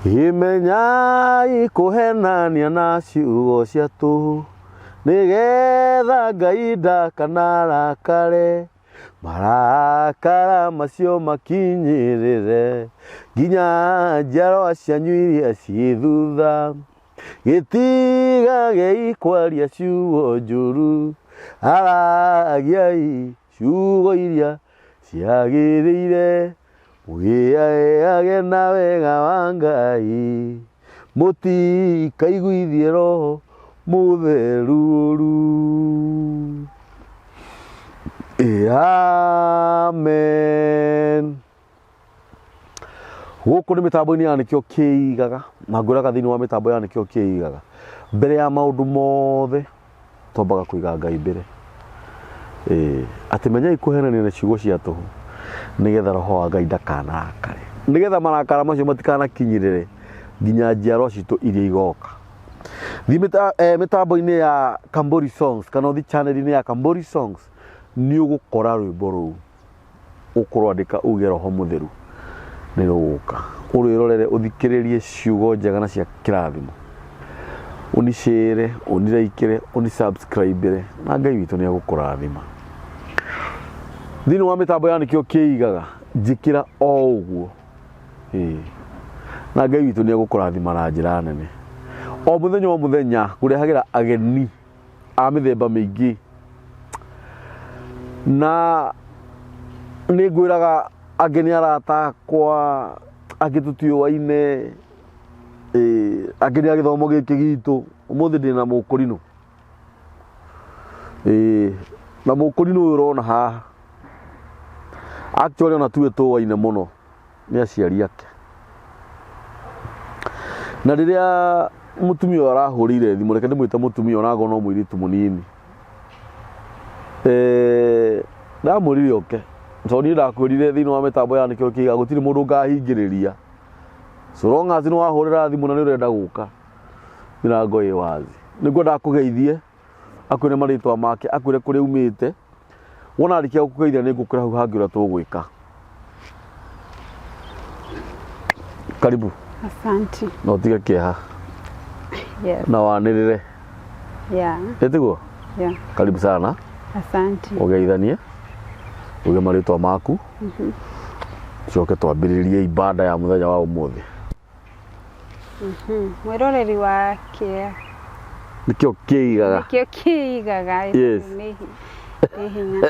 Imenyai kũhenania na ciugo cia tũhũ, nĩgetha Ngai ndakanarakare, marakara macio makinyĩrĩre nginya njiarwa cianyu iria ciĩ thutha. Gĩtigagei kwaria ciugo njũru, aragiai ciugo iria ciagĩrĩire. Mũgĩage na wega wa Ngai, mũtikaiguithie Roho Mũtheru ũru. Amen. Gũkũ nĩ mĩtambo-inĩ ya Nĩkĩo Kĩigaga, na ngwĩraga thĩinĩ wa mĩtambo ya Nĩkĩo Kĩigaga, mbere ya maũndũ mothe twambaga kũiga Ngai mbere. Ĩĩ, atĩ menyai kũhenania na ciugo cia tũhũ nĩgetha roho wa Ngai ndakanarakare, nĩgetha marakara macio matikanakinyĩrĩre nginya njiarwa citũ iria igoka. Thiĩ mĩtambo-inĩ ya Kambori Songs kana ũthiĩ channel-inĩ ya Kambori Songs, nĩ ũgũkora rwĩmbo rũu. Ũkũrwandĩka uge Roho Mũtheru nĩ rũgũka. Ũrwĩrorere ũthikĩrĩrie ciugo njega na cia kĩrathimo. Ũnicĩre, ũniraikĩre, ũnisubscribĩre na Ngai witũ nĩ egũkũrathima. Thĩinĩ wa mĩtambo ya Nĩkĩo Kĩigaga, njĩkĩra o ũguo. Ĩĩ. Na Ngai witũ nĩ egũkũrathima na njĩra nene. O mũthenya o mũthenya ngũrehagĩra ageni a mĩthemba mĩingĩ na nĩ ngwĩraga angĩ nĩ arata akwa angĩ tũtiũaine ĩĩ, angĩ nĩ a gĩthomo gĩkĩ gitũ ũmũthĩ ndĩna mũkũrinũ ĩĩ, na mũkũrinũ ũyũ ũrona haha actually ona tuwe tũaine mũno nĩ aciari ake. Na rĩrĩa mũtumia ũyũ arahũrĩire thimũ, reke ndĩmwĩte mũtumia ona no mũirĩtu mũnini, eh, ndamwĩrire oke tondũ niĩ ndakwĩrire thĩinĩ wa mĩtambo ya nĩkĩo kĩiga gũtirĩ mũndũ ngahingĩrĩria so long as nĩ wahũrĩra thimũ na nĩ ũrenda gũka mĩrango ĩ wazi nĩguo ndakũgeithie akwĩre marĩtwa make akwĩre kũrĩa umĩte wona arĩkia gũkũgeithia nĩ ngũkwĩra hau hangĩ ũrĩa tũgwĩka karibu Asante. na ũtige kĩeha Yes. na wanĩrĩre Yeah. ĩtiguo Yeah. karibu sana Asante. ũgeithanie uge marĩtwa maku coke twambĩrĩrie ibada ya mũthenya wa ũmũthĩ Mwĩroreri wa kĩa nĩkĩo kĩigaga nĩkĩo kĩigaga Yes. nĩ nĩ hinya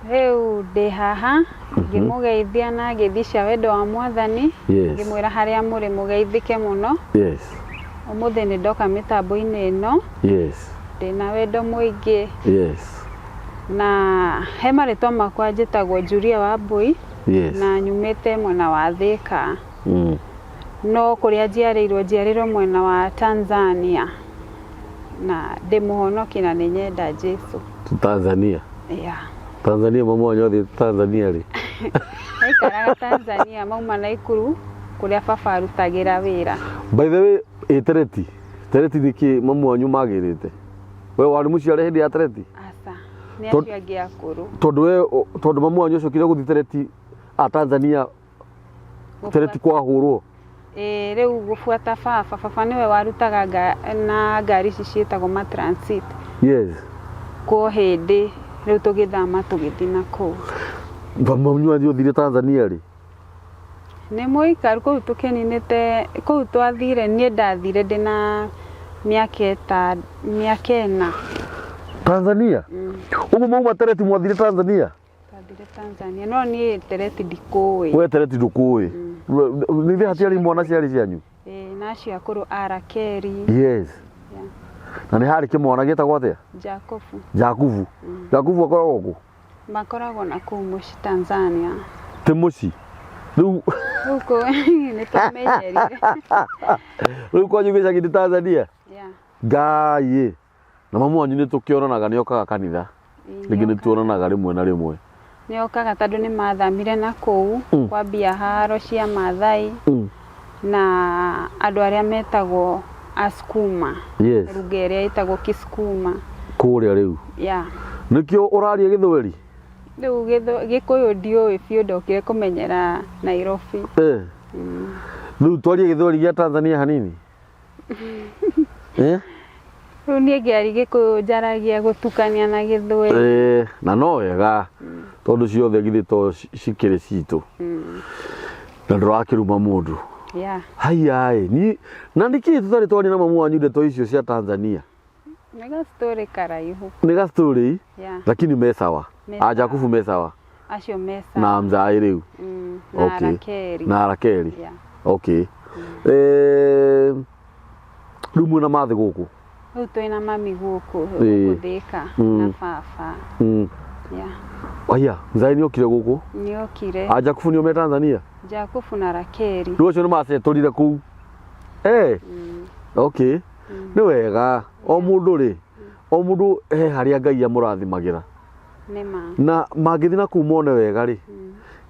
rĩu ndĩ haha ngĩmũgeithia na ngeithi cia wendo wa mwathani Yes. ngĩmwĩra harĩa mũrĩ mũgeithĩke mũno yes ũmũthĩ nĩ ndoka mĩtambo-inĩ ĩno yes ndĩna wendo mũingĩ yes na he marĩtwa makwa njĩtagwo Julia Wambui yes na nyumĩte mwena wa Thĩka No kũrĩa njiarĩirwo njiarĩirwo mwena wa Tanzania na ndĩ mũhonoki na nĩ nyenda Jesu. Tanzania? Yeah. Tanzania mama wanyu athiĩte Tanzania rĩ? Aikaraga Tanzania mauma Naikuru kũrĩa baba arutagĩra wĩra. By the way, ĩ Tereti, Tereti nĩkĩ mamu wanyu magĩrĩte? We warĩ mũciare hĩndĩ ya Tereti? Aca, nĩ acio angĩ akũrũ. Tondũ we tondũ mamu wanyu acokire gũthiĩ Tereti a Tanzania Tereti kwahũrwo. Ĩĩ rĩu gũbuata baba, baba nĩwe warutaga nga, na ngari ici ciĩtagwo ma transit. Yes. Kwo hĩndĩ rĩu tũgĩthama tũgĩthiĩ na kũu. Mami wanyu athire Tanzania rĩ? Nĩ mũikaru kũu tũkĩninĩte, kũu twathire niĩ ndathire ndĩna mĩaka ĩta, mĩaka ĩna. Tanzania? Ũguo mauma Tereti mwathire Tanzania? Twathire Tanzania no niĩ Tereti ndikũĩ. We Tereti ndũkũĩ. Nĩ hatiarĩ mwana ciarĩ cianyu? Ĩĩ na acio akũrũ a Rakeri. Yes. Yeah. Na nĩ harĩ kĩmwana gĩtagwo atĩa? Jakubu. Jakubu. Jakubu akoragwo kũ? Makoragwo na kũu mũciĩ Tanzania. Ti mũciĩ. Rĩu Rĩu kũu nĩ twamenyerire. Rĩu kwanyu gĩcagi nĩ Tanzania? Yeah. Ngai. Na mamu wanyu nĩ tũkĩonanaga nĩ okaga kanitha. Rĩngĩ nĩ tuonanaga rĩmwe na rĩmwe. Nĩ okaga tondũ nĩ mathamire na kũu kwambia haro cia Mathai na andũ arĩa metagwo Asukuma. Yes. Ruga ĩrĩa ĩtagwo Kisukuma. Kũrĩa rĩu. Yeah. Nĩkĩo ũraria gĩthweri? Rĩu Gĩkũyũ ndiũĩ biũ ndokire kũmenyera Nairobi. Eh. Rĩu twarie gĩthweri gĩa Tanzania hanini. Eh? Rĩu niĩ ngĩari Gĩkũyũ njaragia gũtukania na Gĩthweri. Eh, na no wega tondũ ciothe githĩ to cikĩrĩ citũ na ndũrakĩruma mũndũ. Yeah. Haiya ĩ, niĩ na nĩkĩ tũtarĩ twaria na mamu wanyu ndeto icio cia Tanzania? Nĩ ga story karaihu. Nĩ ga story Yeah. lakini me sawa. Me A sawa. Jakubu me sawa Acio me sawa. na mzaĩ rĩu. Na Okay. Rakeri. Na Rakeri. Yeah. Okay. Eh, rĩu mwĩna mathĩ gũkũ. Rĩu twĩna mami gũkũ Ĩĩ. gũkũ Thĩka na baba. Yeah. Aya, mzaĩ nĩ okire gũkũ. Nĩokire. A Jakubu nĩ me Tanzania. Jakubu na Rakeri. Rĩu acio nĩ macetũrire kũu. Eh. Okay. Nĩ wega. O mũndũ rĩ, o mũndũ he harĩa Ngai amũrathimagĩra. Nĩma. Na mangĩthiĩ na kũu mone wega rĩ,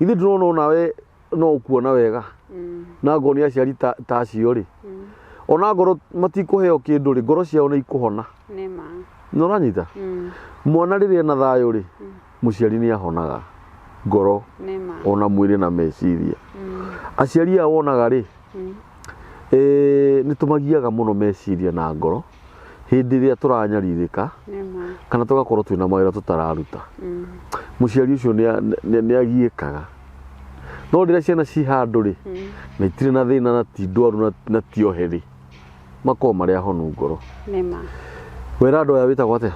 githĩ ndũrona onawe no ũkuona wega. Na ngoro nĩ aciari ta ta acio rĩ, ona ngoro matikũheo kĩndũ rĩ, ngoro ciao nĩ ikũhona. Nĩma. Nĩ ũranyita? Mwana rĩrĩa ena thayũ rĩ, mũciari nĩ ahonaga ngoro Nĩma. ona mwĩrĩ na meciria. Aciari aya wonaga rĩ, nĩ tũmagiaga mũno meciria na ngoro hĩndĩ ĩrĩa tũranyarirĩka Nĩma. kana tũgakorwo twĩna mawĩra tũtararuta. Mũciari ũcio nĩ agiĩkaga. No rĩrĩa ciana ci handũ rĩ, na itirĩ na thĩna na ti ndwaru na ti ohe rĩ, makoragwo marĩ ahonu ngoro. Nĩma. Wera andũ aya wĩtagwo atĩa?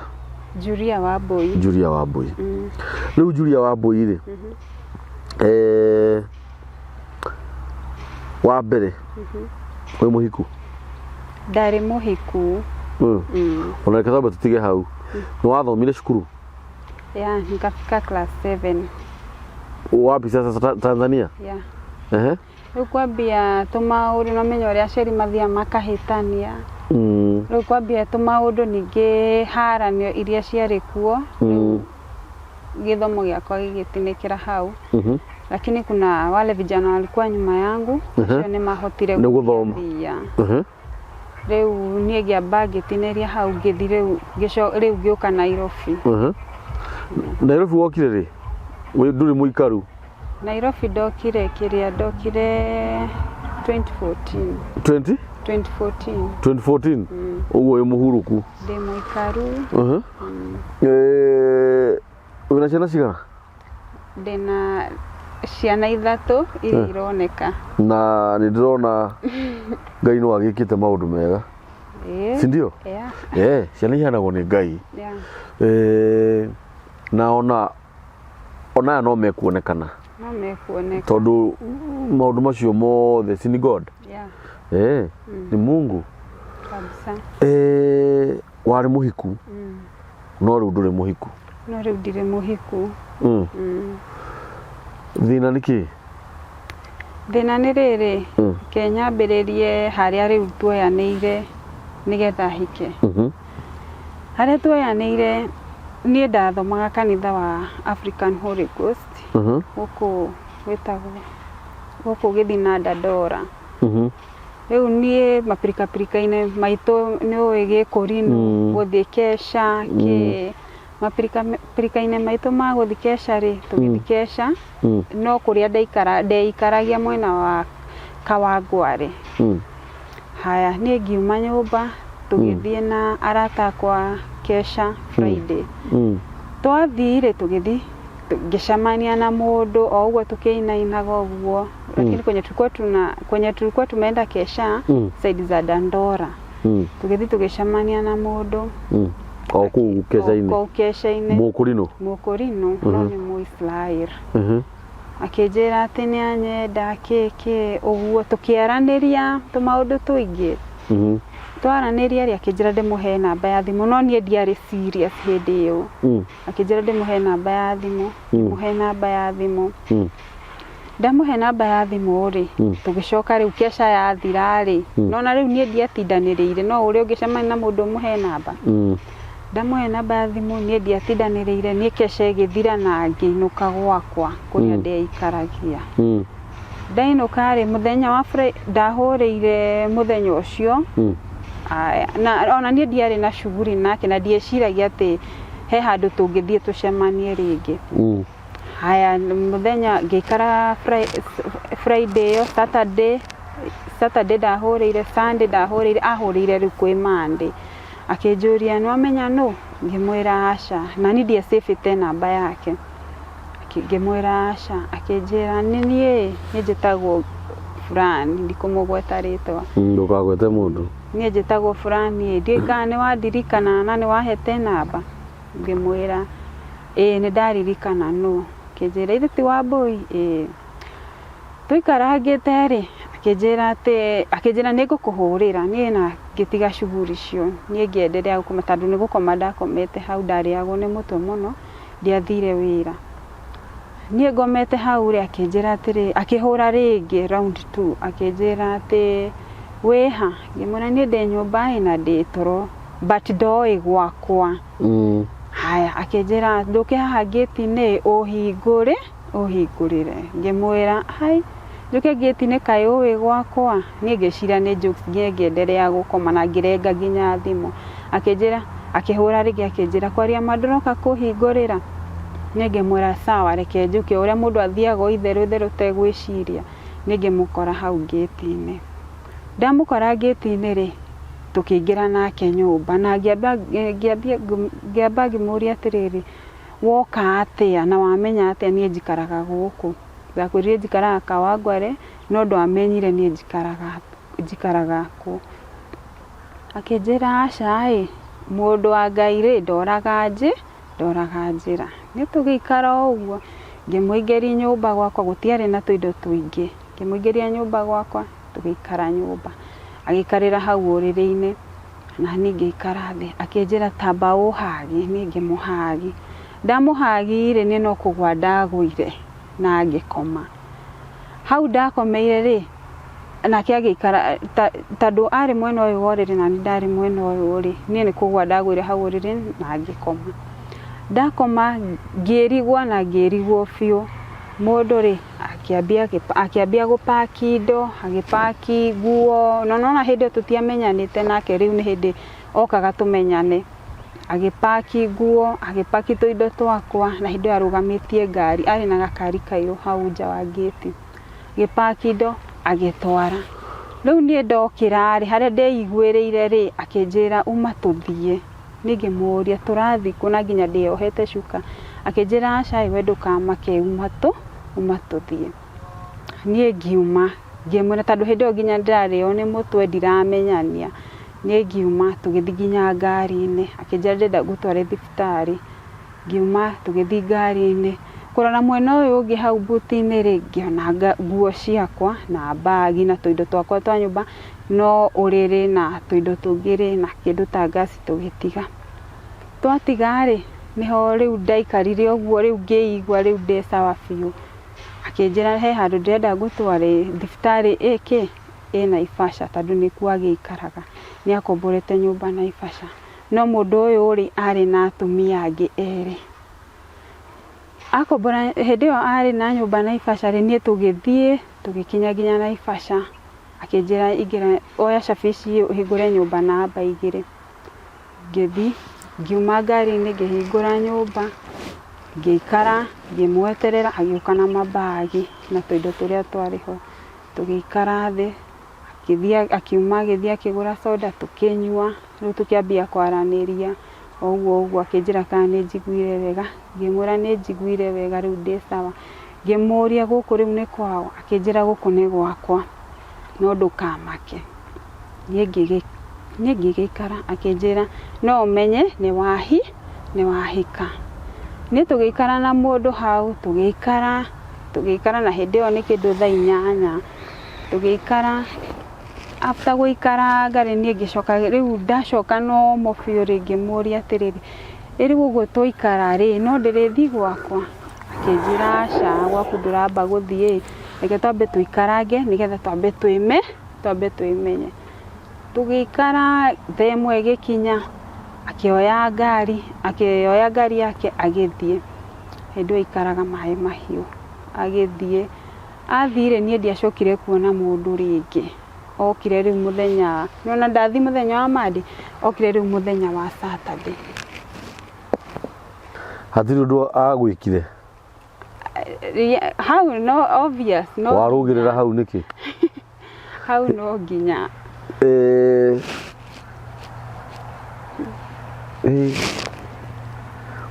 Julia Wambui. Julia Wambui. Rĩu Julia Wambui rĩ, eh, wa mbere wĩ mũhiku? Ndarĩ mũhiku. Ona reke twambe tũtige hau. Nĩ wathomire cukuru? Yeah, nikafika class 7. Wapi sasa Tanzania? Yeah. Ehe. Rĩu kwambia tũmaũndũ no menya ũrĩa aciari mathiaga makahĩtania. Rĩu kwambia tũmaũndũ ningĩ haranio iria ciarĩ kuo. Gĩthomo gĩakwa gĩgĩtinĩkĩra hau. Lakini kuna wale vijana walikuwa nyuma yangu acio nĩ mahotire Nĩ gũthoma. gũthiĩ. Rĩu niĩ ngĩamba ngĩtinĩria hau ngĩthi rĩu rĩu ngĩũka Nairobi. Nairobi wokire rĩ? Wĩ ndũrĩ mũikaru? Nairobi ndokire kĩrĩa ndokire 2014. 20? 2014. 2014? Ũguo wĩ mũhurũku. Ndĩ mũikaru. Eh, wĩna ciana cigana? Ndĩna ciana ithatũ iria ironeka. Na nĩ ndĩrona Ngai no agĩkĩte maũndũ mega. Ĩĩ. Si ndio? Yeah. Eh, ciana iheanagwo nĩ Ngai. Yeah. Eh, na ona aya no mekuonekana No mekuoneka. tondũ maũndũ macio mothe si ni God. Yeah. Eh, ni Mungu. Kabisa. Eh, warĩ mũhiku no rĩu ndũrĩ mũhiku. No rĩu ndirĩ mũhiku. Thĩna nĩ kĩĩ? Thĩna nĩ rĩrĩ, reke nyambĩrĩrie harĩa rĩu tuoyanĩire nĩgetha hike. Harĩa tuoyanĩire niĩ ndathomaga kanitha wa African Holy Ghost gũkũ gwĩtagwo gũkũ Gĩthina Dandora. Rĩu niĩ mapirikapirika-inĩ maitũ nĩ ũĩ gĩkũrinũ gũthiĩ kesha kĩ mapirikapirika-inĩ maitũ ma gũthiĩ kesha rĩ tũgĩthiĩ kesha no kũrĩa ndeikaragia mwena wa Kawangware. Haya niĩ ngiuma nyũmba tũgĩthiĩ na arata akwa kesha Friday. Twathiĩ rĩ tũgĩthiĩ ngĩcemania na mũndũ o ũguo tũkĩinainaga ũguo lakini kwenye tulikuwa tumeenda kesha side za Dandora. Tũgĩthiĩ tũgĩcemania na mũndũ O kũu kesha-inĩ. kũu kesha-inĩ. Mũkũrinũ. Mũkũrinũ no nĩ Mũisrael. Akĩnjĩra atĩ nĩ anyenda kĩ kĩ ũguo tũkĩaranĩria tũmaũndũ tũingĩ. Twaranĩria rĩ akĩnjĩra ndĩmũhe namba ya thimũ no niĩ ndiarĩ serious hĩndĩ ĩyo. Akĩnjĩra ndĩmũhe namba ya thimũ, ndĩmũhe namba ya thimũ. Ndamũhe namba ya thimũ rĩ, tũgĩcoka rĩu kesha yathira rĩ, nona rĩu niĩ ndiatindanĩrĩire no ũrĩa ũngĩcemania na mũndũ ũmũhe namba. Ndamũhe namba ya thimũ niĩ ndiatindanĩrĩire niĩ kesha ĩgĩthira na ngĩinũka gwakwa kũrĩa ndeikaragia. Ndainũka rĩ mũthenya wa ndahũrĩire mũthenya ũcio. Aya, na ona niĩ ndiarĩ na shughuli nake na ndieciragia atĩ he handũ tũngĩthiĩ tũcemanie rĩngĩ. Haya mũthenya ngĩikara Friday ĩyo Saturday Saturday ndahũrĩire, Sunday ndahũrĩire, ahũrĩire rĩu kwĩ Monday. Akĩnjũria nĩwamenya nũ? Ngĩmwĩra aca, na niĩ ndiacĩbĩte namba yake. Ngĩmwĩra aca, akĩnjĩra nĩ niĩ, niĩ njĩtagwo fulani, ndikũmũgweta rĩtwa. Ndũkagwete mũndũ. Niĩ njĩtagwo fulani, ndiũĩ kana nĩwandirikana na nĩwahete namba. Ngĩmwĩra ĩĩ nĩndaririkana nũ. Akĩnjĩra ithe ti Wambũi? Ĩĩ. Tũikarangĩte rĩ, akĩnjĩra atĩ, akĩnjĩra nĩ ngũkũhũrĩra, niĩ na ngĩtiga shughuli icio, niĩ ngĩenderea gũkoma tondũ nĩ gũkoma ndakomete hau ndarĩagwo nĩ mũtwe mũno, ndiathire wĩra. Niĩ ngomete hau rĩ, akĩnjĩra atĩrĩ, akĩhũra rĩngĩ round two, akĩnjĩra atĩ wĩha? Ngĩmwĩra niĩ ndĩ nyũmba ĩ na ndĩ toro but ndoĩ gwakwa. Haya, akĩnjĩra ndũke haha ngĩti-inĩ ũhingũre, ũhingũrĩre. Ngĩmwĩra hai, njũke ngĩti-inĩ kaĩ ũĩ gwakwa? Niĩ ngĩciria nĩ jokes, niĩ ngĩenderea gũkoma na ngĩrenga nginya thimũ. Akĩnjĩra, akĩhũra rĩngĩ akĩnjĩra kwaria ma ndũroka kũhingũrĩra? Niĩ ngĩmwĩra sawa reke njũke, ũrĩa mũndũ athiaga o itherũ itherũ ũtegwĩciria. Niĩ ngĩmũkora hau ngĩti-inĩ. Ndamũkora ngĩti-inĩ rĩ, tũkĩingĩra nake nyũmba na ngĩamba ngĩmũria atĩrĩrĩ, woka atĩa na wamenya atĩa niĩ njikaraga gũkũ? Ndakwĩrire njikaraga Kawangware no ndwamenyire niĩ njikaraga kũ. Akĩnjĩra aca ĩ, mũndũ wa Ngai rĩ, ndoraga njĩra. Nĩ tũgĩikara o ũguo, ngĩmũingĩria nyũmba gwakwa, gũtiarĩ na tũindo tũingĩ. Ngĩmũingĩria nyũmba gwakwa, tũgĩikara nyũmba. Agĩikarĩra hau ũrĩrĩ-inĩ, na niĩ ngĩikara thĩ. Akĩnjĩra tamba ũhagi, niĩ ngĩmũhagi. Ndamũhagi rĩ, niĩ no kũgũa ndagũire na ngĩkoma. Hau ndakomeire rĩ, nake agĩikara, tondũ arĩ mwena ũyũ wa ũrĩrĩ na niĩ ndarĩ mwena ũyũ rĩ, niĩ nĩ kũgũa ndagũire hau ũrĩrĩ na ngĩkoma. Ndakoma ngĩrigwo na ngĩrigwo biũ, mũndũ rĩ, akĩambia gũpaki indo, agĩpaki nguo, na nĩwona hĩndĩ ĩyo tũtiamenyanĩte nake rĩu nĩ hĩndĩ okaga tũmenyane. Agĩpaki nguo, agĩpaki tũindo twakwa, na hĩndĩ ĩyo arũgamĩtie ngari, arĩ na gakari kairũ hau nja wa ngĩti. Agĩpaki indo, agĩtwara. Rĩu niĩ ndokĩra rĩ, harĩa ndeiguĩrĩire rĩ, akĩnjĩra uma tũthiĩ. Niĩ ngĩmũria tũrathiĩ kũ na nginya ndĩyohete cuka. Akĩnjĩra aca ĩ we ndũkamake uma tũthiĩ. Niĩ ngiuma, ngĩmwĩra tondũ hĩndĩ ĩyo nginya ndĩrarĩo nĩ mũtwe ndiramenyania. Niĩ ngiuma tũgĩthiĩ nginya ngari-inĩ, akĩnjĩra ndĩrenda ngũtware thibitarĩ. Ngiuma tũgĩthiĩ ngari-inĩ, kũrora mwena ũyũ ũngĩ hau mbuti-inĩ rĩ, ngĩona nguo ciakwa na mbagi na tũindo twakwa twa nyũmba, no ũrĩrĩ na tũindo tũngĩ rĩ, na kĩndũ ta ngaci tũgĩtiga. Twatiga rĩ, nĩho rĩu ndaikarire ũguo rĩu ngĩigua rĩu ndĩ sawa biũ. Akĩnjĩra he handũ ndĩrenda ngũtware thibitarĩ ĩkĩ, ĩ Naivasha tondũ nĩkuo agĩikaraga. Nĩ akomborete nyũmba Naivasha. No mũndũ ũyũ rĩ, arĩ na atumia angĩ erĩ. Akombora, hĩndĩ ĩyo arĩ na nyũmba Naivasha rĩ, niĩ tũgĩthiĩ, tũgĩkinya nginya Naivasha. Akĩnjĩra ingĩra, oya cabi ici ũhingũre nyũmba namba 2. Ngĩthiĩ, ngiuma ngari-inĩ ngĩhingũra nyũmba, ngĩikara, ngĩmweterera, agĩũka na mabagi na tũindo tũrĩa twarĩ ho. Tũgĩikara thĩ, akĩthiĩ akiuma agĩthiĩ akĩgũra soda tũkĩnyua, rĩu tũkĩambia kwaranĩria o ũguo ũguo, akĩnjĩra kana nĩ njiguire wega, ngĩmwĩra nĩ njiguire wega rĩu ndĩ sawa. Ngĩmũria gũkũ rĩu nĩ kwao, akĩnjĩra gũkũ nĩ gwakwa, no ndũkamake. Niĩ ngĩgĩikara, akĩnjĩra no ũmenye nĩ wahika. Niĩ tũgĩikara na mũndũ hau, tũgĩikara na hĩndĩ ĩyo nĩ kĩndũ thaa 8. Tũgĩikara, after gũikaranga rĩ, niĩ ngĩcoka, rĩu ndacoka no mo biũ rĩ, ngĩmũria atĩrĩrĩ, ĩ rĩu ũguo twaikara rĩ, no ndĩrĩthiĩ gwakwa? Akĩnjĩra aca, gwaku ndũramba gũthiĩ, reke twambe tũikarange nĩgetha twambe twĩmenye. Tũgĩikara thaa 1 ĩgĩkinya, akĩoya ngari yake agĩthiĩ. Hĩndĩ ĩyo aikaraga Maĩ Mahiũ, agĩthiĩ. Athire niĩ ndiacokire kuona mũndũ rĩngĩ. Okire rĩu mũthenya, nĩwona ndathiĩ mũthenya wa Monday, okire rĩu mũthenya wa Saturday. Hatirĩ ũndũ agwĩkire? Hau no obvious, no Warũgĩrĩra hau nĩkĩ? Hau no nginya.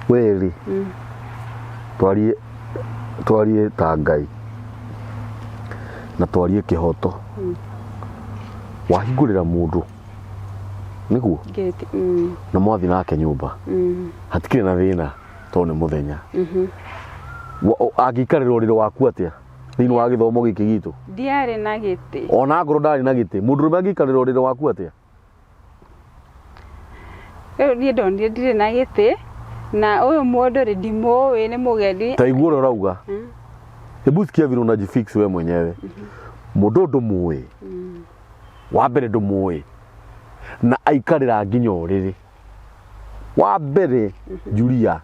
We rĩ, twarie, twarie ta Ngai na twarie kĩhoto. Wahingũrĩra mũndũ nĩguo Ngĩti na mwathi nake nyũmba, hatikĩrĩ na thĩna tondũ nĩ mũthenya. Angĩikarĩra ũrĩrĩ waku atĩa thĩinĩ wa gĩthomo gĩkĩ gitũ? Ndiarĩ na gĩtĩ. Ona ngorwo ndarĩ na gĩtĩ, mũndũrũme angĩikarĩra ũrĩrĩ waku atĩa? Rĩu niĩ ndonire ndirĩ na gĩtĩ na ũyũ mũndũ rĩ, ndimũĩ, nĩ mũgeni. Ta igua ũrĩa ũrauga. Hebu sikia vile unajifix we mwenyewe. Mũndũ ndũmũĩ, wa mbere ndũmũĩ, na aikarĩra nginya ũrĩrĩ wa mbere. Julia,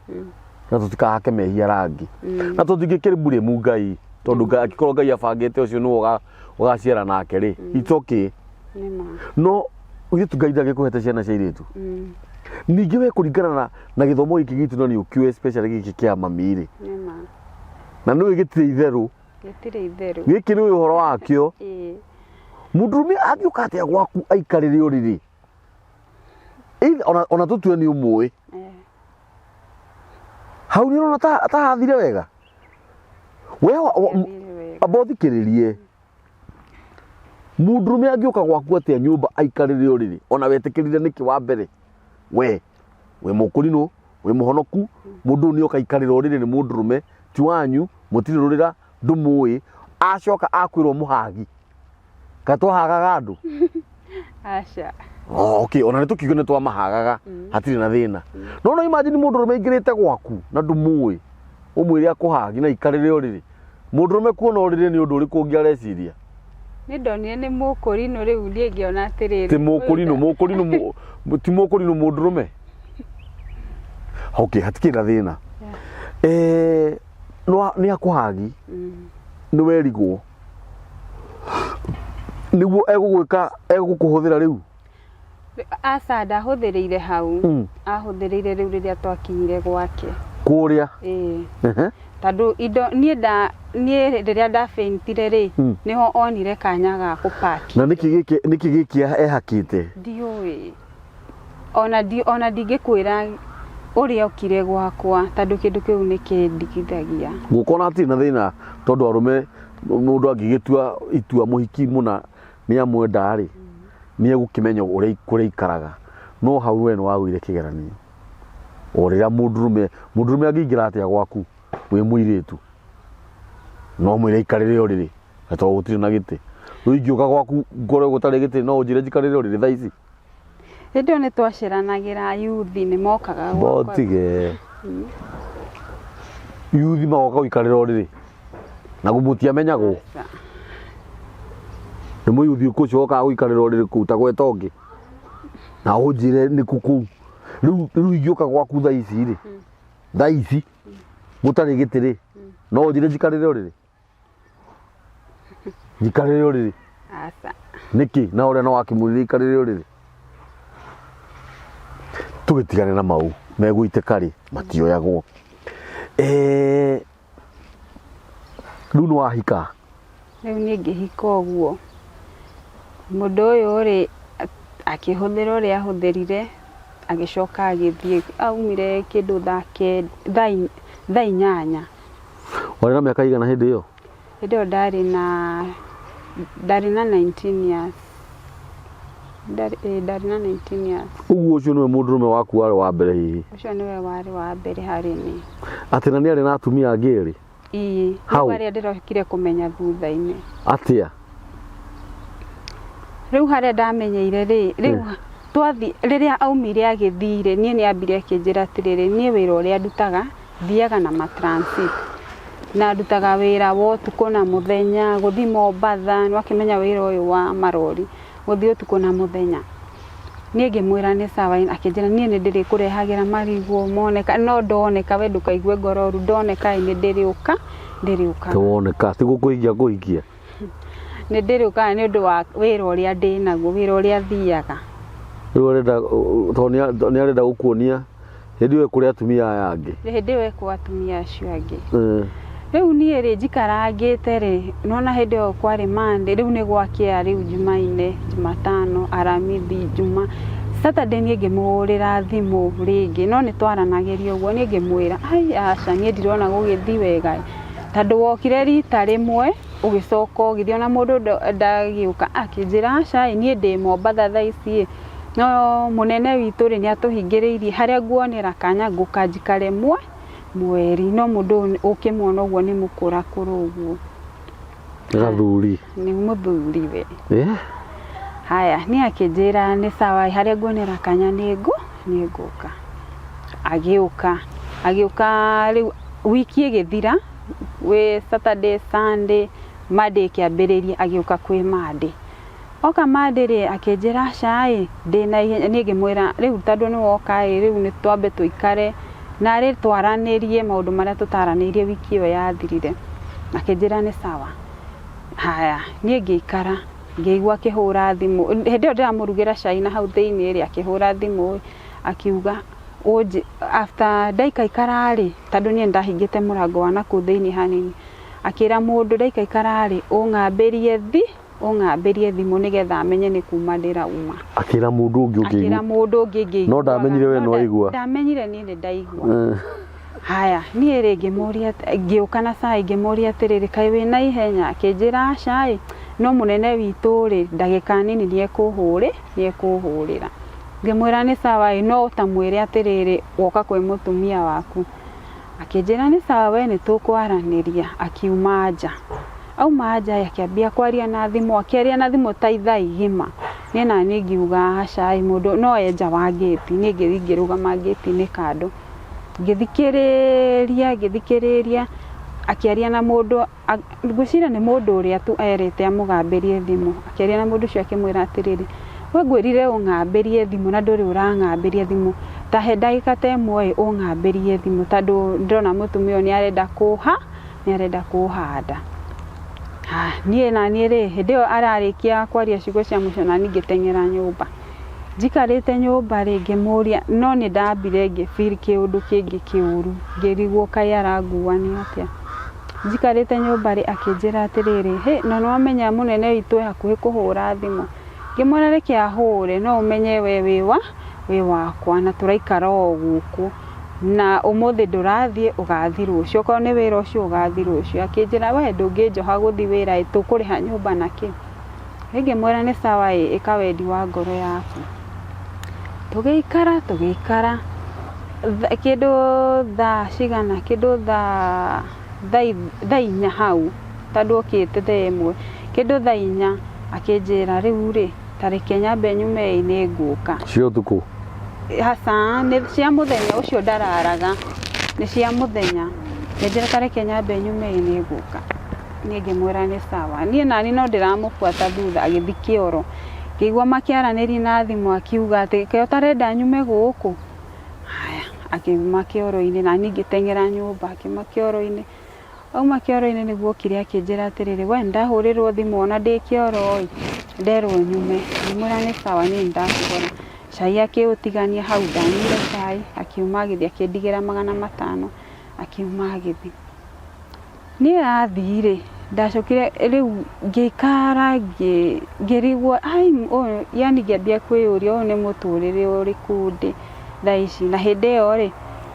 na tũtikahake mehia rangi na tũtingĩkĩrĩ Ngai, tondũ Ngai, angĩkorwo Ngai abangĩte ũcio nĩwe ũgaciara nake rĩ, it's okay. Nĩ ma. No ithuĩ tu Ngai ndangĩkũhete ciana cia airĩtu. Ningĩ we kũringana na gĩthomo gĩkĩ gitũ, na nĩ ũkĩũĩ, especially gĩkĩ kĩa mami rĩ, Nĩ ma. Na nĩũĩ gĩtirĩ itherũ. Gĩtirĩ itherũ. Gĩkĩ nĩũĩ ũhoro wakĩo. Mũndũrũme angĩũka atĩa gwaku aikarĩre ũrĩrĩ? Either ona tũtue nĩ ũmũĩ, hau nĩ ũrona ta hathire wega we Gĩathire wega. Amba ũthikĩrĩrie, mũndũrũme angĩũka gwaku atĩa nyũmba aikarĩre ũrĩrĩ, ona wetĩkĩrire nĩkĩ? Wa mbere, we wĩ mũkũrinũ, wĩ mũhonoku, mũndũ ũyũ nĩoka aikarĩra ũrĩrĩ, nĩ mũndũrũme ti wanyu, mũtirĩ rũrĩra, ndũmũĩ, acoka akwĩrwo mũhagi, ka twahagaga andũ? Aca. Oh, okay, ona nĩ tũkiuge nĩ twamahagaga, hatirĩ na thĩna. No imagine mũndũrũme aingĩrĩte gwaku na ndũmũĩ, ũmwĩre akũhagi na aikarĩre ũrĩrĩ. Mũndũrũme kuona ũrĩrĩ nĩ ũndũ ũrĩkũ ũngĩ areciria? Nĩ ndonire nĩ mũkũrinũ, rĩu niĩ ngĩona atĩrĩrĩ, Ti mũkũrinũ, mũkũrinũ, ti mũkũrinũ mũndũrũme. Okay, hatikĩrĩ na thĩna. No nĩ akũhagi, nĩ werigwo nĩguo egũgwĩka, egũkũhũthĩra rĩu. Aca, ndahũthĩrĩire hau. Ahũthĩrĩire rĩu rĩrĩa twakinyire gwake. Kũrĩa? Ĩĩ. Tondũ indo niĩ nda niĩ rĩrĩa ndabĩntire rĩ, nĩho onire kanya ga kũpaki. Na nĩkĩ gĩkĩ ehakĩte? Ndiũĩ ona ona ndingĩkwĩra ũrĩa okire gwakwa, tondũ kĩndũ kĩu nĩ kĩndigithagia. Gũkona hatirĩ na thĩna, tondũ arũme, mũndũ angĩgĩtua itua mũhiki mũna nĩ amwenda rĩ, nĩ egũkĩmenya ũrĩa kũrĩa ikaraga. No hau we nĩ wagũire kĩgeranio o rĩrĩa mũndũrũme angĩingĩra atĩa gwaku wĩ mũirĩtu, no mwĩre aikarĩre ũrĩrĩ, na tondũ gũtirĩ na gĩtĩ. Rĩu ingĩũka gwaku ngore gũtarĩ gĩtĩ, no ũnjĩre njikarĩre ũrĩrĩ thaa ici? Hĩndĩ ĩyo nĩ twaceranagĩra, yuthi nĩ mokaga gwakwa. Botige yuthi magoka gũikarĩra ũrĩrĩ na mũtiamenyagwo? Aca. Nĩ mũyuthi ũkũ ũcio wokaga gũikarĩra ũrĩrĩ kũu ta gweta ũngĩ na ũnjĩre nĩ kũ kũu? Rĩu ingĩũka gwaku thaa ici rĩ, thaa ici gũtarĩ gĩtĩ rĩ, no ũnjĩre njikarĩre ũrĩrĩ, njikarĩre ũrĩrĩ? Aca. Nĩkĩ na ũrĩa no wakĩmwĩrire ikarĩre ũrĩrĩ? Tũgĩtigane na mau megũitĩka rĩ, matioyagwo. Rĩu nĩ wahika? Rĩu niĩ ngĩhika ũguo, mũndũ ũyũ rĩ, akĩhũthĩra ũrĩa ahũthĩrire, agĩcoka agĩthiĩ. Aumire kĩndũ thaa 8. Warĩ na mĩaka igana hĩndĩ ĩyo? Hĩndĩ ĩyo ndarĩ na 19 years. Ndarĩ na 19 years. Ũguo ũcio nĩwe mũndũrũme waku warĩ wa mbere hihi? Ũcio nĩwe warĩ wa mbere harĩ niĩ. Atĩ na nĩ arĩ na atumia angĩ erĩ? Ĩĩ. Hau? Rĩu arĩa ndĩrokire kũmenya thutha-inĩ. Atĩa? Rĩu harĩa ndamenyeire rĩ, rĩu twathi, rĩrĩa aumire agĩthiĩ rĩ, niĩ nĩ ambire akĩnjĩra atĩrĩrĩ, niĩ wĩra ũrĩa ndutaga, thiaga na matransit na ndutaga wĩra wa ũtukũ na mũthenya, gũthiĩ Mombatha, nĩ wakĩmenya wĩra ũyũ wa marori, gũthiĩ ũtukũ na mũthenya. Niĩ ngĩmwĩra nĩ sawa. Akĩnjĩra, niĩ nĩ ndĩrĩkũrehagĩra marigũ moneka, no ndoneka we ndũkaigue ngoro ũru, ndoneka ĩ nĩ ndĩrĩũka, ndĩrĩũkaga. Tewoneka ti gũkũhikia kũhikia. Nĩ ndĩrĩũkaga nĩ ũndũ wa wĩra ũrĩa ndĩ naguo, wĩra ũrĩa thiaga. Rĩu arenda, tondũ nĩ arenda gũkuonia hĩndĩ ĩyo kũrĩ atumia aya angĩ. Hĩndĩ ĩyo ekwo atumia acio angĩ. Rĩu niĩ rĩ njikarangĩte rĩ, nĩwona hĩndĩ ĩyo kwarĩ Monday, rĩu nĩ gwakĩa rĩu Jumaine, Jumatano, Aramithi, Juma, Saturday niĩ ngĩmũhũrĩra thimũ rĩngĩ, no nĩ twaranagĩria ũguo, niĩ ngĩmwĩra ai aca niĩ ndirona gũgĩthiĩ wega ĩ, tondũ wokire rita rĩmwe ũgĩcoka ũgĩthiĩ ona mũndũ ndagĩũka, akĩnjĩra aca ĩ niĩ ndĩ Mombatha thaa ici ĩ, no mũnene witũ rĩ nĩ atũhingĩrĩirie harĩa nguonera kanya ngũka njikare mweri, no mũndũ ũyũ ũkĩmuona ũguo nĩ mũkũrakũra ũguo. Nĩ gathuri. Nĩ mũthuri we. Eh? Haya, niĩ akĩnjĩra nĩ sawa harĩa nguonera kanya nĩ ngũka. Agĩũka, agĩũka rĩu wiki ĩgĩthira, wĩ Saturday, Sunday, Monday ĩkĩambĩrĩria agĩũka kwĩ Monday. Oka Monday rĩ, akĩnjĩra aca ĩ, ndĩna ihenya, niĩ ngĩmwĩra rĩu tondũ nĩ woka ĩ, rĩu nĩ twambe tũikare narĩ twaranĩrie maũndũ marĩa tũtaranĩirie wiki ĩyo yathirire. Akĩnjĩra nĩ sawa. Haya, niĩ ngĩikara, ngĩigua akĩhũra thimũ, hĩndĩ ĩyo ndĩramũrugĩra cai na hau thĩiniĩ rĩ, akĩhũra thimũ ĩ, akiuga after ndaikaikara rĩ, tondũ niĩ nĩ ndahingĩte mũrango wa nakũu thĩiniĩ hanini, akĩra mũndũ ndaikaikara rĩ, ũng'ambĩrie ũng'ambĩrie thimũ nĩgetha amenye nĩ kuma ndĩrauma. Akĩra mũndũ ũngĩ Akĩra ũngĩigua. mũndũ ũngĩ ngĩiguaga. No ndamenyire we No nĩwaigua. Ndamenyire niĩ nĩ ndaigua. Haya, niĩ rĩ ngĩmũria, ngĩũka na cai ngĩmũria atĩrĩrĩ, kaĩ wĩna ihenya? Akĩnjĩra aca ĩ, no mũnene witũ rĩ, ndagĩka nini nĩ ekũhũrĩra. Ngĩmwĩra nĩ sawa ĩ, no ta mwĩre atĩrĩrĩ, woka kwĩ mũtumia waku. Akĩnjĩra nĩ sawa we nĩ tũkwaranĩria, akiuma nja. Auma nja ĩ, akĩambia kwaria na thimũ, akĩaria na thimũ ta ithaa igima. Niĩ naniĩ ngiuga aca ĩ, mũndũ no e nja wa ngĩti, niĩ ngĩthiĩ ngĩrũgama ngĩti-inĩ kando. Ngĩthikĩrĩria, ngĩthikĩrĩria, akĩaria na mũndũ, ngwĩciria nĩ mũndũ ũrĩa tu erĩte amũgambĩrie thimũ. Akĩaria na mũndũ ũcio akĩmwĩra atĩrĩrĩ, we ngwĩrire ũng'ambĩrie thimũ na ndũrĩ ũrang'ambĩria thimũ, ta he ndagĩka ta ĩmwe ĩ ũng'ambĩrie thimũ tondũ ndĩrona mũtumia ũyũ nĩ arenda nĩ arenda kũhanda. Niĩ naniĩ rĩ, hĩndĩ ĩyo ararĩkia kwaria ciugo cia mũico naniĩ ngĩteng'era nyũmba. Njikarĩte nyũmba rĩ, ngĩmũria, no nĩ ndambire ngĩ feel kĩũndũ kĩngĩ kĩũru, ngĩrigwo kaĩ arangua nĩ atĩa. Njikarĩte nyũmba rĩ, akĩnjĩra atĩrĩrĩ, hĩ na nĩ wamenya mũnene witũ e hakuhĩ kũhũra thimũ. Ngĩmwĩra reke ahũre, no ũmenye we wĩ wakwa na tũraikara o gũkũ, na ũmũthĩ ndũrathiĩ ũgathiĩ rũciũ, okorwo nĩ wĩra ũcio ũgathiĩ rũciũ. Akĩnjĩra we ndũngĩnjoha gũthiĩ wĩra ĩ, tũkũrĩha nyũmba na kĩ? Niĩ ngĩmwĩra nĩ sawa ĩ, ĩka wendi wa ngoro yaku. Tũgĩikara tũgĩikara, kĩndũ thaa cigana, kĩndũ thaa inya hau, tondũ okĩte thaa ĩmwe, kĩndũ thaa inya akĩnjĩra rĩu rĩ, ta reke nyambe nyume ĩ nĩ ngũka. Cia ũtukũ? Aca, nĩ cia mũthenya ũcio ndararaga, nĩ cia mũthenya. Akĩnjĩra ta reke nyambe nyume ĩ nĩ ngũka. Niĩ ngĩmwĩra nĩ sawa. Niĩ naniĩ no ndĩramũbuata thutha agĩthiĩ kĩoro. Ngĩigua makĩaranĩria na thimũ akiuga atĩ kaĩ ũtarenda nyume gũkũ? Haya, akiuma kĩoro-inĩ naniĩ ngĩteng'era nyũmba, akiuma kĩoro-inĩ. Auma kĩoro-inĩ nĩguo okire akĩnjĩra atĩrĩrĩ, we nĩndahũrĩrwo thimũ ona ndĩ kĩoro ĩ, nderwo nyume. Ngĩmwĩra nĩ sawa niĩ nĩndakũgora. Cai akĩũtigania hau, ndanyuire cai, akiuma agĩthiĩ akĩndigĩra 500, akiuma agĩthiĩ. Niĩ athiĩ rĩ, ndacokire rĩu ngĩikara ngĩrigwo ai ũyũ yaani ngĩambia kwĩyũria ũyũ nĩ mũtũrĩre ũrĩkũ ndĩ thaa ici. Na hĩndĩ ĩyo rĩ,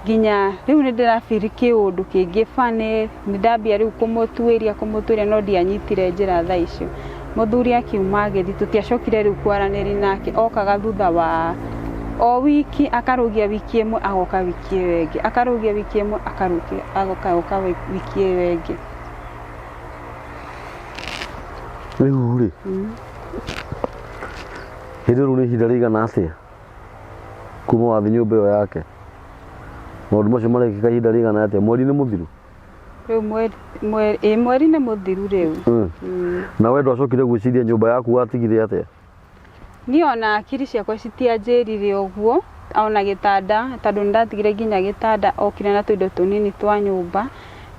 nginya rĩu nĩ ndĩra feel kĩũndũ kĩngĩ funny, nĩ ndambia rĩu kũmũtuĩria kũmũtuĩria no ndianyitire njĩra thaa icio. Mũthuri akiuma agĩthiĩ, tũtiacokire rĩu kwaranĩria nake, okaga thutha wa o wiki, akarũgia wiki ĩmwe agoka wiki ĩyo ĩngĩ, akarũgia wiki ĩmwe akarũgia agoka wiki ĩyo ĩngĩ. Rĩu rĩ, hĩndĩ rĩu nĩ ihinda rĩigana atĩa kuma wathiĩ nyũmba ĩyo yake? Maũndũ macio marekĩka ihinda rĩigana atĩa? Mweri nĩ mũthiru? Rĩu mweri, mweri nĩ mũthiru rĩu. Na we ndwacokire gwĩciria nyũmba yaku watigire atĩa? Niĩ ona akiri ciakwa citianjĩrire ũguo, ona gĩtanda, tondũ nĩndatigire nginya gĩtanda, okire na tũindo tũnini twa nyũmba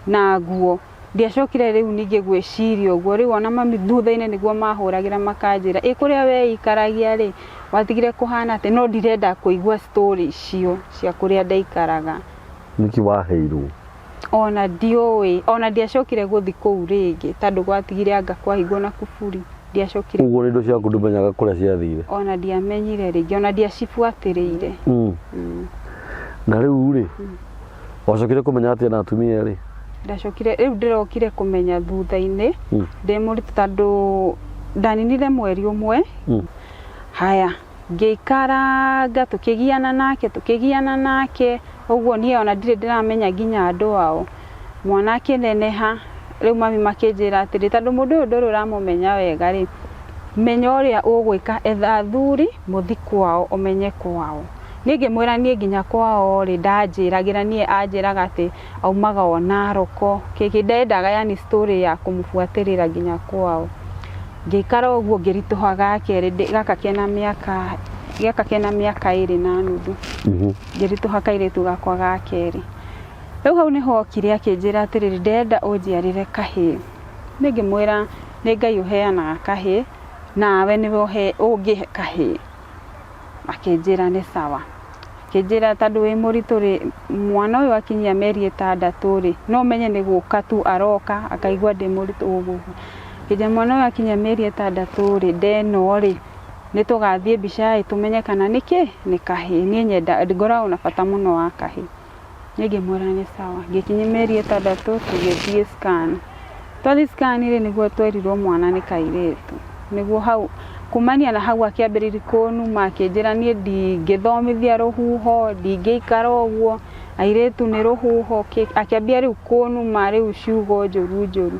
na nguo. Ndiacokire rĩu ningĩ gwĩciria ũguo, rĩu ona mami thutha-inĩ nĩguo mahũragĩra makanjĩra, ĩ kũrĩa we ikaragia rĩ, watigire kũhana atĩa? No ndirenda kũigua story icio cia kũrĩa ndaikaraga. Nĩkĩ waheirwo? Ona ndiũĩ, ona ndiacokire gũthi kũu rĩngĩ tondũ gwatigire anga kwahingwo na kuburi. Ndiacokire. Ũguo indo ciaku ndũmenyaga kũrĩa ciathire? Ona ndiamenyire rĩngĩ, ona ndiacibuatĩrĩire. Na rĩu rĩ, wacokire kũmenya atĩa na atumia erĩ? Ndacokire rĩu ndĩrokire kũmenya thutha-inĩ ndĩ mũritũ tondũ ndaninire mweri ũmwe. Haya, ngĩikaranga tũkĩgiana nake, tũkĩgiana nake ũguo niĩ ona ndirĩ ndĩramenya nginya andũ ao. Mwana akĩneneha, rĩu mami makĩnjĩra atĩrĩ, tondũ mũndũ ũyũ ndũrĩ ũramũmenya wega rĩ, menya ũrĩa ũgwĩka, etha athuri mũthi kwao ũmenye kwao. Niĩ ngĩmwĩra niĩ nginya kwao rĩ, ndanjĩragĩra niĩ anjĩraga atĩ aumaga o Naroko, kĩkĩ ndendaga yani story ya kũmũbuatĩrĩra nginya kwao. Ngĩikara ũguo ngĩritũha gakerĩ, gaka kena mĩaka, gaka kena mĩaka 2 na nuthu. Ngĩritũha kairĩtu gakwa ga kerĩ. Rĩu hau nĩho okire akĩnjĩra atĩrĩrĩ, ndĩrenda ũnjiarĩre kahĩĩ. Niĩ ngĩmwĩra nĩ Ngai ũheanaga kahĩĩ, nawe nĩwe ũngĩhe kahĩĩ. Akĩnjĩra nĩ sawa. Akĩnjĩra tondũ wĩ mũritũ rĩ, mwana ũyũ akinyia mĩeri 6 rĩ, no ũmenye nĩ gũka tu aroka akaigua ndĩ mũritũ ũguo. Akĩnjĩra mwana ũyũ akinyia mĩeri 6 rĩ, ndeno rĩ, nĩ tũgathiĩ mbica ĩ tũmenye kana nĩ kĩ, nĩ kahĩĩ. Niĩ nyenda, ngoragwo na bata mũno wa kahĩĩ. Niĩ ngĩmwĩra nĩ sawa. Ngĩkinyia mĩeri 6 tũgĩthiĩ scan. Twathiĩ scan rĩ, nĩguo twerirwo mwana nĩ kairĩtu. Nĩguo hau kumania na hau akĩambĩrĩria kũnuma, akĩnjĩra niĩ ndingĩthomithia rũhuho, ndingĩikara ũguo, airĩtu nĩ rũhuho, akĩambia rĩu kũnuma rĩu ciugo njũru njũru.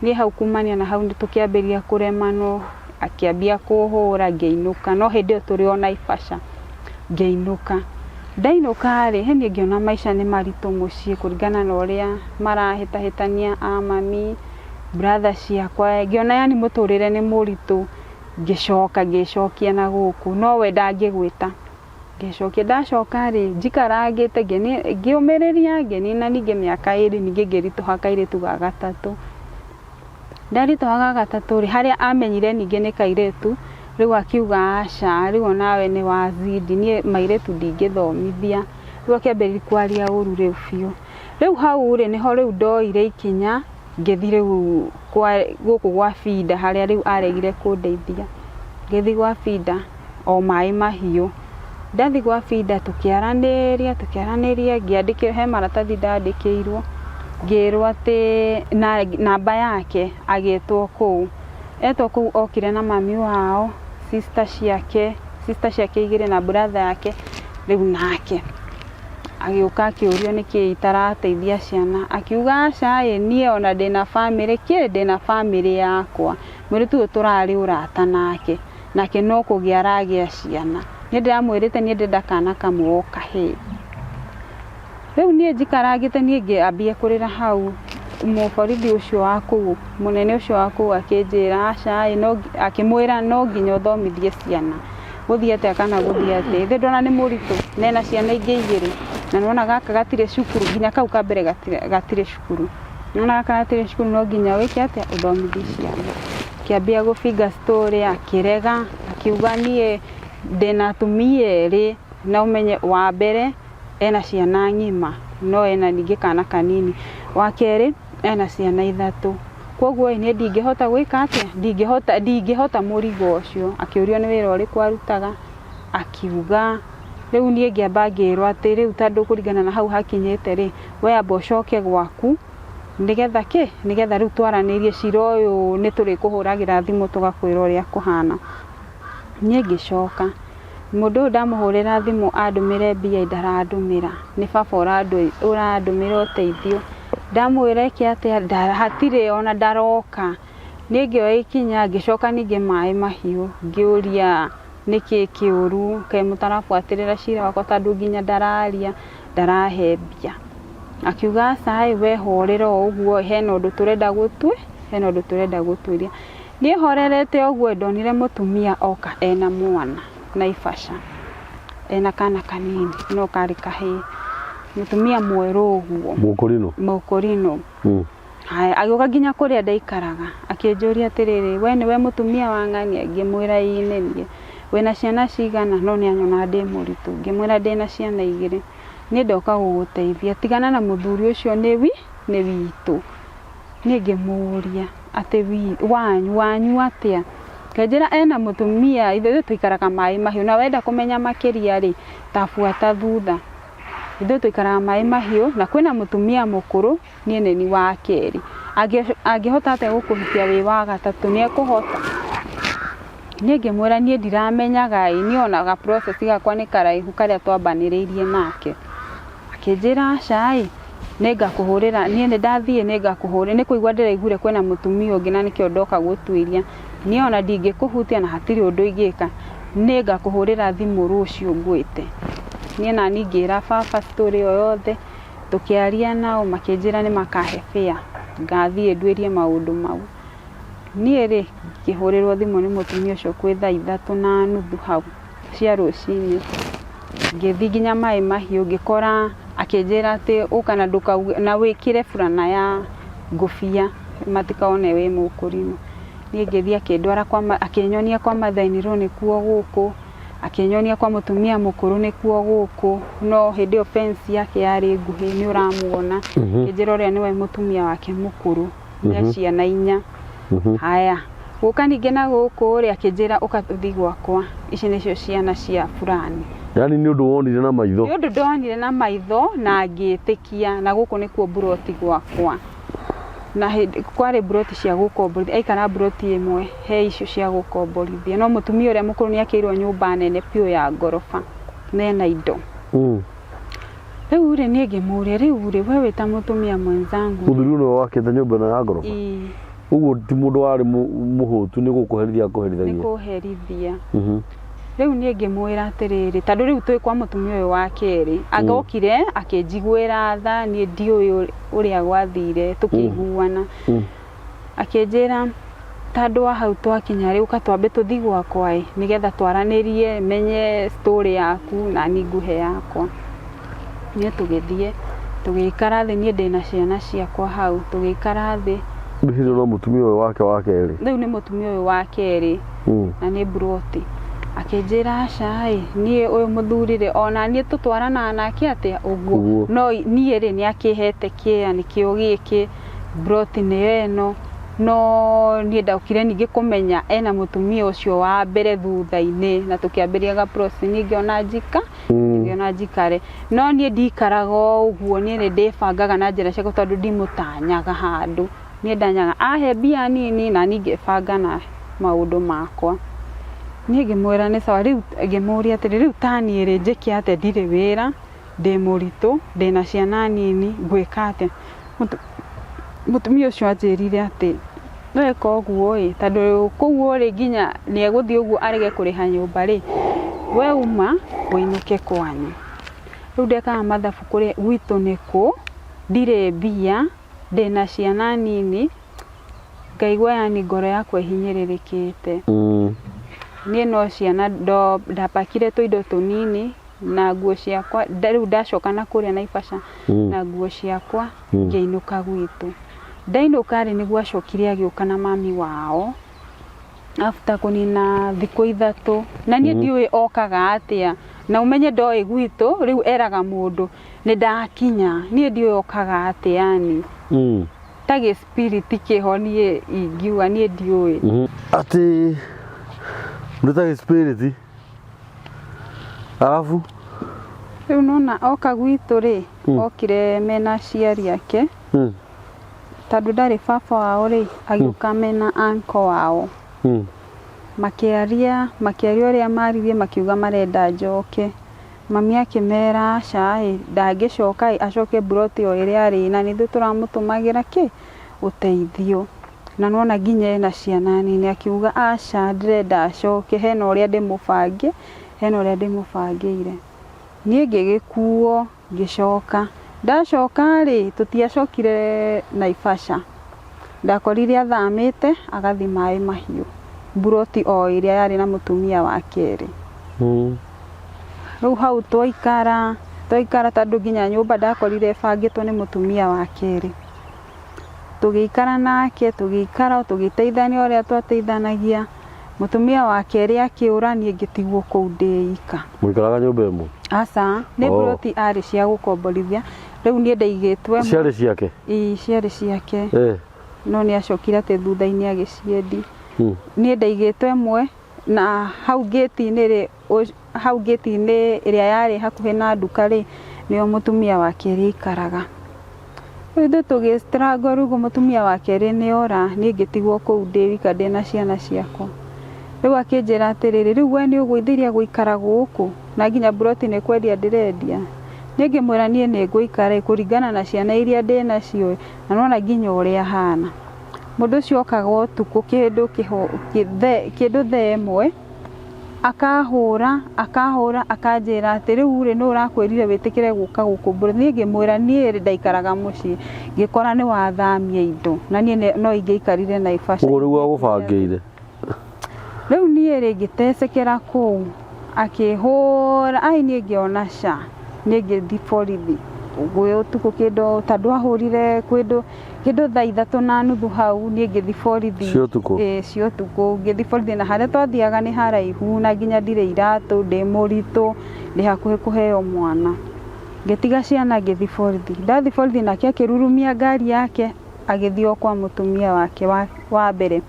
Niĩ hau kumania na hau tũkĩambĩrĩria kũremanwo, akĩambia kũhũra ngĩinũka, no hĩndĩ ĩyo tũrĩ o Naivasha, ngĩinũka. Ndainũka rĩ, he niĩ ngĩona maica nĩ maritũ mũciĩ kũringana na ũrĩa marahĩtahĩtania a mami, brother ciakwa, ngĩona yani mũtũrĩre nĩ mũritũ, ngĩcoka ngĩcokia na gũkũ, no we ndangĩgwĩta. Ngĩcokia, ndacoka rĩ, njikarangĩte ngĩũmĩrĩria, ngĩnina ningĩ mĩaka 2, ningĩ ngĩritũha kairĩtu ga gatatũ. Ndaritũha ga gatatũ rĩ, harĩa amenyire ningĩ nĩ kairĩtu, rĩu akiuga aca, rĩu onawe nĩ wazidi, niĩ mairĩtu ndingĩthomithia. Rĩu akĩambĩrĩria kwaria ũru rĩu biũ. Rĩu hau rĩ, nĩho rĩu ndoire ikinya, ngĩthiĩ rĩu gũkũ gwa Binda harĩa rĩu aregire kũndeithia. Ngĩthiĩ gwa Binda o maĩ mahiũ. Ndathiĩ gwa Binda tũkĩaranĩria, tũkĩaranĩria, ngĩandĩkĩrwo, he maratathi ndandĩkĩirwo, ngĩrwo atĩ namba yake agĩtwo kũu. Etwo kũu okire na mami wao, sister ciake, sister ciake igĩrĩ na brother yake, rĩu nake. Agĩũka akĩũrio nĩkĩ itarateithia ciana, akiuga aca ĩ, niĩ ona ndĩna bamĩrĩ kĩ, ndĩna bamĩrĩ yakwa. Mũirĩtu ũyũ tũrarĩ ũrata nake, nake no kũgĩa aragĩa ciana. Niĩ ndĩramwĩrĩte niĩ ndĩrenda kana kamwe o kahĩĩ. Rĩu niĩ njikarangĩte niĩ ngĩambia kũrĩra hau, mũborithi ũcio wa kũu, mũnene ũcio wa kũu akĩnjĩra aca ĩ, akĩmwĩra no nginya ũthomithie ciana. Gũthiĩ atĩa kana gũthiĩ atĩa, ithe ndona nĩ mũritũ, na ena ciana ingĩ 2, na nĩwona gaka gatirĩ cukuru, nginya kau ka mbere gatirĩ cukuru. Nĩwona gaka gatirĩ cukuru no nginya wĩke atĩa, ũthomithie ciana. Akĩambia gũbinga story, akĩrega, akiuga niĩ ndĩna atumia erĩ, na ũmenye wa mbere ena ciana ng'ima, no ena ningĩ kana kanini. Wa kerĩ ena ciana 3. Koguo ĩ, niĩ ndingĩhota gwĩka atĩa, ndingĩhota mũrigo ũcio. Akĩũrio nĩ wĩra ũrĩkũ arutaga, akiuga. Rĩu niĩ ngĩamba ngĩrwo atĩ rĩu tondũ kũringana na hau hakinyĩte rĩ, we amba ũcoke gwaku, nĩgetha kĩ, nĩgetha rĩu twaranĩrie cira ũyũ nĩ tũrĩkũhũragĩra thimũ tũgakwĩra ũrĩa kũhana. Niĩ ngĩcoka, mũndũ ũyũ ndamũhũrĩra thimũ andũmĩre mbia ndarandũmĩra, nĩ baba ũrandũmĩra ũteithio. Ndamwĩra ĩke atĩa, hatirĩ ona ndaroka. Niĩ ngĩoya ikinya, ngĩcoka ningĩ maĩ mahiũ, ngĩũria nĩkĩ kĩũru, kaĩ mũtarabuatĩrĩra cira wakwa tondũ nginya ndararia, ndarahe mbia. Akiuga aca ĩ, we horera o ũguo, hena ũndũ tũrenda gũtue, hena ũndũ tũrenda gũtuĩria. Niĩ horerete ũguo ndonire mũtumia oka ena mwana Naivasha, ena kana kanini no karĩ kahĩĩ, mũtumia mwerũ ũguo. Mũkũrinũ? Mũkũrinũ. Haya, agĩũka nginya kũrĩa ndaikaraga, akĩnjũria atĩrĩrĩ, we nĩwe mũtumia wa ng'ania? Ngĩmwĩra ĩĩ nĩ niĩ. Wĩna ciana cigana? No nĩ anyona ndĩ mũritũ. Ngĩmwĩra ndĩna ciana 2. Niĩ ndoka gũgũteithia, tigana na mũthuri ũcio nĩ wi nĩ witũ. Niĩ ngĩmũria atĩ wanyu wanyu atĩa? Akĩnjĩra ena mũtumia, ithuĩ tũikaraga Maĩ Mahiũ, na wenda kũmenya makĩria rĩ, ta buata thutha. Ithuĩ tũikaraga Maĩ Mahiũ na kwĩna mũtumia mũkũrũ, niĩ nĩ niĩ wa kerĩ. Angĩhota atĩa gũkũhikia wĩ wa gatatũ, nĩ ekũhota? Niĩ ngĩmwĩra niĩ ndiramenyaga ĩ, niĩ ona ga process gakwa nĩ karaihu karĩa twambanĩrĩirie nake. Akĩnjĩra aca ĩ, nĩngakũhũrĩra, niĩ nĩ ndathiĩ nĩngakũhũrĩra, nĩ kũigua ndĩraiguire kwĩna mũtumia ũngĩ na nĩkĩo ndoka gũtuĩria. Niĩ ona ndingĩkũhutia na hatirĩ ũndũ ingĩka, nĩngakũhũrĩra thimũ rũciũ ngwĩte. Niĩ nani ngĩra baba story ĩyo yothe, tũkĩaria nao makĩnjĩra nĩ makahe fare, ngathiĩ nduĩrie maũndũ mau. Niĩ rĩ, ngĩhũrĩrwo thimũ nĩ mũtumia ũcio kwĩ thaa 3:30 hau cia rũcinĩ. Ngĩthiĩ nginya Maĩ Mahiũ ngĩkora akĩnjĩra atĩ ũka na ndũkauge na wĩkĩre burana ya ngũbia matikone wĩ mũkũrinũ. Niĩ ngĩthiĩ akĩndwara kwa akĩnyonia kwa mother-in-law nĩkuo gũkũ, akĩnyonia kwa mũtumia mũkũrũ nĩkuo gũkũ, no hĩndĩ ĩyo fence yake yarĩ nguhĩ nĩ ũramuona. Akĩnjĩra ũrĩa nĩwe mũtumia wake mũkũrũ. Nĩ ciana inya. Haya, gũka ningĩ na gũkũ rĩ, akĩnjĩra ũka tũthiĩ gwakwa, ici nĩcio ciana cia fulani. Yani nĩ ũndũ wonire na maitho. Nĩ ũndũ ndonire na maitho na ngĩtĩkia, na gũkũ nĩkuo mburoti gwakwa. Na hĩndĩ kwarĩ mburoti cia gũkomborithia, aikara mburoti ĩmwe he icio cia gũkomborithia. No mũtumia ũrĩa mũkũrũ nĩ akĩirwo nyũmba nene biũ ya ngoroba na ena indo. Rĩu rĩ, niĩ ngĩmũria, rĩu rĩ, we wĩ ta mũtumia mwenzangu. Mũthuri ũyũ nĩwe wakĩte nyũmba ĩno ya ngoroba? Ĩĩ. Ũguo ti mũndũ warĩ mũhũtu nĩ gũkũherithia akũherithagia? Nĩ kũherithia. Rĩu niĩ ngĩmwĩra atĩrĩrĩ, tondũ rĩu twĩ kwa mũtumia ũyũ wa kerĩ, anga okire akĩnjiguĩra tha, niĩ ndiũĩ ũrĩa gwathire tũkĩiguana. Akĩnjĩra tondũ wa hau twakinya rĩ, ũka twambe tũthiĩ gwakwa ĩ, nĩgetha twaranĩrie, menye story yaku na niĩ ngũhe yakwa. Niĩ tũgĩthiĩ, tũgĩikara thĩ, niĩ ndĩna ciana ciakwa hau, tũgĩikara thĩ. Rĩu hĩndĩ ĩyo no mũtumia ũyũ wake wa kerĩ? Rĩu nĩ mũtumia ũyũ wa kerĩ, na nĩ mburoti. Akĩnjĩra aca ĩ, niĩ ũyũ mũthuri rĩ, ona niĩ tũtwaranaga nake atĩa? Ũguo. No niĩ rĩ, nĩ akĩhete kĩea nĩkĩo gĩkĩ. Mburoti nĩyo ĩno, no niĩ ndokire ningĩ kũmenya ena mũtumia ũcio wa mbere thutha-inĩ, na tũkĩambĩrĩria ga process, niĩ ngĩona ngĩona njikare. No niĩ ndikaraga o ũguo, niĩ nĩ ndĩbangaga na njĩra ciakwa tondũ ndimũtanyaga handũ. Niĩ ndanyaga ahe mbia nini na niĩ ngebanga na maũndũ makwa. Niĩ ngĩmwĩra nĩ sawa, rĩu ngĩmũria atĩrĩ, rĩu ta niĩ rĩ, njĩke atĩa ndirĩ wĩra, ndĩ mũritũ, ndĩna ciana nini, ngwĩka atĩa? Mũtumia ũcio anjĩrire atĩ weka ũguo ĩ, tondũ kũu ũrĩ nginya nĩ egũthiĩ ũguo arege kũrĩha nyũmba rĩ, we uma ũinũke kwanyu. Rĩu ndekaga mathabu kũrĩa gwitũ nĩ kũ, ndirĩ mbia, ndĩna ciana nini, ngaigua yani ngoro yakwa ĩhinyĩrĩrĩkĩte. Niĩ no ciana ndapakire tũindo tũnini na nguo ciakwa, rĩu ndacoka na kũrĩa Naivasha na nguo ciakwa ngĩinũka gwitũ. Ndainũka rĩ, nĩguo acokire agĩũka na mami wao after kũnina thikũ 3, na niĩ ndiũĩ okaga atĩa, na ũmenye ndoĩ gwitũ, rĩu eraga mũndũ nĩ ndakinya, niĩ ndiũĩ okaga atĩa yani. Ta gĩ spirit kĩho niĩ ingiuga niĩ ndiũĩ. Atĩ nĩ ta gĩ spirit arabu Rĩu nona oka gwitũ rĩ, okire mena aciari ake, tondũ ndarĩ baba wao rĩ, agĩũka mena uncle wao. Makĩaria, makĩaria ũrĩa maririe, makiuga marenda njoke. Mami akĩmera aca ĩ, ndangĩcoka ĩ, acoke mburoti o ĩrĩa arĩ, na nĩ ithuĩ tũramũtũmagĩra kĩ? Ũteithio. Na nĩwona nginya ena ciana nini, akiuga aca ndĩrenda acoke, hena ũrĩa ndĩmũbangĩ, hena ũrĩa ndĩmũbangĩire. Niĩ ngĩgĩkuo ngĩcoka. Ndacoka rĩ, tũtiacokire Naivasha. Ndakorire athamĩte agathiĩ Maĩ Mahiũ, mburoti o ĩrĩa yarĩ na mũtumia wa kerĩ. Rĩu hau twaikara, twaikara tondũ nginya nyũmba ndakorire ĩbangĩtwo nĩ mũtumia wa kerĩ. Tũgĩikara nake, tũgĩikara tũgĩteithania ũrĩa twateithanagia. Mũtumia wa kerĩ akĩũra, niĩ ngĩtigwo kũu ndĩ ika. Mũikaraga nyũmba ĩmwe? Aca, nĩ Oh. mburoti arĩ cia gũkomborithia. Rĩu niĩ ndaigĩtwo ĩmwe. Ciarĩ ciake? Ĩĩ, ciarĩ ciake. Eh. No nĩ acokire atĩ thutha-inĩ agĩciendi. Niĩ ndaigĩtwo ĩmwe na hau ngĩti-inĩ rĩ, hau ngĩti-inĩ ĩrĩa yarĩ hakuhĩ na nduka rĩ, nĩyo mũtumia wa kerĩ aikaraga. Rĩu ithuĩ tũgĩ struggle rĩu mũtumia wa kerĩ nĩ ora, niĩ ngĩtigwo kũu ndĩ wika ndĩna ciana ciakwa. Rĩu akĩnjĩra atĩrĩrĩ, rĩu we nĩ ũgwĩthiria gũikara gũkũ na nginya mburoti nĩ kwendia ndĩrendia. Niĩ ngĩmwĩra niĩ nĩ ngũikara kũringana na ciana iria ndĩnacio na nona nginya ũrĩa hana. Mũndũ ũcio okaga ũtukũ kĩndũ kĩho kĩndũ thaa 1 akahũra akahũra akanjĩra atĩ rĩu rĩ nũ ũrakwĩrire wĩtĩkĩre gũka gũkũ mbũrũ. Niĩ ngĩmwĩra niĩ ndaikaraga mũciĩ ngĩkora nĩ wathamia indo na niĩ no ingĩaikarire Naivasha. Ũguo nĩguo agũbangĩire. Rĩu niĩ rĩ ngĩtecekera kũu akĩhũra ai niĩ ngĩona ca niĩ ngĩthiĩ borithi gwĩ ũtukũ kĩndũ tondũ ahũrire kĩndũ kĩndũ thaa 3:30 hau niĩ ngĩthiĩ borithi. Cia ũtukũ? Ĩĩ, cia ũtukũ ngĩthiĩ borithi na harĩa twathiaga nĩ haraihu na nginya ndirĩ iratũ ndĩ mũritũ ndĩ hakuhĩ kũheo mwana. Ngĩtiga ciana ngĩthiĩ borithi. Ndathiĩ borithi nake akĩrurumia ngari yake agĩthiĩ o kwa mũtumia wake wa mbere.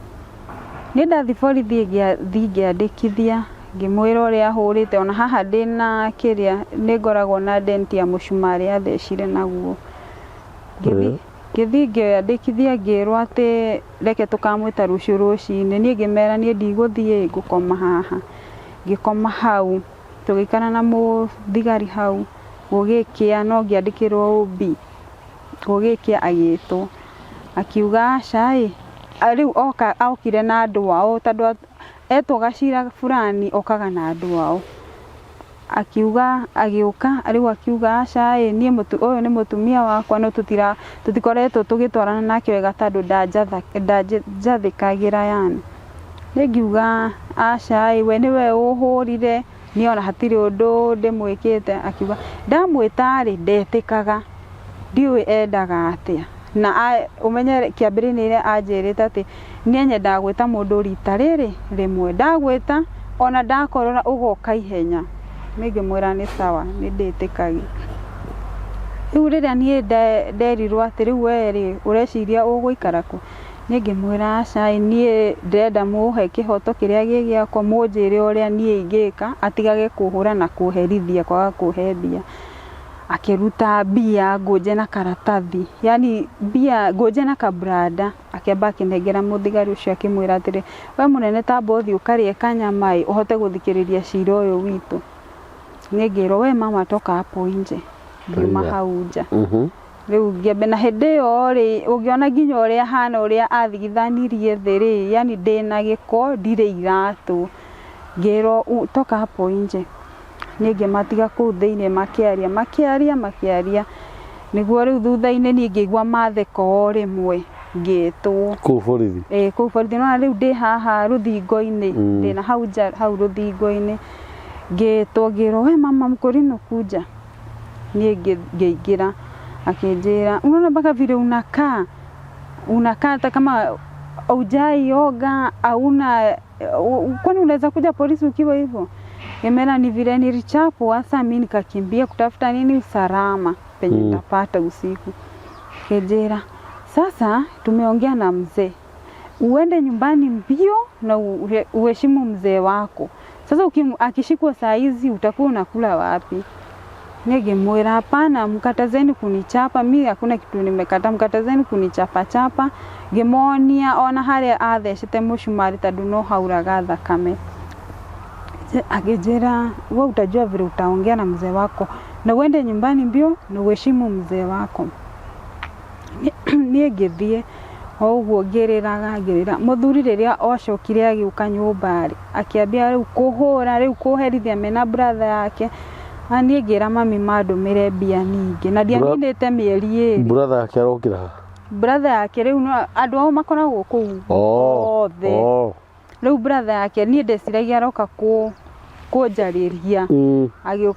Niĩ ndathiĩ borithi ngĩthiĩ ngĩandĩkithia ngĩmwĩra ũrĩa ahũrĩte ona haha ndĩna kĩrĩa nĩ ngoragwo na dent ya mũcumarĩ athecire naguo. Ngĩthiĩ ngĩandĩkithia ngĩrwo atĩ reke tũkamwĩta rũciũ rũcinĩ. Niĩ ngĩmera niĩ ndigũthiĩ ngũkoma haha. Ngĩkoma hau tũgĩikara na mũthigari hau gũgĩkĩa no ngĩandĩkĩrwo OB. Gũgĩkĩa agĩtwo akiuga aca ĩ rĩu oka okire na andũ ao tondũ etwo gacira fulani okaga na andũ ao. Akiuga agĩũka rĩu akiuga aca ĩ niĩ ũyũ nĩ mũtumia wakwa no tũtikoretwo tũgĩtwarana nake wega tondũ ndanjathĩkagĩra yani. Niĩ ngiuga aca ĩ we nĩwe ũhũrire niĩ ona hatirĩ ũndũ ndĩmwĩkĩte. Akiuga ndamwĩta rĩ ndetĩkaga ndiũĩ endaga atĩa. Na ũmenye kĩambĩrĩria-inĩ anjĩrĩte atĩ niĩ nyendaga gwĩta mũndũ rita rĩrĩ rĩmwe ndagwĩta ona ndakorora ũgoka ihenya. Niĩ ngĩmwĩra nĩ sawa nĩ ndĩtĩkagia. Rĩu rĩrĩa niĩ nderirwo atĩ rĩu we rĩ ũreciria ũgũikara kũ, niĩ ngĩmwĩra aca ĩ niĩ ndĩrenda mũhe kĩhoto kĩrĩa gĩ gĩakwa mũnjĩre ũrĩa niĩ ingĩka atigage kũhũra na kũherithia kwaga kũhe mbia. Akĩruta mbia ngũnje na karatathi yani mbia ngũnje na kabranda akĩamba akĩnengera mũthigari ũcio akĩmwĩra atĩrĩ we mũnene tamba ũthiĩ ũkarĩe kanyama ĩ ũhote gũthikĩrĩria cira ũyũ witũ. Niĩ ngĩrwo we mama toka hapo nje. Ngiuma hau nja. Rĩu ngĩambia na hĩndĩ ĩyo rĩ ũngĩona nginya ũrĩa hana ũrĩa athigithanirie thĩ rĩ yani ndĩna gĩko ndirĩ iratũ. Ngĩrwo toka hapo nje. Niĩ ngĩmatiga kũu thĩinĩ makĩaria makĩaria makĩaria nĩguo rĩu thutha-inĩ niĩ ngĩigua matheka o rĩmwe ngĩtwo Kũu borithi? Ĩĩ, kũu borithi. Nĩwona rĩu ndĩ haha rũthingo-inĩ ndĩna hau nja hau rũthingo-inĩ ngĩtwo ngĩrwo we mama mkũrinũ kuja. Niĩ ngĩingĩra akĩnjĩra unaona mpaka vile unakaa unakaa hata kama hujai oga hauna kwani unaweza kuja polisi ukiwa hivyo? Ngĩmera ni vile nilichapwa sasa mimi nikakimbia kutafuta nini usalama penye nitapata usiku. Kejera sasa tumeongea na mzee uende nyumbani mbio na uheshimu mzee wako. Sasa akishikwa saa hizi utakuwa unakula wapi? Nigemwira hapana, mkatazeni kunichapa, mi hakuna kitu nimekata, mkatazeni kunichapa chapa. Ngĩmonia ona harĩa athecete mũcumari tondũ no hauraga thakame. Akĩnjĩra we utajua vile utaongea na mzee wako na uende nyumbani mbio na uheshimu mzee wako. Niĩ ngĩthiĩ o ũguo ngĩrĩraga ngĩrĩra. Mũthuri rĩrĩa ocokire agĩũka nyũmba rĩ akĩambia rĩu kũhũra rĩu kũherithia mena brother yake. Na niĩ ngĩra mami mandũmĩre mbia nyingĩ na ndianinĩte mĩeri 2. Brother yake arokĩra ha? Brother yake rĩu no andũ ao makoragwo kũu othe. Rĩu brother yake niĩ ndeciragia aroka kũnjarĩria.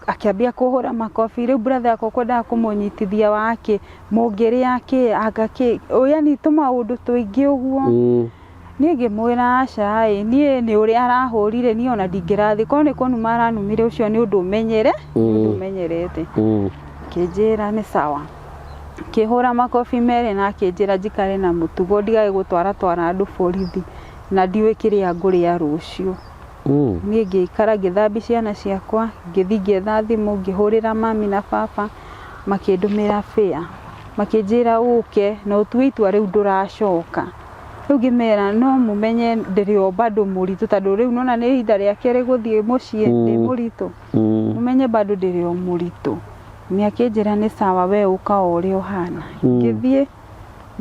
Akĩambia kũhũra makobi. Rĩu brother yakwa kwendaga kũmũnyitithia wake mũngĩrĩa kĩ anga kĩ yani tũmaũndũ tũingĩ ũguo. Niĩ ngĩmwĩra aca ĩ, niĩ nĩ ũrĩa arahũrire niĩ ona ndingĩrathiĩ, korwo nĩ kũnuma aranumire ũcio nĩ ũndũ ũmenyere, nĩ ũndũ ũmenyerete. Akĩnjĩra nĩ sawa. Akĩhũra makobi merĩ na akĩnjĩra njikare na mũtugo ndigage gũtwaratwara andũ borithi na ndiũĩ kĩrĩa ngũrĩa rũciũ. Niĩ ngĩikara ngĩthambia ciana ciakwa, ngĩthiĩ ngĩetha thimũ ngĩhũrĩra mami na baba makĩndũmĩra fare, makĩnjĩra ũke na ũtue itua rĩu ndũracoka. Rĩu ngĩmera no mũmenye ndĩrĩ o bado mũritũ tondũ rĩu nĩwona nĩ ihinda rĩa kerĩ gũthiĩ mũciĩ ndĩ mũritũ. Mũmenye bado ndĩrĩ o mũritũ. Mami akĩnjĩra nĩ sawa we ũka o ũrĩa ũhana. Ngĩthiĩ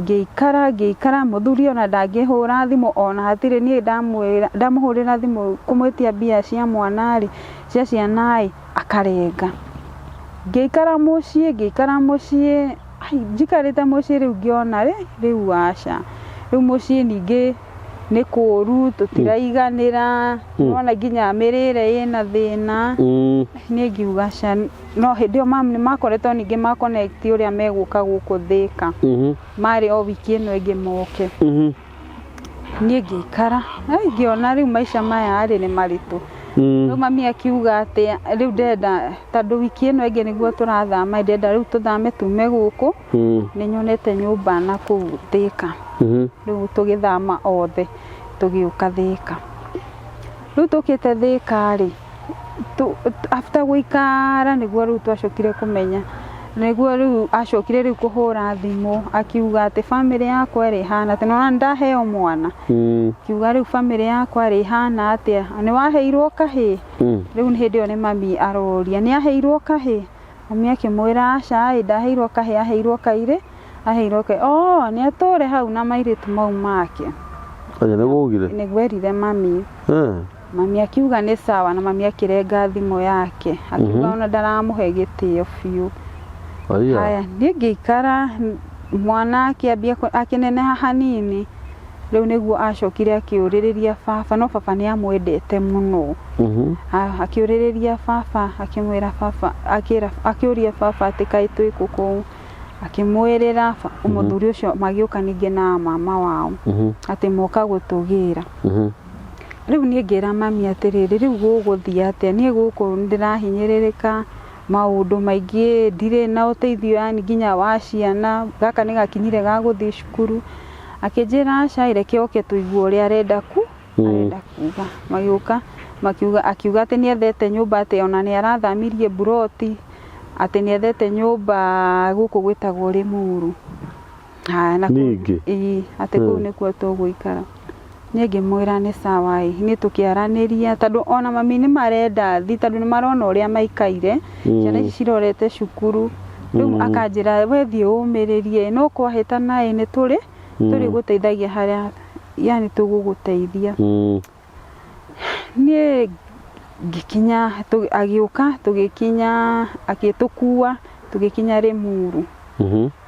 ngĩikara ngĩikara mũthuri ona ndangĩhũra thimũ ona hatirĩ niĩ ndamwĩra ndamũhũrĩra thimũ kũmwĩtia mbia cia mwana rĩ cia ciana ĩ akarenga. Ngĩikara mũciĩ ngĩikara mũciĩ ai njikarĩte mũciĩ rĩu ngĩona rĩ rĩu aca rĩu mũciĩ ningĩ nĩ kũru tũtiraiganĩra nĩwona nginya mĩrĩre ĩna thĩna. Niĩ ngiuga aca no hĩndĩ ĩyo mam nĩ makoretwo ningĩ ma connect ũrĩa megũka gũkũ Thĩka. Marĩ o wiki ĩno ĩngĩ moke. Niĩ ngĩikara ai ngĩona rĩu maica maya rĩ nĩ maritũ. Rĩu mami akiuga atĩ rĩu ndĩrenda tondũ wiki ĩno ĩngĩ nĩguo tũrathama ndĩrenda rĩu tũthame tume gũkũ. Nĩ nyonete nyũmba nakũu Thĩka. Rĩu tũgĩthama othe tũgĩũka Thĩka. Rĩu tũkĩte Thĩka rĩ, after gũikara nĩguo rĩu twacokire kũmenya, nĩguo rĩu acokire rĩu kũhũra thimũ akiuga atĩ bamĩrĩ yakwa ĩrĩa ĩhana atĩa, nĩwona nĩndaheo mwana, akiuga rĩu bamĩrĩ yakwa ĩrĩa ĩhana atĩa, nĩwaheirwo kahĩĩ? Rĩu hĩndĩ ĩyo nĩ mami aroria, nĩaheirwo kahĩĩ? Mami akĩmwĩra aca ĩ ndaheirwo kahĩĩ aheirwo kairĩ, aheirwo kairĩ, oo nĩatũre hau na mairĩtu mau make. Aya nĩguo augire? Nĩguo erire mami. Mami akiuga nĩ sawa na mami akĩrenga thimũ yake akiuga ona ndaramũhe gĩtĩo biũ. Aya. Haya, niĩ ngĩikara mwana akĩambia akĩneneha hanini rĩu nĩguo acokire akĩũrĩrĩria baba no baba nĩ amwendete mũno. Akĩũrĩrĩria baba akĩmwĩra baba akĩra akĩũria baba atĩ kaĩ twĩ kũ kũu akĩmwĩrĩra mũthuri ũcio magĩũka ningĩ na mama wao atĩ moka gũtũgĩra. Rĩu niĩ ngĩra mami atĩrĩrĩ, rĩu gũgũthiĩ atĩa? Niĩ gũkũ ndĩrahinyĩrĩrĩka maũndũ maingĩ, ndirĩ na ũteithio yani nginya wa ciana, gaka nĩ gakinyire ga gũthiĩ cukuru. Akĩnjĩra aca ĩ reke oke tũigue ũrĩa arenda arenda kuga. Magĩũka makiuga akiuga atĩ nĩ ethete nyũmba atĩ ona nĩ arathamirie mburoti, atĩ nĩ ethete nyũmba gũkũ gwĩtagwo Rĩmuru. Haya na kũu Ningĩ? ĩĩ atĩ kũu nĩkuo tũgũikara. Niĩ ngĩmwĩra nĩ sawa ĩ, niĩ tũkĩaranĩria tondũ ona mami nĩ marenda thiĩ tondũ nĩ marona ũrĩa maikaire, ciana ici cirorete cukuru, rĩu akanjĩra we thiĩ ũmĩrĩrie no kwahĩtana ĩ nĩ tũrĩ tũrĩgũteithagia harĩa yani tũgũgũteithia. Niĩ ngĩkinya agĩũka tũgĩkinya agĩtũkua tũgĩkinya Rĩmuru.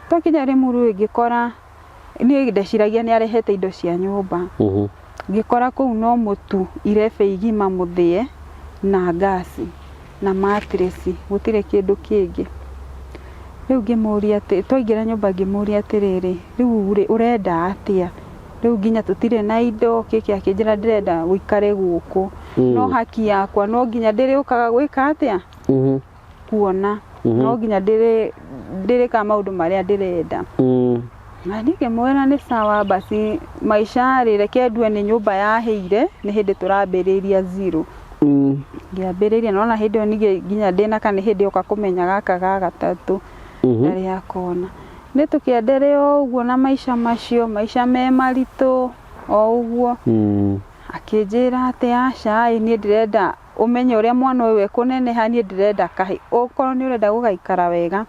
Twakinya Rĩmuru ngĩkora niĩ ndeciragia nĩ arehete indo cia nyũmba. Ngĩkora kũu no mũtu irebe igima mũthĩe na ngasi na mattress gũtirĩ kĩndũ kĩngĩ. Rĩu ngĩmũria atĩ twaingĩra nyũmba ngĩmũria atĩrĩrĩ, rĩu rĩ ũrenda atĩa? Rĩu nginya tũtirĩ na indo kĩkĩ akĩnjĩra ndĩrenda ũikare gũkũ no haki yakwa no nginya ndĩrĩũkaga gwĩka atĩa? Kuona no nginya ndĩrĩkaga maũndũ marĩa ndĩrenda. Na niĩ ngĩmwĩra nĩ sawa basi maica rĩ reke ndue nĩ nyũmba yahĩire nĩ hĩndĩ tũrambĩrĩria zero. Ngĩambĩrĩria nĩwona hĩndĩ ĩyo ningĩ nginya ndĩna kana nĩ hĩndĩ yoka kũmenya gaka ga gatatũ ndarĩ akona. Nĩ tũkĩenderea o ũguo na maica macio, maica me maritũ o ũguo. Akĩnjĩra atĩ aca ĩ niĩ ndĩrenda ũmenye ũrĩa mwana ũyũ ekũneneha niĩ ndĩrenda kahĩĩ, okorwo nĩ ũrenda gũgaikara wega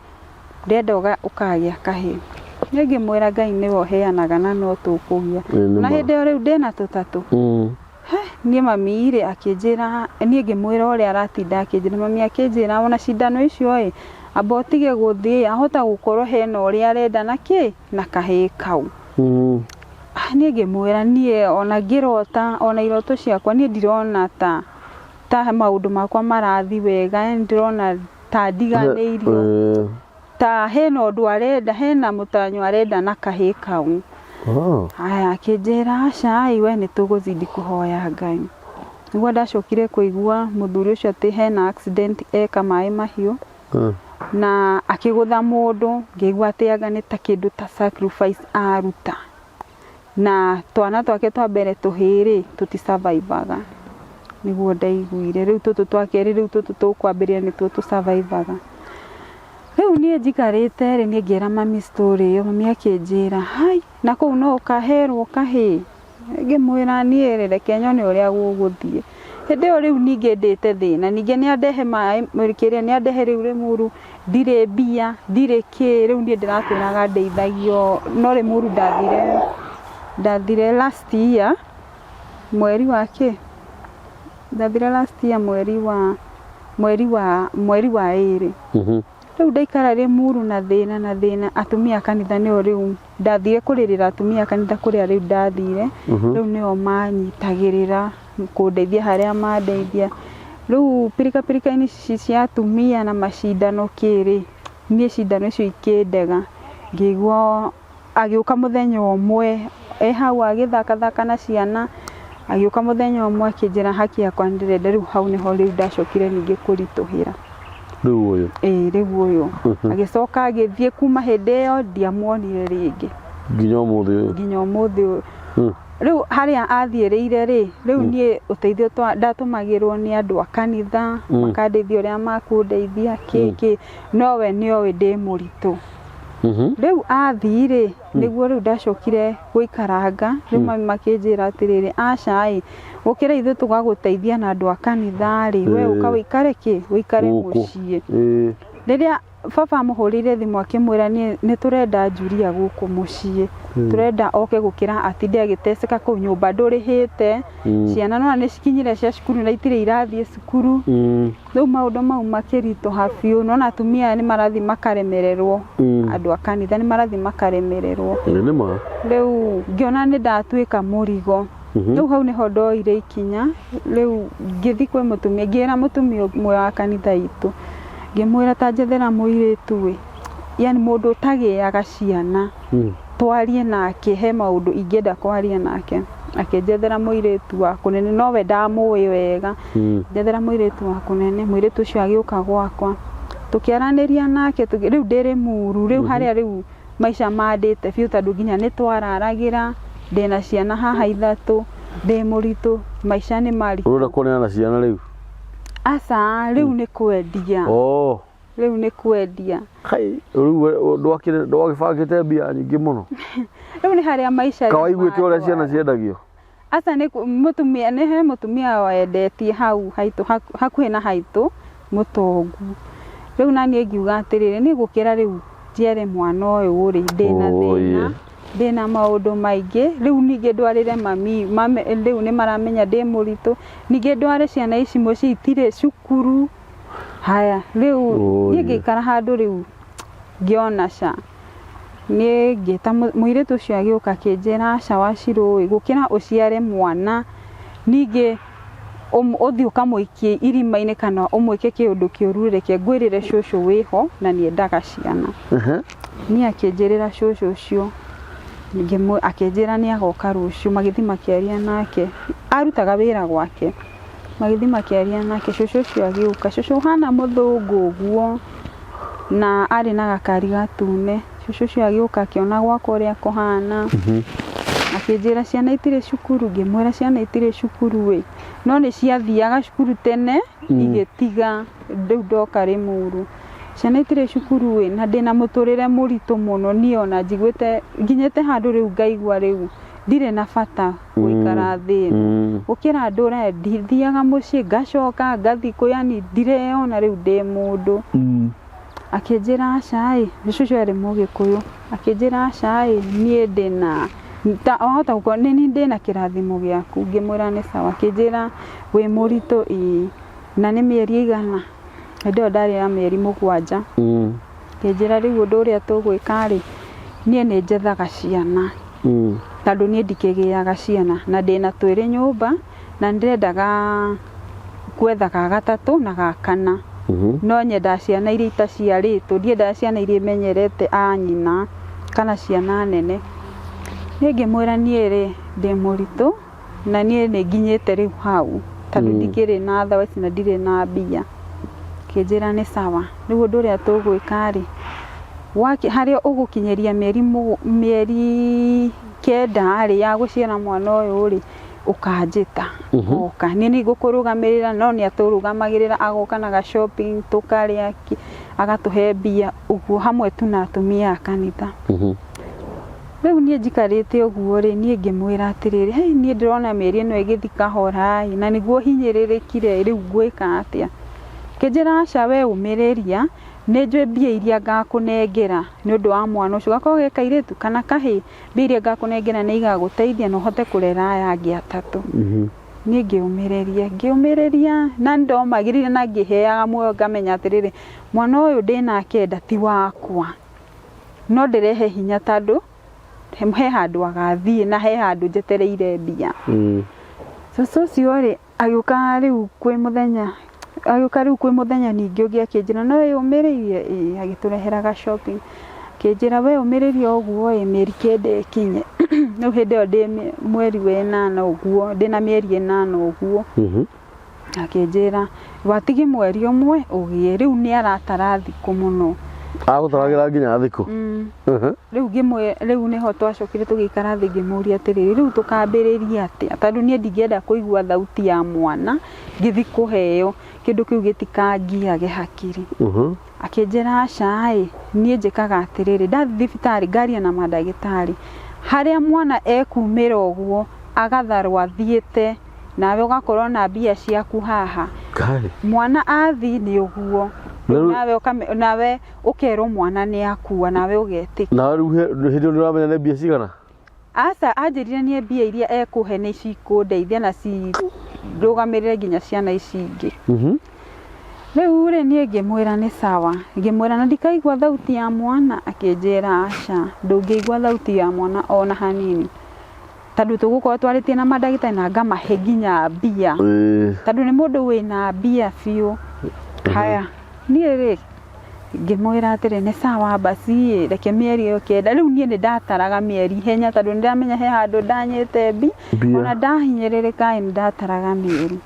ndĩrenda ũkagĩa kahĩĩ. Niĩ ngĩmwĩra Ngai nĩwe ũheanaga na no tũkũgĩa. Na hĩndĩ ĩyo rĩu ndĩna tũtatũ. Niĩ mami rĩ akĩnjĩra, niĩ ngĩmwĩra ũrĩa aratinda akĩnjĩra, mami akĩnjĩra ona cindano icio ĩ, amba ũtige gũthiĩ ahota gũkorwo hena ũrĩa arenda na kĩ, na kahĩĩ kau. Niĩ ngĩmwĩra niĩ ona ngĩrota ona iroto ciakwa niĩ ndirona ta ta maũndũ makwa marathiĩ wega, yani ndĩrona ta ndiganĩirio, ta hena ũndũ arenda, hena mũtanyo arenda na kahĩĩ kau. Ah. Haya, akĩnjĩra aca ĩ, we nĩ tũgũzidi kũhoya Ngai. Nĩguo ndacokire kũigua mũthuri ũcio atĩ hena accident eka maĩ mahiũ na akĩgũtha mũndũ, ngĩigua atĩ anga nĩ ta kĩndũ ta sacrifice aruta. Na twana twake twa mbere tũhĩĩ rĩ, tũti survive aga. Nĩguo ndaiguire. Rĩu tũtũ twa kerĩ rĩu tũtũ tũkwambĩrĩria nĩtuo tũ survive aga. Rĩu niĩ njikarĩte rĩ, niĩ ngĩra mami story ĩyo, mami akĩnjĩra, hai, na kũu no ũkaherwo kahĩĩ? Ngĩmwĩra niĩ rĩ, reke nyone ũrĩa gũgũthiĩ. Hĩndĩ ĩyo rĩu ningĩ ndĩte thĩna, ningĩ nĩ andehe maĩ, kĩrĩa nĩ andehe rĩu Rĩmuru, ndirĩ mbia, ndirĩ kĩ, rĩu niĩ ndĩratũraga ndeithagio, no Rĩmuru ndathire, ndathire last year, mweri wa kĩ? Ndathire last year mweri wa, mweri wa, mweri wa ĩrĩ. Rĩu ndaikara Rĩmuru na thĩna na thĩna, atumia a kanitha nĩo rĩu ndathire kũrĩrĩra atumia a kanitha kũrĩa rĩu ndathire, rĩu nĩo manyitagĩrĩra kũndeithia harĩa mandeithia. Rĩu pirika pirika-inĩ ici cia atumia na macindano kĩ rĩ, niĩ cindano icio ikĩndega, ngĩigua agĩũka mũthenya ũmwe e hau agĩthakathaka na ciana, agĩũka mũthenya ũmwe akĩnjĩra haki yakwa nĩ ndĩrenda, rĩu hau nĩho rĩu ndacokire ningĩ kũritũhĩra. Rĩu ũyũ. Ĩĩ rĩu ũyũ. Agĩcoka agĩthiĩ kuma hĩndĩ ĩyo ndiamuonire rĩngĩ. Nginya ũmũthĩ ũyũ. Nginya ũmũthĩ ũyũ. Rĩu harĩa athiĩrĩire rĩ, rĩu niĩ ũteithio ndatũmagĩrwo nĩ andũ a kanitha, makandeithia ũrĩa makũndeithia kĩ kĩ, no we nĩoĩ ndĩ mũritũ. Rĩu athiĩ rĩ, nĩguo rĩu ndacokire gũikaranga, rĩu mami makĩnjĩra atĩrĩrĩ, aca ĩ, gũkĩra ithuĩ tũgagũteithia na andũ a kanitha rĩ, we ũka ũikare kĩ, ũikare mũciĩ. Rĩrĩa baba amũhũrĩire thimũ akĩmwĩra niĩ nĩ tũrenda Julia gũkũ mũciĩ, tũrenda oke gũkĩra atinde agĩteceka kũu nyũmba ndũrĩhĩte, ciana nĩwona nĩ cikinyire cia cukuru na itirĩ irathiĩ cukuru. Rĩu maũndũ mau makĩritũha biũ, nĩwona atumia aya nĩ marathiĩ makaremererwo, andũ a kanitha nĩ marathiĩ makaremererwo. Nĩ ma. Rĩu ngĩona nĩ ndatuĩka mũrigo. Rĩu hau nĩho ndoire ikinya, rĩu ngĩthiĩ kwĩ mũtumia, ngĩra mũtumia ũmwe wa kanitha itũ, ngĩmwĩra ta njethera mũirĩtu ĩ, yani mũndũ ũtagĩaga ciana, twarie nake, he maũndũ ingĩenda kwaria nake. Akĩnjethera mũirĩtu wa kũnene, nowe ndamũĩ wega, njethera mũirĩtu wa kũnene, mũirĩtu ũcio agĩũka gwakwa, tũkĩaranĩria nake, rĩu ndĩ Rĩmuru, rĩu harĩa rĩu maica mandĩte biũ tondũ nginya nĩ twararagĩra, ndĩna ciana haha ithatũ, ndĩ mũritũ, maica nĩ maritũ. Ũrenda kuonana na ciana rĩu? Aca, rĩu nĩ kwendia. Oh. Rĩu nĩ kwendia. Kai, rĩu ndwagĩbangĩte mbia nyingĩ mũno? Rĩu nĩ harĩa maica Ka waiguĩte ũrĩa ciana ciendagio? Aca nĩ mũtumia, nĩ he mũtumia wendetie hau haitũ, hakuhĩ na haitũ, mũtongu. Rĩu naniĩ ngiuga atĩrĩrĩ, niĩ gũkĩra rĩu njiare mwana ũyũ rĩ, ndĩna thĩna, ndĩna maũndũ maingĩ, rĩu ningĩ ndwarĩre mami, mami rĩu nĩ maramenya ndĩ mũritũ, ningĩ ndware ciana ici mũciĩ itirĩ cukuru. Haya, rĩu niĩ ngĩikara handũ rĩu ngĩona ca. Niĩ ngĩta mũirĩtu ũcio agĩũka akĩnjĩra aca Wacirũ ĩ, gũkĩra ũciare mwana ningĩ ũthiĩ ũkamũikie irima-inĩ kana ũmwĩke kĩũndũ kĩũru reke ngwĩrĩre cũcũ wĩho na nĩ endaga ciana. Niĩ akĩnjĩrĩra cũcũ ũcio, akĩnjĩra nĩ agoka rũciũ, magĩthiĩ makĩaria nake, arutaga wĩra gwake, magĩthiĩ makĩaria nake, cũcũ ũcio agĩũka, cũcũ ũhana mũthũngũ ũguo, na arĩ na gakari gatune, cũcũ ũcio agĩũka akĩona gwakwa ũrĩa kũhana, akĩnjĩra ciana itirĩ cukuru, ngĩmwĩra ciana itirĩ cukuru ĩ, no nĩ ciathiaga cukuru tene igĩtiga, rĩu ndoka Rĩmuru. Ciana itirĩ cukuru ĩ, na ndĩna mũtũrĩre mũritũ mũno niĩ ona njiguĩte, nginyĩte handũ rĩu ngaigua rĩu ndirĩ na bata gũikara thĩ ĩno. Gũkĩra ndũre ndithiaga mũciĩ ngacoka ngathiĩ kũ, yani ndireyona rĩu ndĩ mũndũ. Akĩnjĩra aca ĩ, cũcũ arĩ mũgĩkũyũ, akĩnjĩra aca ĩ, niĩ ndĩna, ta wahota gũkorwo nĩ niĩ ndĩna kĩrathimo gĩaku, ngĩmwĩra nĩ sawa, akĩnjĩra wĩ mũritũ ĩĩ, na nĩ mĩeri ĩigana? Hĩndĩ ĩyo ndarĩ ya mĩeri 7. Akĩnjĩra rĩu ũndũ ũrĩa tũgwĩka rĩ, niĩ nĩ njethaga ciana, tondũ niĩ ndikĩgĩaga ciana, na ndĩna twĩrĩ nyũmba, na nĩndĩrendaga gwetha ga gatatũ na ga kana. No nyendaga ciana iria itaciarĩtwo, ndiendaga ciana iria imenyerete a nyina kana ciana nene. Niĩ ngĩmwĩra niĩ rĩ ndĩ mũritũ na niĩ nĩ nginyĩte rĩu hau tondũ ndikĩrĩ na thawa ici na ndirĩ na mbia. Akĩnjĩra nĩ sawa, rĩu ũndũ ũrĩa tũgwĩka rĩ, harĩa ũgũkinyĩria mĩeri 9 rĩ ya gũciara mwana ũyũ rĩ, ũkanjĩta oka. Niĩ nĩ ngũkũrũgamĩrĩra no nĩ atũrũgamagĩrĩra agoka na ga shopping tũkarĩa, agatũhe mbia ũguo hamwe tu na atumia a kanitha. Rĩu niĩ njikarĩte ũguo rĩ, niĩ ngĩmwĩra atĩrĩrĩ, hey, niĩ ndĩrona mĩeri ĩno ĩgĩthiĩ kahora ĩ, na nĩguo hinyĩrĩrĩkire rĩu ngwĩka atĩa? Akĩnjĩra aca we ũmĩrĩria, nĩ njũĩ mbia iria ngakũnengera nĩ ũndũ wa mwana ũcio, gakorwo ge kairĩtu kana kahĩĩ, mbia iria ngakũnengera nĩ igagũteithia na ũhote kũrera aya angĩ atatũ. Niĩ ngĩũmĩrĩria, ngĩũmĩrĩria na nĩ ndomagĩrĩria na ngĩheaga muoyo ngamenya atĩrĩrĩ, mwana ũyũ ndĩnake nda ti wakwa, no ndĩrehe hinya tondũ he handũ agathiĩ na he handũ njetereire mbia. Cũcũ ũcio rĩ, agĩũka rĩu kwĩ mũthenya, agĩũka rĩu kwĩ mũthenya ningĩ ũngĩ akĩnjĩra no wĩyũmĩrĩirie? Ĩĩ, agĩtũrehera ga shopping. Akĩnjĩra we ũmĩrĩria ũguo ĩ, mĩeri 9 ĩkinye. Rĩu hĩndĩ ĩyo ndĩ mweri wa ĩnana ũguo, ndĩna mĩeri 8 ũguo. Akĩnjĩra watigie mweri ũmwe ũgĩe, rĩu nĩ aratara thikũ mũno. Agũtaragĩra nginya thikũ? Rĩu ngĩmwĩ, rĩu nĩho twacokire tũgĩikara thĩ ngĩmũria atĩrĩrĩ, rĩu tũkambĩrĩria atĩa? Tondũ niĩ ndingĩenda kũigua thauti ya mwana ngĩthiĩ kũheo kĩndũ kĩu gĩtikangiage hakiri. Akĩnjĩra aca ĩ, niĩ njĩkaga atĩrĩrĩ, ndathiĩ thibitarĩ ngaria na mandagĩtarĩ, harĩa mwana ekumĩra ũguo agatharwo athiĩte, nawe ũgakorwo na mbia ciaku haha. Mwana athiĩ nĩ ũguo, nawe ũkerwo mwana nĩ akua, nawe ũgetĩkia. Nawe rĩu hĩndĩ ĩyo nĩ ũramenya nĩ mbia cigana? Aca, anjĩrire niĩ mbia iria ekũhe nĩ cikũndeithia na cirũgamĩrĩre nginya ciana ici ingĩ. Rĩu rĩ niĩ ngĩmwĩra nĩ sawa, ngĩmwĩra na ndikaigua thauti ya mwana, akĩnjĩra aca, ndũngĩigua thauti ya mwana ona hanini. Tondũ tũgũkorwo twarĩtie na mandagĩtarĩ na ngamahe nginya mbia. Tondũ nĩ mũndũ wĩna mbia biũ. Haya, niĩ rĩ ngĩmwĩra atĩrĩ nĩ sawa basi ĩ, reke mĩeri ĩyo 9. Rĩu niĩ nĩ ndataraga mĩeri ihenya tondũ nĩ ndamenya he handũ ndanyĩte ona ndahinyĩrĩrĩka ĩ, nĩ ndataraga mĩeri.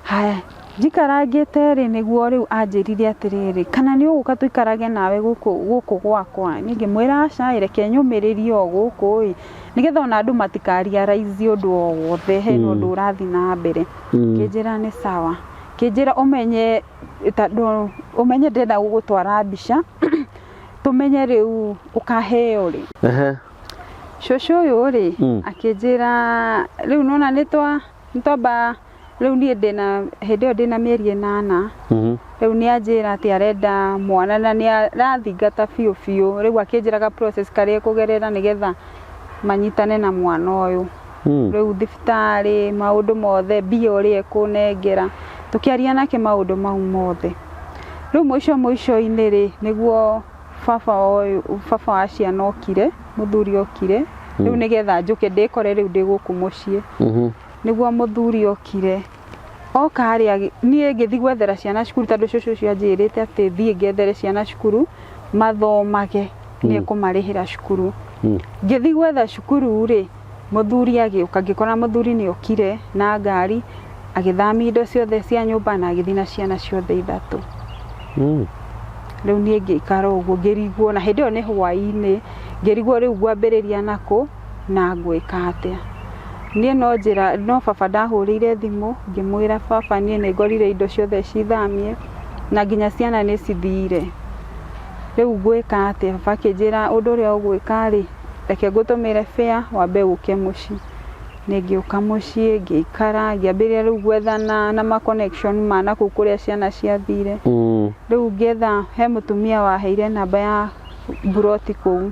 Haya, njikarangĩte rĩ nĩguo rĩu anjĩrire atĩrĩrĩ, kana nĩ ũgũka tũikarage nawe gũkũ gũkũ gwakwa? Niĩ ngĩmwĩra aca ĩ, reke nyũmĩrĩrie o gũkũ ĩ, nĩgetha ona andũ matikariaraize ũndũ o wothe hena ũndũ ũrathiĩ na mbere. Akĩnjĩra nĩ sawa. Akĩnjĩra ũmenye tondũ ũmenye ndĩrenda gũgũtwara mbica, tũmenye rĩu ũkaheo rĩ. Cũcũ ũyũ rĩ, akĩnjĩra rĩu nĩwona nĩ twamba rĩu niĩ ndĩna hĩndĩ ĩyo ndĩna mĩeri 8. Rĩu nĩ anjĩra atĩ arenda mwana na nĩ arathingata biũ biũ. Rĩu akĩnjĩraga process karĩa ekũgerera nĩgetha manyitane na mwana ũyũ. Rĩu thibitarĩ, maũndũ mothe, mbia ũrĩa ekũnengera, tũkĩaria nake maũndũ mau mothe. Rĩu mũico mũico-inĩ rĩ, nĩguo baba ũyũ, baba wa ciana okire, mũthuri okire, rĩu nĩgetha njũke ndĩkore rĩu ndĩ gũkũ mũciĩ. Nĩguo mũthuri okire, oka harĩa niĩ ngĩthiĩ gwethera ciana cukuru tondũ cũcũ ũcio anjĩrĩte atĩ thiĩ ngethere ciana cukuru mathomage, nĩ ekũmarĩhĩra cukuru. Ngĩthiĩ gwetha cukuru rĩ, mũthuri agĩũka, ngĩkora mũthuri nĩ okire na ngari, agĩthamia indo ciothe cia nyũmba na agĩthiĩ na ciana ciothe 3. Rĩu niĩ ngĩikara ũguo ngĩrigwo, na hĩndĩ ĩyo nĩ hwaĩ-inĩ, ngĩrigwo rĩu ngwambĩrĩria nakũ na ngwĩka atĩa. Niĩ no njĩra, no baba ndahũrĩire thimũ, ngĩmwĩra baba niĩ nĩ ngorire indo ciothe cithamie, na nginya ciana nĩ cithire. Rĩu ngwĩka atĩa? Baba akĩnjĩra ũndũ ũrĩa ũgwĩka rĩ, reke ngũtũmĩre fare wambe ũke mũciĩ. Niĩ ngĩũka mũciĩ, ngĩikara, ngĩambĩrĩria rĩu gwethana na ma connection ma nakũu kũrĩa ciana ciathire. Rĩu ngĩetha, he mũtumia waheire namba ya mburoti kũu.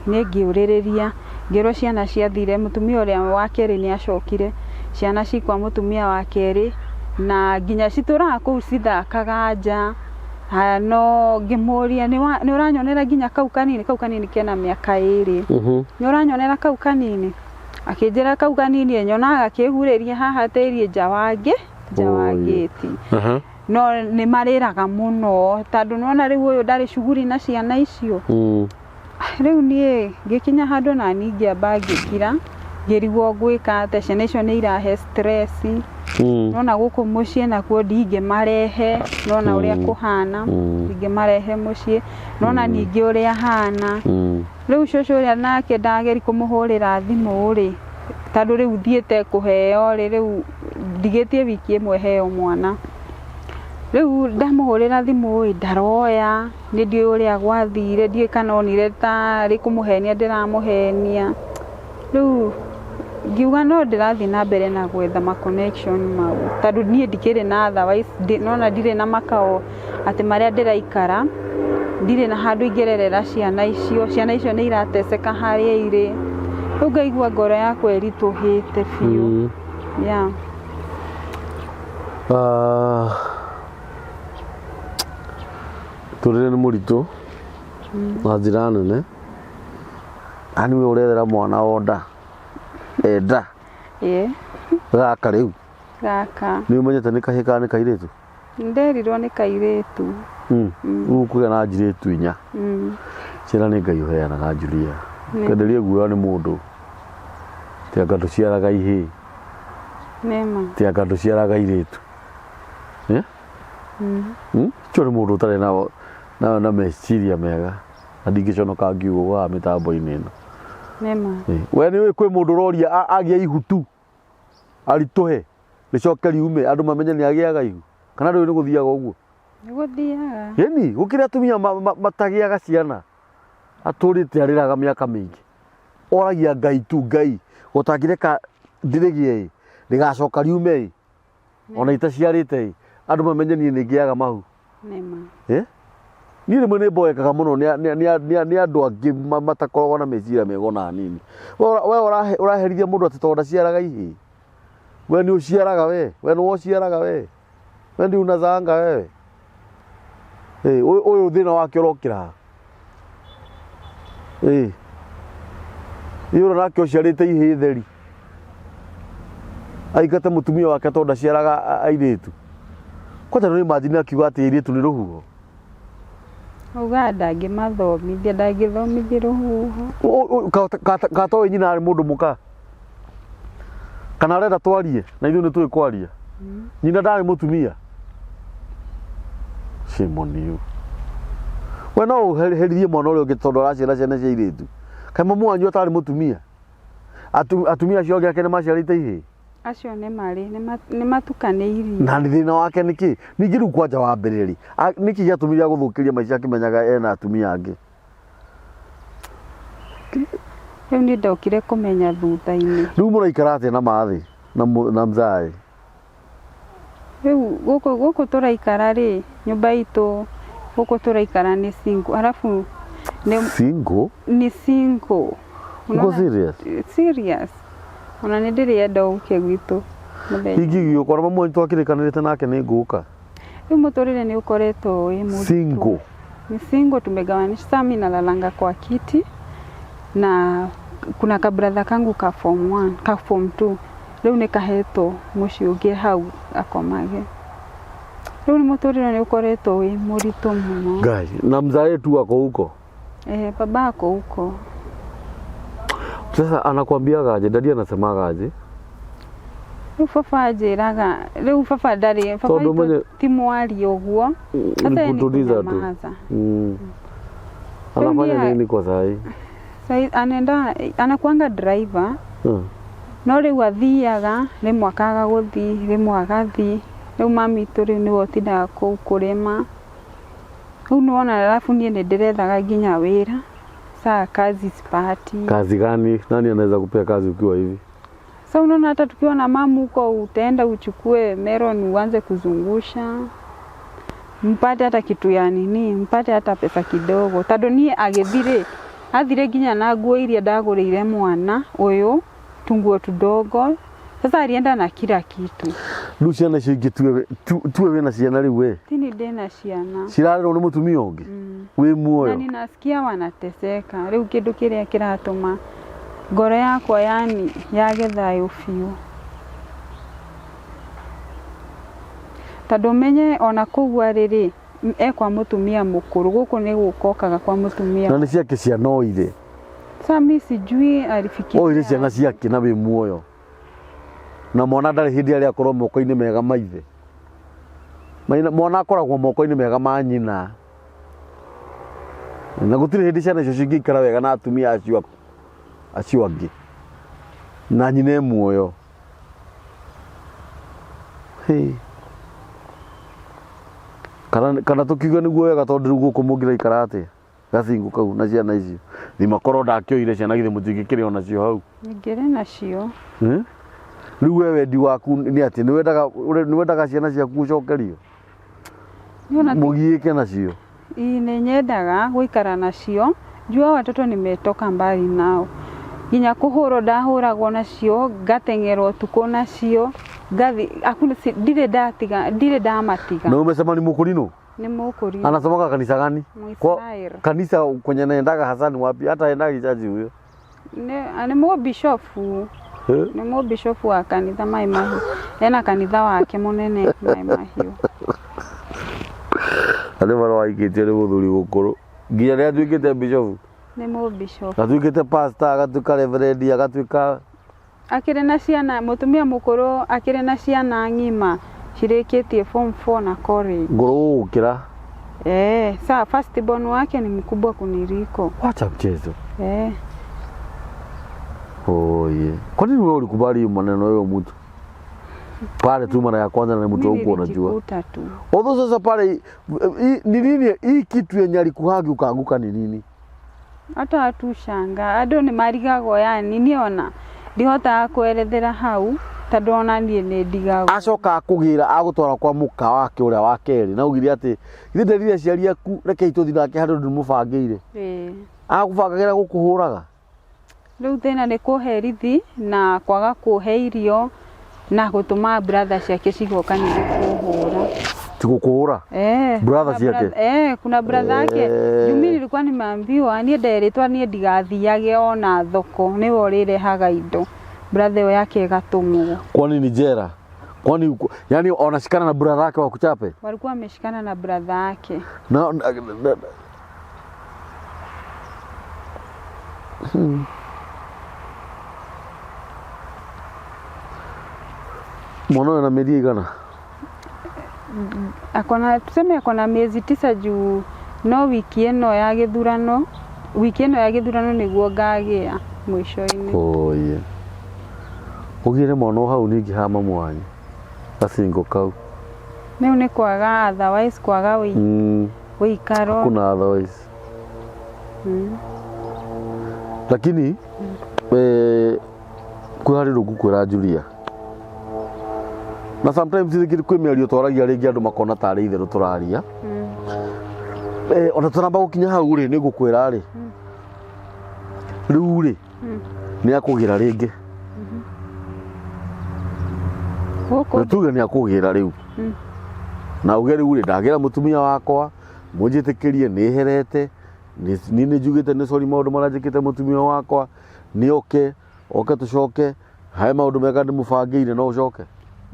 Niĩ ngĩũrĩrĩria, ngĩrwo ciana ciathire, mũtumia ũrĩa wa kerĩ nĩ acokire, ciana ci kwa mũtumia wa kerĩ, na nginya citũraga kũu cithakaga nja. Haya no ngĩmũria nĩ ũranyonera nginya kau kanini, kau kanini kena mĩaka 2. Nĩ ũranyonera kau kanini? Akĩnjĩra kau kanini nyonaga gakĩhurĩria haha tĩri nja wa nja wa ngĩti. No nĩ marĩraga mũno tondũ nĩwona rĩu ũyũ ndarĩ cuguri na ciana icio. Rĩu niĩ ngĩkinya handũ na niĩ ngĩamba ngĩkira, ngĩrigwo ngwĩka atĩa, ciana icio nĩ irahe stress. Nona gũkũ mũciĩ nakuo ndingĩmarehe, nona ũrĩa kũhana, ndingĩmarehe mũciĩ, nona ningĩ ũrĩa hana. Rĩu cũcũ ũrĩa nake ndageri kũmũhũrĩra thimũ rĩ, tondũ rĩu thiĩte kũheo rĩ, rĩu ndigĩtie wiki ĩmwe heo mwana. Rĩu ndamũhũrĩra thimũ ĩ, ndaroya, niĩ ndiũĩ ũrĩa gwathire, ndiũĩ kana onire tarĩ kũmũhenia ndĩramũhenia. Rĩu ngiuga no ndĩrathiĩ na mbere na gwetha ma connection mau, tondũ niĩ ndikĩrĩ na otherwise, nona ndirĩ na makao atĩ marĩa ndĩraikara, ndirĩ na handũ ingĩrerera ciana icio, ciana icio nĩ irateseka harĩa irĩ. Rĩu ngaigua ngoro yakwa ĩritũhĩte biũ. Yeah. Ah, tũrĩre nĩ mũritũ na njĩra nene ani we ũrethera mwana onda enda Ĩĩ, gaka rĩu gaka. nĩ ũmenyete nĩ kahĩĩ kana nĩ kairĩtu? Nderirwo nĩ kairĩtu. Rĩu kũgĩa na njirĩtu inya. Ciana nĩ Ngai ũheanaga Julia. Kwenderia guoya nĩ mũndũ. Ti anga ndũciaraga ihĩĩ. Nĩma. Ti anga ndũciaraga airĩtu. Eh? Ũcio nĩ mũndũ ũtarĩ na meciria mega. Na ndingĩconoka ngiuga ũguo haha mĩtambo-inĩ ĩno. Nĩma. We nĩ ũĩ kwĩ mũndũ ũroria agĩa ihu tu aritũhe rĩcoke riume andũ mamenye nĩ agĩaga ihu kana ndũĩ nĩ gũthiaga ũguo? Nĩ gũthiaga. Ĩni gũkĩrĩ atumia matagĩaga ciana atũrĩte arĩraga mĩaka mĩingĩ oragia Ngai tu Ngai gũtangĩreka ndĩrĩgĩe ĩ rĩgacoka riume ĩ ona itaciarĩte ĩ andũ mamenye niĩ nĩ ngĩaga mahu. Nĩma. Eh? Niĩ rĩmwe nĩ mboekaga mũno nĩ andũ angĩ matakoragwo na meciria mega ona hanini. We ũraherithia mũndũ atĩ tondũ ndaciaraga ihĩĩ. We nĩ ũciaraga we, we nĩwe ũciaraga we. We ndio unazaanga wewe. Eh, ũyũ thĩna wake ũrokĩra ha? Eh. Ũyũ nake ũciarĩte ihĩĩ theri. Aingate mũtumia wake tondũ ndaciaraga airĩtu. Kwanja nĩ imagine akiuga atĩ airĩtu nĩ rũhuho. Augaga ndangĩmathomithia, ndangĩthomithia rũhuho. Ka toĩ nyina arĩ mũndũ mũka. Kana arenda twarie na ithuĩ nĩ tũĩ kwaria. Nyina ndarĩ mũtumia. Shame on you. We no ũherithie mwana ũrĩa ũngĩ tondũ araciara ciana cia airĩtu. Kaĩ mamu wanyu atarĩ mũtumia? Atumia acio angĩ ake nĩ maciarĩte ihĩĩ? Acio nĩ marĩ, nĩ matukanĩirie. Na nĩ thĩna wake nĩ kĩ? Ningĩ rĩu kwanja wa mbere rĩ, nĩkĩ gĩatũmire agũthũkĩrie maica akĩmenyaga ena atumia angĩ? Rĩu nĩ ndokire kũmenya thutha-inĩ. Rĩu mũraikara atĩa na mathĩ na mzae? Rĩu gũkũ tũraikara rĩ, nyũmba itũ gũkũ tũraikara nĩ single. Arabu nĩ single? Ni single. Uko serious? Serious. Ona nĩ ndĩrĩenda ũke gwitũ mũthenya. Ingĩgĩũka ona mamu wanyu twakĩrĩkanĩrĩte nake nĩ ngũka. Rĩu mũtũrĩre nĩ ũkoretwo wĩ mũritũ. Single. Ni single, tumegawanisha. Sasa mimi nalalanga kwa kiti na kuna kabratha kangu ka form 1, ka form 2. Rĩu nĩ kahetwo mũciĩ ũngĩ hau akomage. Rĩu nĩ mũtũrĩre nĩ ũkoretwo wĩ mũritũ mũno. Ngai, na mzae tu ako huko? Eh, baba ako huko. Sasa anakuambiaga aje? Dadi anasemaga aje? Rĩu baba anjĩraga, rĩu baba ndarĩ, baba Tondũ itũ ti mwaria ũguo. Sasa ni ni kutuliza tu. kunyamaza. Anafanya Rĩu niĩ nini kwa sahi? Sai anenda anakuanga driver. No rĩu athiaga, rĩmwe akaga gũthiĩ, rĩmwe agathiĩ. Rĩu mami itũ rĩu nĩwe ũtindaga kũu kũrĩma. Rĩu nĩwona arabu niĩ nĩ ndĩrethaga nginya wĩra. Saa kazi sipati. Kazi gani? Nani anaweza kupea kazi ukiwa hivi? Sasa unaona hata tukiwa na mamu huko utaenda uchukue melon uanze kuzungusha. Mpate hata kitu ya nini, mpate hata pesa kidogo. Tondũ niĩ agĩthire, athire nginya na nguo iria ndagũrĩire mwana ũyũ, tunguo tudogo. Sasa alienda na kila kitu. Rĩu ciana icio ingĩ tuwe wĩna ciana rĩu we? Tini ndĩna ciana. Cirarerwo nĩ mũtumia ũngĩ? Wĩ muoyo? Na ninasikia wanateseka. Rĩu kĩndũ kĩrĩa kĩratũma ngoro yakwa yani yage thayũ biũ. Tondũ menye ona kũu arĩ rĩ, E kwa mũtumia mũkũrũ, gũkũ nĩ gũkokaga kwa mũtumia. Na nĩ ciake ciana oire? Sasa mi sijui alifikiria. Oire ciana ciake na wĩ muoyo, na mwana ndarĩ hĩndĩ arĩa akorwo moko-inĩ mega ma ithe. Mwana akoragwo moko-inĩ mega ma nyina, na gũtirĩ hĩndĩ ciana icio cingĩikara wega na atumia acio angĩ na nyina e muoyo. Hey. Kana tũkiuge nĩguo wega, tondũ rĩu gũkũ mũngĩraikara atĩa gacingu kau na ciana icio? Thima korwo ndakĩoire ciana, githĩ mũtingĩkĩrĩ onacio hau? Ingĩrĩ nacio. Eh? Rĩu we wendi waku nĩ atĩ nĩ wendaga ciana ciaku ũcokerio? Niona. Mũgiĩke nacio? Ii, nĩ nyendaga gũikara nacio, juu hao watoto nimetoka mbali nao, nginya kũhũrwo ndahũragwo nacio, ngateng'erwo ũtukũ nacio, ngathi hakuna ndirĩ ndatiga, ndirĩ ndamatiga. Na umesema ni Mũkũrinũ? Nĩ Mũkũrinũ. Anasomaga kanisa gani? Muisrael. Kanisa kwenye anaendaga Hasani wapi? Hata aendaga chachi huyo? Nĩ mũbishofu. Eh? Nĩ mũbishofu wa kanitha Mai Mahiũ, ena kanitha wake mũnene Mai Mahiũ. Na nĩ bara waikĩtio nĩ mũthuri mũkũrũ nginya nĩ atuĩkĩte bishofu? Nĩ mũbishofu. Atuĩkĩte pastor, agatuĩka reverend, agatuĩka. Akĩrĩ na ciana, mũtumia mũkũrũ akĩrĩ na ciana ng'ima cirĩkĩtie form 4 na college. Ngũrũ gũkĩra. Eh, saa first born wake ni mkubwa kuniliko. Wacha mchezo. Eh. Oye, kwa nini wewe ulikubali hiyo maneno hiyo mtu pale tu mara ya kwanza, na ni mtu Mimi huko unajua? nilijikuta tu. Although sasa pale ni nini hii kitu yenye alikuhagi ukaanguka, ni nini? Hata atushanga andũ nĩ marigagwo, yani niĩ ona ndihotaga kwerethera hau tondũ ona niĩ nĩ ndigagwo. Acoka akũgĩra, agũtwara kwa mũka wake ũrĩa wa kerĩ, na ugire atĩ githĩ nderire aciari aku rekei tũthiĩ nake handũ ndĩmũbangĩire? Ĩĩ. Agũbangagĩra gũkũhũraga? Rĩu thĩna nĩ kũherithia na kwaga kũhe irio na gũtũma brother ciake cigoka nĩguo kũhũra. Ti gũkũhũra? Eh, Brother kuna ciake? Kuna brother yake. Juu mimi nilikuwa nimeambiwa niĩ nderĩtwo niĩ ndigathiage ona thoko, nĩwe ũrĩrehaga indo, brother ĩyo yake ĩgatũmwo. Kwani ni jera? Kwani yani wanashikana na brother yake wakuchape? Walikuwa wameshikana na brother yake. Na. Mwana ũyũ na mĩeri igana? Akona, tuseme akona miezi 9, juu no wiki ĩno ya gĩthurano, wiki ĩno ya gĩthurano nĩguo ngagĩa mũico-inĩ. Oye, ũgĩre mwana o hau ningĩ ha mamu wanyu gacingo kau? Rĩu nĩ kwaga otherwise, kwaga wĩikaro. Hakuna otherwise. Lakini kwĩ harĩ ũndũ ngũkwĩra Julia, na sometimes rĩngĩ kwĩ mĩario twaragia rĩngĩ andũ makona tarĩ itherũ tũraria. Ona tũnamba gũkinya hau rĩ, nĩ ngũkwĩra rĩ, rĩu rĩ, nĩ akũgĩra rĩngĩ. Gũkũ? Na tuge nĩ akũgĩra rĩu, na uge rĩu rĩ, ndagĩra mũtumia wakwa, mũnjĩtĩkĩrie, nĩ herete niĩ nĩ njugĩte nĩ sorry maũndũ marĩa njĩkĩte mũtumia wakwa, nĩ oke oke tũcoke he maũndũ mega ndĩmũbangĩire, no ũcoke?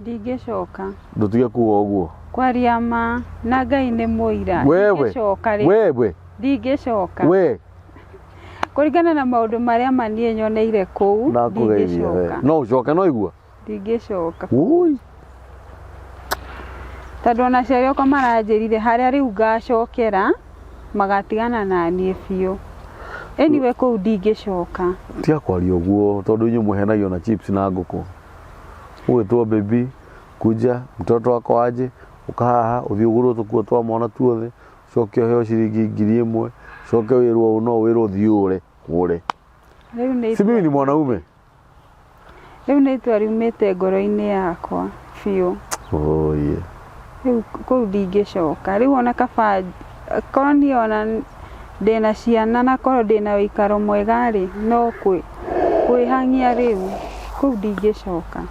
Ndingĩcoka. Ndũtige kuga ũguo. Kwaria ma na Ngai nĩ mũira. Wewe. Ndingĩcoka rĩ. Wewe. Ndingĩcoka. We. Kũringana na maũndũ marĩa ma niĩ nyoneire kũu. Ndakũgeithia we. Ndingĩcoka. No ũcoke, no igua. Ndingĩcoka. Ui. Tondũ ona aciari akwa maranjĩrire harĩa rĩu ngacokera magatigana na niĩ biũ. Anyway, kũu ndingĩcoka. Tiga kwaria ũguo, tondũ inyuĩ mũhenagio na chips na ngũkũ, ũgĩtwo baby, kuja mtoto wako aje, ũkahaha ũthiĩ ũgũrwo tũkuo twa mwana tuothe, ũcoke ũheo ciringi 1000, ũcoke wĩrwo ũũ, no wĩrwo ũthiĩ ũre ũre. Rĩu nĩ Si mimi ni mwanaume? Rĩu nĩ itua riumĩte ngoro-inĩ yakwa biũ. Oye. Rĩu kũu ndingĩcoka. Rĩu ona kaba korwo niĩ ona ndĩna ciana na korwo ndĩna ũikaro mwega rĩ, no kwĩhang'ia rĩu kũu ndingĩcoka.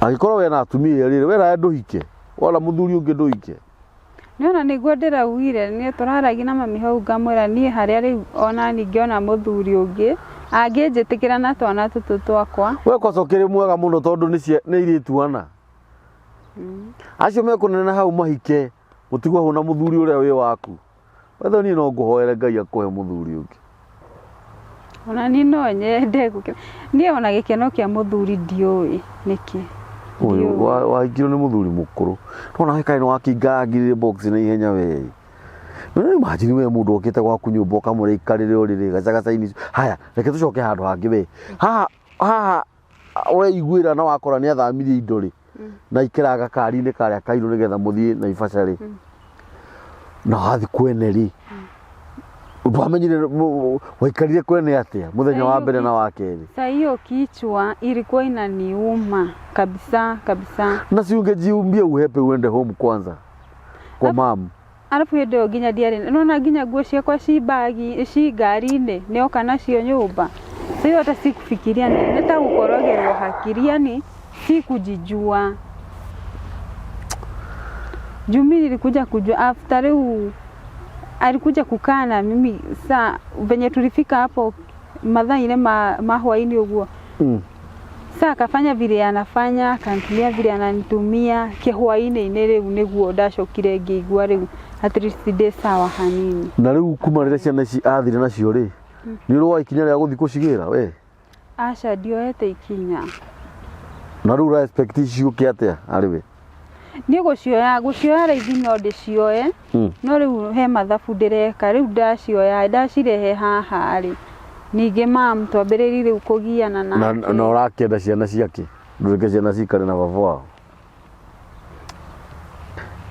Angĩkorwo we na atumia erĩ, we nawe ndũhike wona mũthuri ũngĩ, ndũhike? Nĩona nĩguo ndĩraugire, nĩ tũraragia na mami hau, ngamwĩra niĩ harĩa rĩu ona ningĩona mũthuri ũngĩ angĩnjĩtĩkĩra na twana tũtũ twakwa. We kwaca ũkĩrĩ mwega mũno, tondũ nĩ airĩtu ana acio mekũnene hau mahike. Mũtigwo hau na mũthuri ũrĩa wĩ waku. Wethe niĩ no ngũhoere Ngai akũhe mũthuri ũngĩ. Ona niĩ no nyende niĩ ona gĩkeno kĩa mũthuri ndiũĩ nĩkĩ. Ũyũ Ndiũĩ. Wahikirwo nĩ mũthuri mũkũrũ. Nona we kaĩ nĩwakĩingarangirire box na ihenya we. No imagine we mũndũ okĩte gwaku nyũmba ũkamũrĩa ikarĩre ũrĩrĩ gacagaca-inĩ. Haya, reke tũcoke handũ hangĩ we. Haha haha weiguĩra na wakora nĩ athamirie indo rĩ. Na ikĩra gakari-inĩ karĩa kairũ nĩgetha mũthiĩ Naivasha rĩ. Na wathiĩ kwene rĩ. Ndwamenyire waikarire kwene atĩa mũthenya wa mbere na wa kerĩ? Saa hiyo kichwa ilikuwa inaniuma kabisa kabisa. Na si ungejiumbia uhepe uende home kwanza kwa mam. Arabu hĩndĩ ĩyo nginya ndiarĩ nona nginya nguo ciakwa ci bagi ci ngari-inĩ nĩoka nacio nyũmba. So hiyo hata sikufikiria nĩ ta gũkorogerwo hakiri, yani sikujijua. Juu mimi nilikuja kujua after rĩu alikuja kukaa na mimi saa venye tulifika hapo mathaa-inĩ ma hwaĩ-inĩ ũguo. Saa akafanya vile anafanya, akanitumia vile ananitumia kĩhwaĩ-inĩ rĩu nĩguo ndacokire ngĩigua rĩu at least ndĩ sawa hanini. Na rĩu kuma rĩrĩa ciana ici athire nacio rĩ, nĩ ũrĩ woya ikinya rĩa gũthiĩ kũcigĩra we? Aca, ndioete ikinya. Na rĩu ũra expect ciũke atĩa harĩ we? Niĩ gũcioya raithi no ndĩcioe. No rĩu he mathabu ndĩreka, rĩu ndacioya ndacirehe haha rĩ, ningĩ mam twambĩrĩrie rĩu kũgiana Na nake. Na ũrakĩenda ciana ciake, ndũreke ciana cikare na baba wao.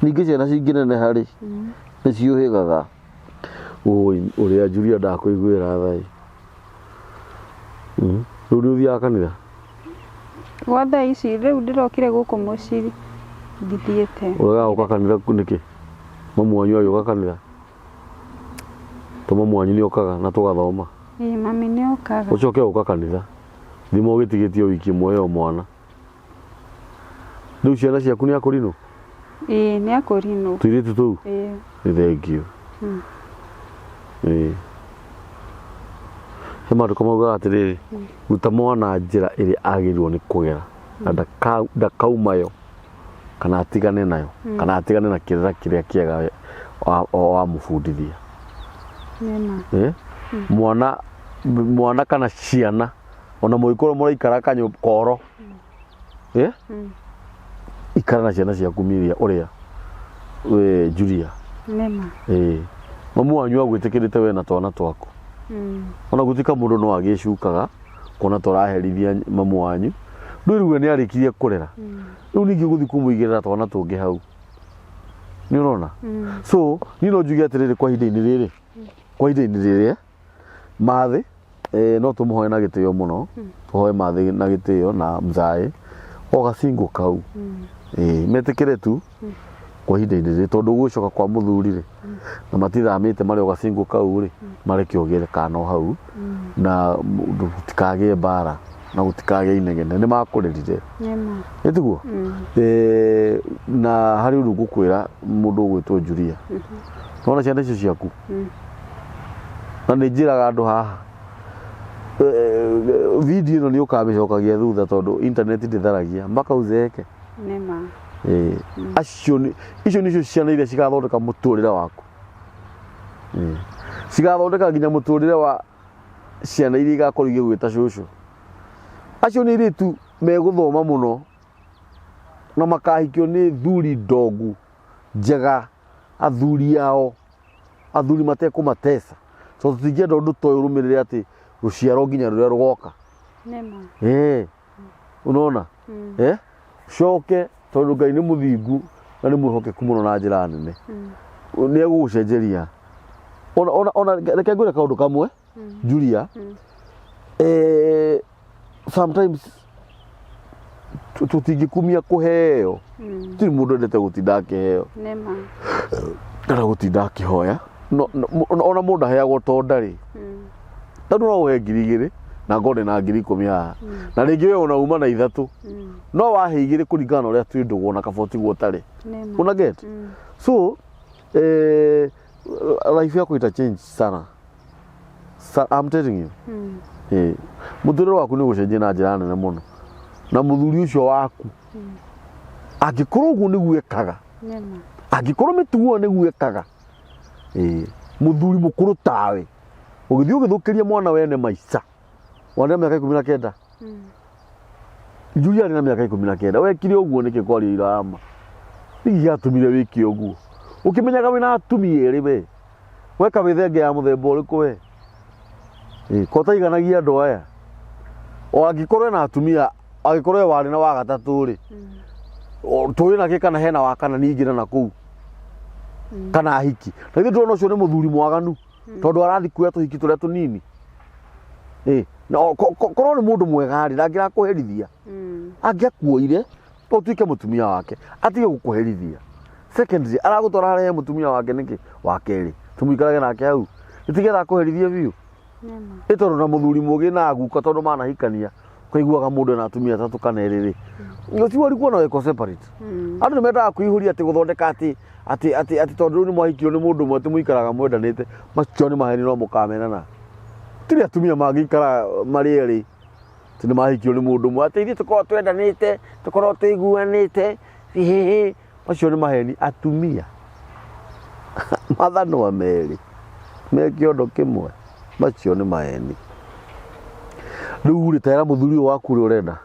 Ningĩ ciana cingĩneneha rĩ, nĩ ciũhĩgaga. Ũi, ũrĩa Julia ndakũiguĩra tha ĩ. Rĩu nĩ ũthiaga kanitha? Gwa thaa ici rĩu ndĩrokire gũkũ mũciĩ ndithiĩte. Ũregaga gũka kanitha nĩkĩ? Mamu wanyu agĩũka kanitha? To mamu wanyu nĩ okaga na tũgathoma. Ĩĩ, mami nĩ okaga. Ũcoke gũka kanitha. Thima ũgĩtigĩtio wiki ĩmwe ĩyo mwana. Rĩu ciana ciaku nĩ akũrinũ? Ĩĩ, nĩ akũrinũ. Tũirĩtu tũu? Ĩĩ. Nĩ thengio. Ĩĩ. He maandĩko maugaga atĩrĩrĩ, ruta mwana njĩra ĩrĩa agĩrĩirwo nĩ kũgera na ndakaumayo kana atigane nayo kana atigane na kĩrĩra kĩrĩa kĩega wamũbundithia. Nĩma. Eh? Mwana kana ciana ona mũngĩkorwo mũraikara kanyũ koro. Eh? Ikara na ciana ciaku Miria ũrĩa we Julia. Nĩma. Eh. Mamu wanyu agwĩtĩkĩrĩte we na twana twaku. Ona gũtuĩka mũndũ no agĩcukaga kuona tũraherithia mamu wanyu, ndũĩ rĩu we nĩ arĩkirie kũrera. Rĩu ningĩ gũthiĩ kũmũigĩrĩra twana tũngĩ hau. Nĩ ũrona? So niĩ no njuge atĩrĩrĩ, kwa ihinda-inĩ rĩrĩ, kwa ihinda-inĩ rĩrĩ Mathĩ, no tũmũhoe na gĩtĩo mũno, tũhoe Mathĩ na gĩtĩo na mzae o gacingo kau. Metĩkĩre tu kwa ihinda-inĩ rĩrĩ, tondũ gũcoka kwa mũthuri rĩ, na matithamĩte marĩ o gacingo kau rĩ, mareke ũgĩre kana o hau, na gũtikagĩe mbara na gũtikagĩe inegene, nĩ makũrerire. Nĩma. Ĩ tiguo? Na harĩ ũndũ ngũkwĩra mũndũ ũgwĩtwo Julia. Nĩwona ciana icio ciaku? Na nĩ njĩraga andũ haha, video ĩno nĩ ũkamĩcokagia thutha tondũ internet ndĩtharagia mpaka uzeeke. Nĩma. Acio nĩ, icio nĩcio ciana iria cigathondeka mũtũrĩre waku. Cigathondeka nginya mũtũrĩre wa ciana iria igakorwo igĩgwĩta cũcũ. Acio nĩ airĩtu megũthoma mũno na makahikio nĩ thuri ndongu njega, athuri ao, athuri matekũmatesa. Tondũ tũtingĩenda ũndũ ta ũyũ ũrũmĩrĩre atĩ rũciaro nginya rũrĩa rũgoka. Nĩma. Unaona? Coke tondũ Ngai nĩ mũthingu na nĩ mwĩhokeku mũno na njĩra nene. Nĩ egũgũcenjeria. Ona reke ngwĩre kaũndũ kamwe, Julia. Sometimes tũtingĩkumia kũheo. Gũtirĩ mũndũ endete gũtinda akĩheo. Nĩma. Kana gũtinda akĩhoya. No, no, ona mũndũ aheagwo to ndarĩ. Tondũ no ũhe 2,000 na ngorwo ndĩna 10,000 haha. Na rĩngĩ we ona uma na 3. No wahe 2 kũringana na ũrĩa twĩ ndũgũ ona kaba ũtigwo ũtarĩ. Nĩma. Una get? So, life yako ita change sana. I'm telling you. Mũtũrĩre waku nĩ ũgũcenjia na njĩra nene mũno. Na mũthuri ũcio waku, angĩkorwo ũguo nĩguo ekaga, Nĩma. Angĩkorwo mĩtugo ĩyo nĩguo ĩkaga, ĩĩ mũthuri mũkũrũ tawe ũgĩthiĩ ũgĩthũkĩria mwana wene maica warĩ na mĩaka 19. Julia arĩ na mĩaka 19. Wekire ũguo nĩkĩ kwaria irama? Nĩkĩ gĩatũmire wĩke ũguo ũkĩmenyaga wĩna atumia erĩ? We weka wĩthenge ya mũthemba ũrĩkũ we? Ĩĩ, ko taiganagia andũ aya o angĩkorwo ena atumia, angĩkorwo we warĩ na wa gatatũ rĩ, tũĩ nake kana hena wa kana ningĩ na nakũu kana hiki na ithuĩ tũrona ũcio nĩ mũthuri mwaganu tondũ arathiĩ kuoya tũhiki tũrĩa tũnini. Ĩ, na korwo nĩ mũndũ mwega rĩ, ndangĩrakũherithia. Angĩakuoire ũtuĩke mũtumia wake atige gũkũherithia. Secondly, aragũtwara harĩa he mũtumia wake nĩkĩ? Wa kerĩ tũmũikarage nake hau ĩtigetha akũherithie biũ. Nĩma. Ĩ tondũ na mũthuri mũgĩ na aguka tondũ manahikania kũiguaga mũndũ ena atumia atatũ kana erĩ rĩ, ũcio warikuo na weko separate. Andũ nĩ mendaga kwĩihũria atĩ gũthondeka atĩ atĩ atĩ atĩ tondũ rĩu nĩ mwahikio nĩ mũndũ ũmwe atĩ mũikaraga mwendanĩte. Macio nĩ maheni no mũkamenana. Tirĩ atumia mangĩikara marĩ erĩ atĩ nĩ mahikio nĩ mũndũ ũmwe atĩ ithuĩ tũkoragwo twendanĩte, tũkoragwo tũiguanĩte hihihi. Macio nĩ maheni. Atumia mathanwa merĩ me kĩondo kĩmwe, macio nĩ maheni. Rĩu rĩ, tera mũthuri ũyũ waku ũrĩa ũrenda,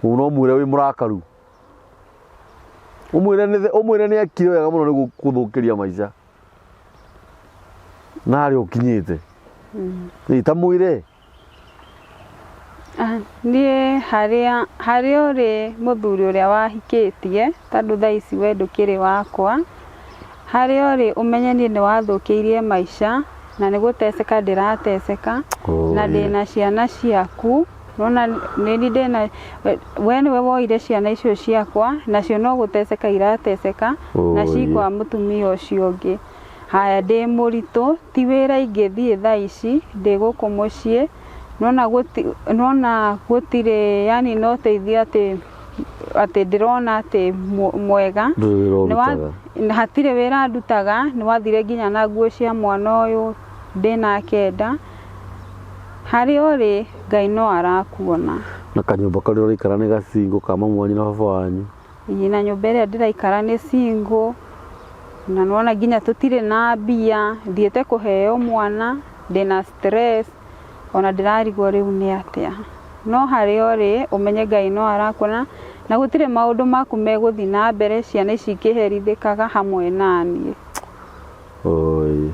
no mwĩre wĩ mũrakaru, ũmwĩre nĩ ekire wega mũno nĩ gũkũthũkĩria maica na harĩa ũkinyĩte. Ĩ, ta mwĩre. Ah, niĩ harĩa ũrĩ mũthuri ũrĩa wahikĩtie, tondũ thaa ici we ndũkĩrĩ wakwa, harĩa ũrĩ ũmenye niĩ nĩ wathũkĩirie maica na nĩ gũteceka ndĩrateceka na ndĩna ciana ciaku. Nona nĩ niĩ ndĩna we nĩwe woire ciana icio ciakwa, nacio no gũteceka irateceka na cikwa mũtumia ũcio ũngĩ. Haya, ndĩ mũritũ, ti wĩra ingĩthiĩ thaa ici, ndĩ gũkũ mũciĩ, nona gũtirĩ yani no teithio atĩ atĩ ndĩrona atĩ mwega. Ndũrĩ wĩra ũrutaga? Hatirĩ wĩra ndutaga. Nĩ wathire nginya na nguo cia mwana ũyũ ndĩnake nda. Harĩa ũrĩ Ngai no arakuona. Na kanyũmba karĩa ũraikara nĩ gacingo ka mamu wanyu na baba wanyu? Ĩĩ, na nyũmba ĩrĩa ndĩraikara nĩ single, na nĩwona nginya tũtirĩ na mbia, thiĩte kũheo mwana ndĩna stress, ona ndĩrarigwo rĩu nĩ atĩa. No harĩa ũrĩ ũmenye Ngai no arakuona na gũtirĩ maũndũ maku megũthiĩ na mbere ciana ici ikĩherithĩkaga hamwe na niĩ. Oi.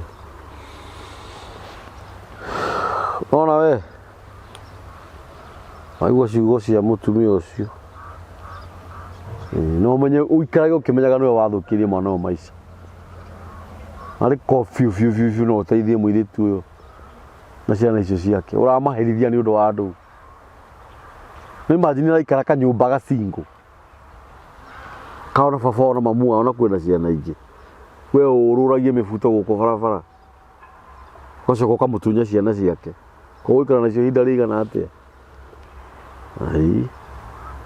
Ona we waigua ciugo cia mũtumia ũcio. Ĩĩ, no ũmenye ũikarage ũkĩmenyaga nĩwe wathũkĩrie mwana ũyũ maica. Arĩ ko biũ biũ biũ biũ no ũteithie mũirĩtu ũyũ na ciana icio ciake. Ũramaherithia nĩ ũndũ wa andũ. Nĩ imagine araikara kanyũmba gacingo kaona baba wao na mamu wao na kwĩna ciana ingĩ. We ũrũragie mĩbuto gũkũ barabara ũgacoka ũkamũtunya ciana ciake. Ũgũikara nacio ihinda rĩigana atĩa? Ai,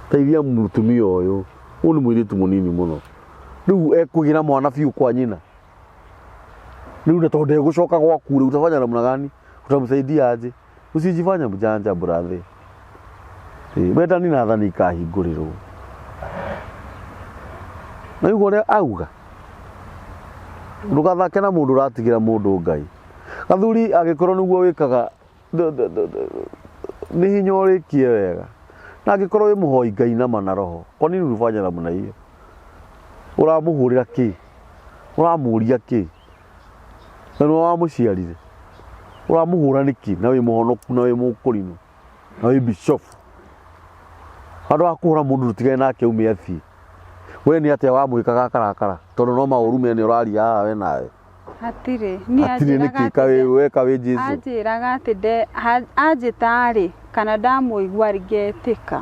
teithia mũtumia ũyũ. Ũyũ nĩ mũirĩtu mũnini mũno. Rĩu ekũgĩra mwana biũ kwa nyina. Rĩu na tondũ ndegũcoka gwaku rĩ, utafanya namna gani? Utamsaidia aje? Usijifanye mjanja brother. Wendani na athani ikahingũrĩrwo. Na igua ũrĩa auga, ndũgathake na mũndũ ũratigĩra mũndũ Ngai. Gathuri angĩkorwo nĩguo wĩkaga nĩ hinya ũrĩkie wega. Na angĩkorwo wĩ mũhoi Ngai nama na roho, kwa nini ulifanya namna hiyo? Ũramũhũrĩra kĩ? Ũramũria kĩ? Na nĩwe wamũciarire. Ũramũhũra nĩkĩ na wĩ mũhonoku na wĩ mũkũrinũ na wĩ bishofu? Handũ ha kũhũra mũndũ ndũtigane nake ume athiĩ. We nĩ atĩa wamwĩkaga akarakara? Tondũ no maũru mene ũraria haha we nawe. Hatirĩ. Niĩ Hatirĩ anjĩraga nĩkĩ atĩ ka weka wĩ Jesu? Anjĩraga atĩ anjĩta rĩ, kana ndamũigua rĩ, ngetĩka.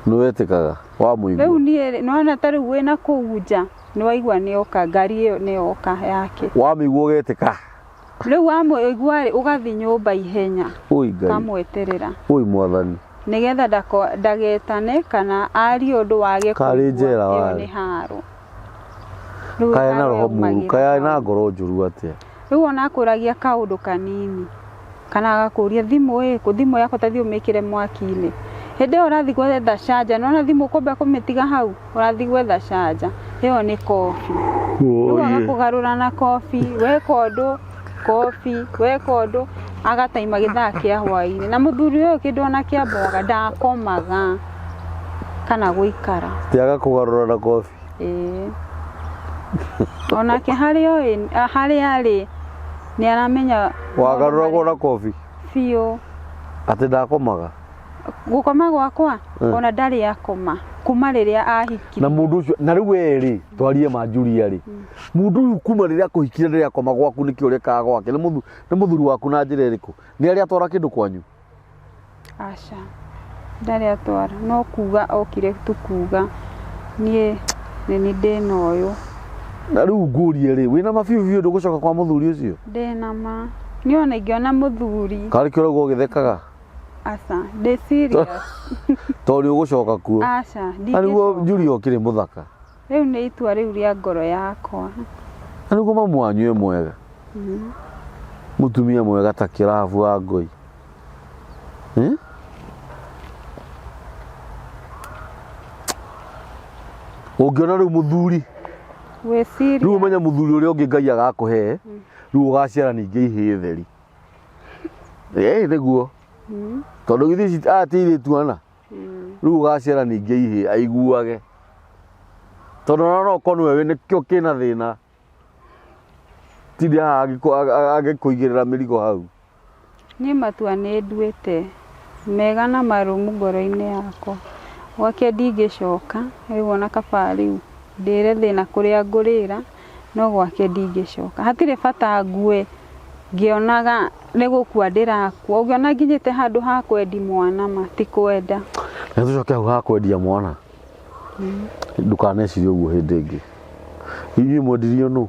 Nĩ wetĩkaga wamũigua? Rĩu niĩ rĩ, nĩwona ta rĩu wĩna kũu nja, nĩwaigua nĩoka, ngari ĩyo nĩyoka yake. Wamĩigua ũgetĩka? Rĩu wamũigua rĩ, ũgathiĩ nyũmba ihenya. Ui Ngai. Ũkamweterera. Ui Mwathani. Nĩgetha ndagetane kana arie ũndũ wage Karĩ kũigua njera ĩyo warĩ. nĩ haro. Rĩu Kaĩ na haro roho mũru, yaumagĩra kaĩ na hau. ngoro njũru atĩa? Rĩu ona akũragia kaũndũ kanini kana agakũria thimũ ĩkũ, thimũ yakwa ta thiĩ ũmĩkĩre mwaki-inĩ. Hĩndĩ ĩyo ũrathiĩ gwetha canja, nĩwona thimũ ũkwamba kũmĩtiga hau, ũrathiĩ gwetha canja. Ĩyo nĩ kobi. Rĩu agakũgarũra na kobi, weka ũndũ kobi, weka ũndũ agataima gĩthaa kĩa hwainĩ. Na mũthuri ũyũ kĩndũ ona kĩa mboga ndakomaga kana gũikara. Ti agakũgarũra na kobi. Ĩĩ. Onake harĩa oĩ harĩa arĩ nĩ aramenya Wagarũragwo na kobi. Biũ. Atĩ ndakomaga. Gũkoma gwakwa ona ndarĩ akoma kuma rĩrĩa ahikire. Na mũndũ ũcio na rĩu we rĩ twarie ma Julia rĩ mũndũ ũyũ kuma rĩrĩa akũhikire rĩrĩa akoma gwaku nĩkĩ ũrekaga gwake nĩ mũthuri waku na njĩra ĩrĩkũ nĩ arĩa atwara kĩndũ kwanyu? Aca ndarĩ atwara no kuga okire tu kuga niĩ nĩ niĩ ndĩna ũyũ. Na rĩu ngũrie rĩ wĩna ma biũ biũ ndũgũcoka kwa mũthuri ũcio? Ndĩna ma niĩ ona ingĩona mũthuri. Karĩ kĩo ũraigua ũgĩthekaga? Aca, ndĩ serious. Tondũ nĩ ũgũcoka kuo. Aca, Na nĩguo ndingĩcoka. Julia ũkĩrĩ mũthaka. Rĩu nĩ itua rĩu rĩa ngoro yakwa. Na nĩguo mamu wanyu e mwega. Mũtumia mwega ta kĩrabu wa ngoi. Eh? Ũngĩona rĩu mũthuri, Gwĩciria. rĩu ũmenye mũthuri ũrĩa ũngĩ Ngai agakũhe, rĩu ũgaciara ningĩ ihĩĩ theri. Ĩĩ nĩguo. Tondũ githĩ ici aya ti airĩtu ana? Rĩu ũgaciara ningĩ ihĩĩ aiguage. Tondũ ona no ũkorwo nĩwe nĩkĩo kĩna thĩna. Tinde haha agĩkũigĩrĩra mĩrigo hau. Niĩ matua nĩ nduĩte mega na marũmu ngoro-inĩ yakwa. Gwake ndingĩcoka, rĩu ona kaba rĩu ndĩre thĩna kũrĩa ngũrĩra, no gwake ndingĩcoka. Hatirĩ bata ngue ngĩonaga nĩ gũkua ndĩrakua. Ũngĩona nginyĩte handũ ha kwendi mwana ma ti kwenda. Na tũcoke hau ha kwendia mwana. Ndũkanecirie ũguo hĩndĩ ĩngĩ. Inyuĩ mwendirio nũ?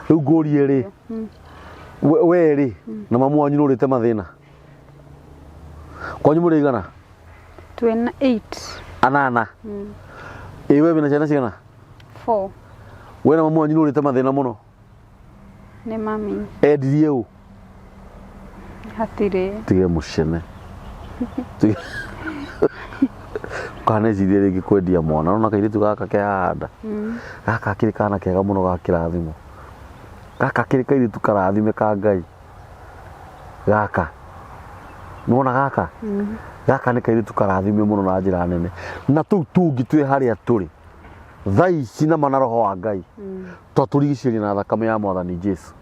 Rĩu ngũrie rĩ, we rĩ, na mamu wanyu nĩ ũrĩte mathĩna? Kwanyu mũrĩ aigana? Twĩna 8. Anana. Ĩ we wĩna ciana cigana? 4. We na mamu wanyu nĩ ũrĩte mathĩna mũno? Nĩ mami. Endirie ũ? Hatirĩ. Tige mũcene. Kaneciria rĩngĩ kwendia mwana. Nona kairĩtu gaka ke haha nda. Gaka akĩrĩ kana kega mũno ga kĩrathimo. Gaka akĩrĩ kairĩtu karathime ka Ngai. Gaka. Nĩwona gaka? Gaka nĩ kairĩtu karathime mũno na njĩra nene. Na tũu tũngĩ twĩ harĩa tũrĩ. Thaa ici nama na roho wa Ngai. Twatũrigicĩria na thakame ya Mwathani Jesu.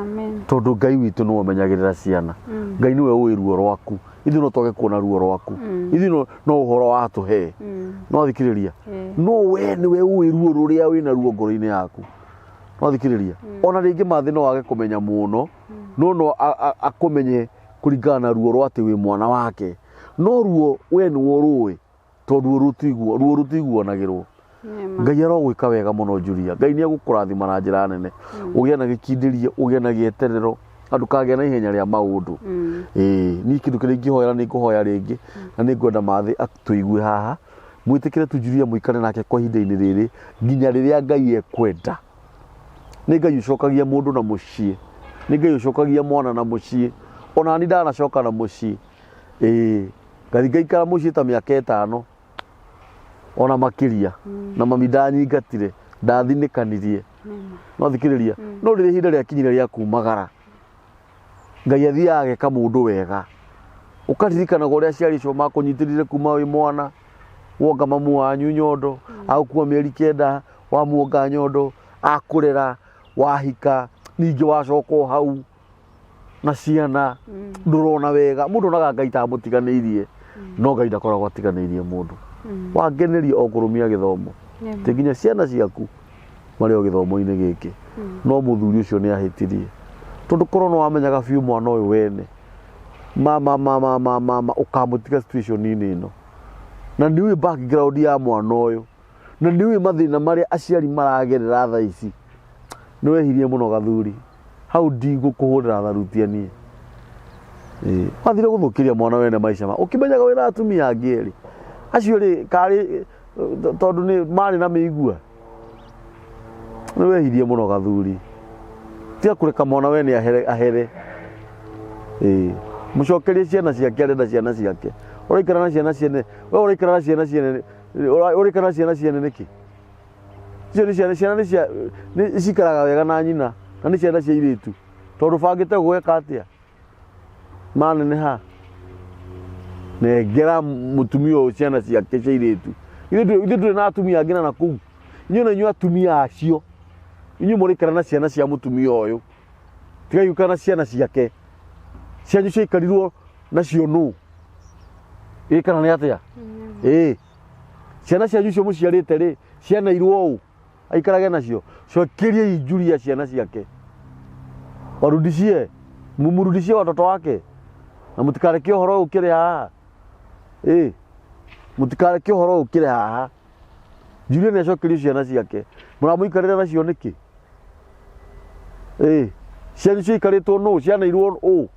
Amen. Tondũ Ngai witũ nĩwe ũmenyagĩrĩra ciana. Ngai nĩwe ũĩ ruo rwaku. Ithuĩ no twage kuona ruo rwaku. Ithuĩ no ũhoro watũhe. No thikĩrĩria. No we nĩwe ũĩ ruo rũrĩa wĩna ruo ngoro-inĩ yaku. No thikĩrĩria. Ona rĩngĩ mathĩ no age kũmenya mũno, no no akũmenye kũringana na ruo rwa atĩ wĩ mwana wake. No ruo we nĩwe ũrũĩ. Tondũ ruo rũtiguanagĩrwo. Ngai arogwĩka wega mũno Julia. Ngai nĩ egũkũrathima na njĩra nene. Ũgĩe na gĩkindĩrie, ũgĩe na gĩeterero, na ndũkagĩe na ihenya rĩa maũndũ. Ĩĩ, niĩ kĩndũ kĩrĩa ingĩhoera nĩ ngũhoya rĩngĩ, na nĩ ngwenda mathĩ atũigue haha. Mwĩtĩkĩre tu Julia mũikare nake kwa ihinda-inĩ rĩrĩ, nginya rĩrĩa Ngai ekwenda. Nĩ Ngai ũcokagia mũndũ na mũciĩ. Nĩ Ngai ũcokagia mwana na mũciĩ. Ona niĩ ndanacoka na mũciĩ. Ĩĩ, ngathiĩ ngaikara mũciĩ ta mĩaka ĩtano ona makĩria, na mami ndanyingatire, ndathinĩkanirie. No thikĩrĩria, no rĩrĩa ihinda rĩakinyire rĩa kumagara, Ngai athiaga ageka mũndũ wega. Ũkaririkanaga ũrĩa aciari acio makũnyitĩrĩire kuma wĩ mwana, wonga mamu wanyu nyondo, agũkua mĩeri 9, wamuonga nyondo, akũrera, wahika, ningĩ wacoka o hau na ciana, ndũrona wega. Mũndũ onaga Ngai ta amũtiganĩirie, no Ngai ndakoragwo atiganĩirie mũndũ. Wangeneria o kũrũmia gĩthomo. Ti nginya ciana ciaku marĩ o gĩthomo-inĩ gĩkĩ. No mũthuri ũcio nĩ ahĩtirie. Tondũ korwo nĩ wamenyaga biũ mwana ũyũ wene, mama, mama, mama, mama, ũkamũtiga situation-inĩ ĩno. Na nĩ ũĩ background ya mwana ũyũ. Na nĩ ũĩ mathĩna marĩa aciari maragerera thaa ici. Nĩ wehirie mũno gathuri. Hau ndigũkũhũrĩra tharutia niĩ. Ĩĩ, wathire gũthũkĩria mwana wene maica ma. Ũkĩmenyaga wĩna atumia angĩ erĩ. Acio rĩ, karĩ, tondũ nĩ marĩ na mĩigua. Nĩ wehirie mũno gathuri. Tiga kũreka mwana wene ahere. Ĩĩ, mũcokerie ciana ciake, arenda ciana ciake. Ũraikara na ciana ciene, we ũraikara na ciana ciene, ũraikara na ciana ciene nĩkĩ? Icio nĩ ciana, ciana nĩ cia nĩ cikaraga wega na nyina, na nĩ ciana cia airĩtu. Tondũ bangĩte gwĩka atĩa? Maneneha. Nengera mũtumia ũyũ ciana ciake cia airĩtu. Ithuĩ ndũrĩ na atumia angĩ na nakũu. Inyuĩ na inyuĩ atumia acio, inyuĩ mũraikara na ciana cia mũtumia ũyũ. Tigai gũikara na ciana ciake. Cianyu ciaikarirwo nacio nũ? Ĩ kana nĩ atĩa? Ĩ ciana cianyu icio mũciarĩte rĩ, cianeirwo ũ? Aikarage nacio. Cokeriai Julia ciana ciake. Warudishie, mumrudishie watoto wake. Na mũtikareke ũhoro ũyũ ũkĩre haha. Ĩ mũtikareke ũhoro ũyũ ũkĩre haha. Julia nĩ acokerio ciana ciake. Mũramũikarĩra nacio nĩkĩ? Ĩ cianyu ciaikarĩtwo nũ? Cianeirwo ũ?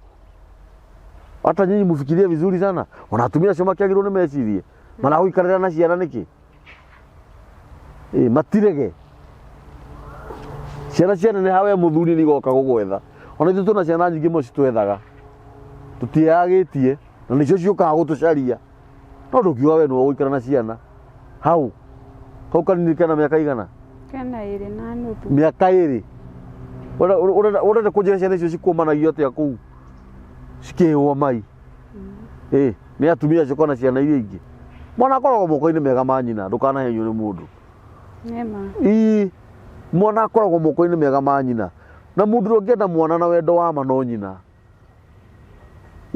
Hata nyinyi mufikirie vizuri sana. Ona atumia acio makĩagĩrĩirwo nĩ mecirie. Maragũikarĩra na ciana nĩkĩ? Ĩ matirege. Ciana cianeneha we mũthuri nĩ igoka gũgwetha. Ona ithuĩ twĩna ciana nyingĩ mũno citwethaga. Tũtiĩyagĩtie na nĩcio ciũkaga gũtũcaria. No ndũngiuga we nĩwe ũgũikara na ciana. Hau. Kau kanini kena mĩaka igana? Kena ĩrĩ na nuthu. Mĩaka ĩrĩ. Ũrenda kũnjĩra ciana icio cikũmanagio atĩa kũu? Cikĩhwo mai. Ĩ nĩ atumia acio kana ciana iria ingĩ. Mwana akoragwo moko-inĩ mega ma nyina, ndũkanahenywo nĩ mũndũ. Nĩma. Ii, mwana akoragwo moko-inĩ mega ma nyina. Na mũndũ ũrĩa ũngĩenda mwana na wendo wa ma no nyina.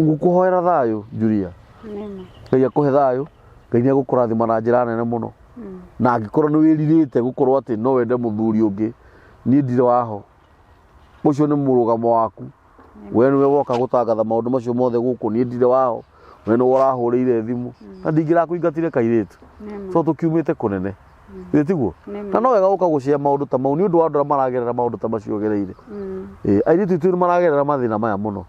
Ngũkũhoera thayũ Julia. Nĩma. Ngai akũhe thayũ, Ngai nĩ egũkũrathima na njĩra nene mũno. Na angĩkorwo nĩ wĩrirĩte gũkorwo atĩ no wende mũthuri ũngĩ, niĩ ndirĩ waho. Ũcio nĩ mũrũgamo waku. We nĩwe woka gũtangatha maũndũ macio mothe gũkũ, niĩ ndirĩ waho. We nĩwe ũrahũrĩire thimũ. Na ndingĩrakũingatire kairĩtu. Nĩma. So tũkiumĩte kũnene. Githĩ tiguo? Nĩma. Na no wega gũka gũcea maũndũ ta mau nĩ ũndũ wa andũ arĩa maragerera maũndũ ta macio ũgereire. Ĩ, airĩtu aitũ nĩ maragerera mathĩna maya mũno.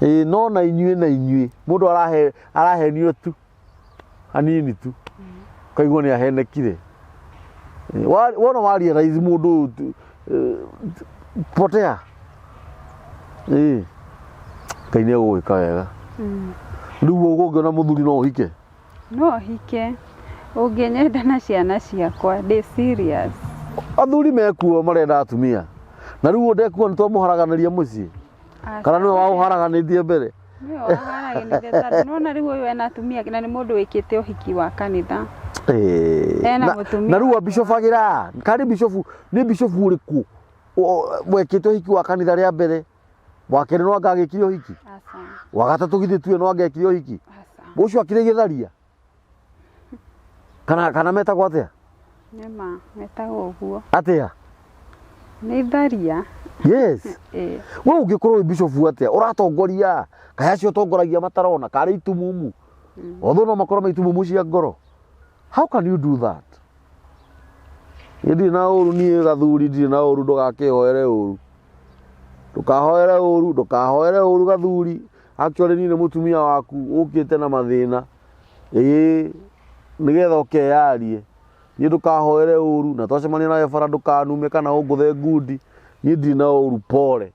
Ĩ, no na inyuĩ na inyuĩ mũndũ arahe arahenio tu hanini tu ũkaigua nĩ ahenekire. Ĩ, wona wa realize mũndũ ũyũ tu, potea. Ĩ, Ngai nĩ egũgwĩka wega. Rĩu ũngĩona mũthuri no ũhike? No hike. Ũngĩnyenda na ciana ciakwa, ndĩ serious. Athuri mekuo marenda atumia. Na rĩu ndekuo nĩ twamũharaganĩria mũciĩ. Kana nĩwe waũharaganĩtie mbere? Nĩwe waharaganĩtie tondũ nĩwona rĩu ũyũ ena atumia na nĩ mũndũ wĩkĩte ũhiki wa kanitha. Ena mũtumia Na rĩu wake. ambicobagĩra karĩ bicobu nĩ bicobu ũrĩkũ wekĩte ũhiki wa kanitha rĩa mbere? Wa kerĩ no anga agĩkire ũhiki? Aca. Wa gatatũ githĩ tuwe no anga ekire ũhiki? Aca. Ũcio akĩrĩ gĩtharia? Kana kana metagwo atĩa? Nĩma, metagwo ũguo. Atĩa? Nĩ tharia. Yes. Ĩ. We ũngĩkorwo wĩ bicobu atĩa? Ũratongoria kaĩ acio ũtongoragia matarona karĩ itumumu. Although no makorwo me itumumu cia ngoro. How can you do that? Niĩ ndirĩ na ũru niĩ gathuri ndirĩ na ũru ndũgakĩhoere ũru. Ndũkahoere ũru, ndũkahoere ũru gathuri. Actually niĩ nĩ mũtumia waku ũkĩte na mathĩna. Ĩĩ nĩgetha ũkeyarie. Niĩ ndũkahoere ũru na twacemania nawe bara ndũkanume kana ũngũthe ngundi. Niĩ ndirĩ na ũru pole.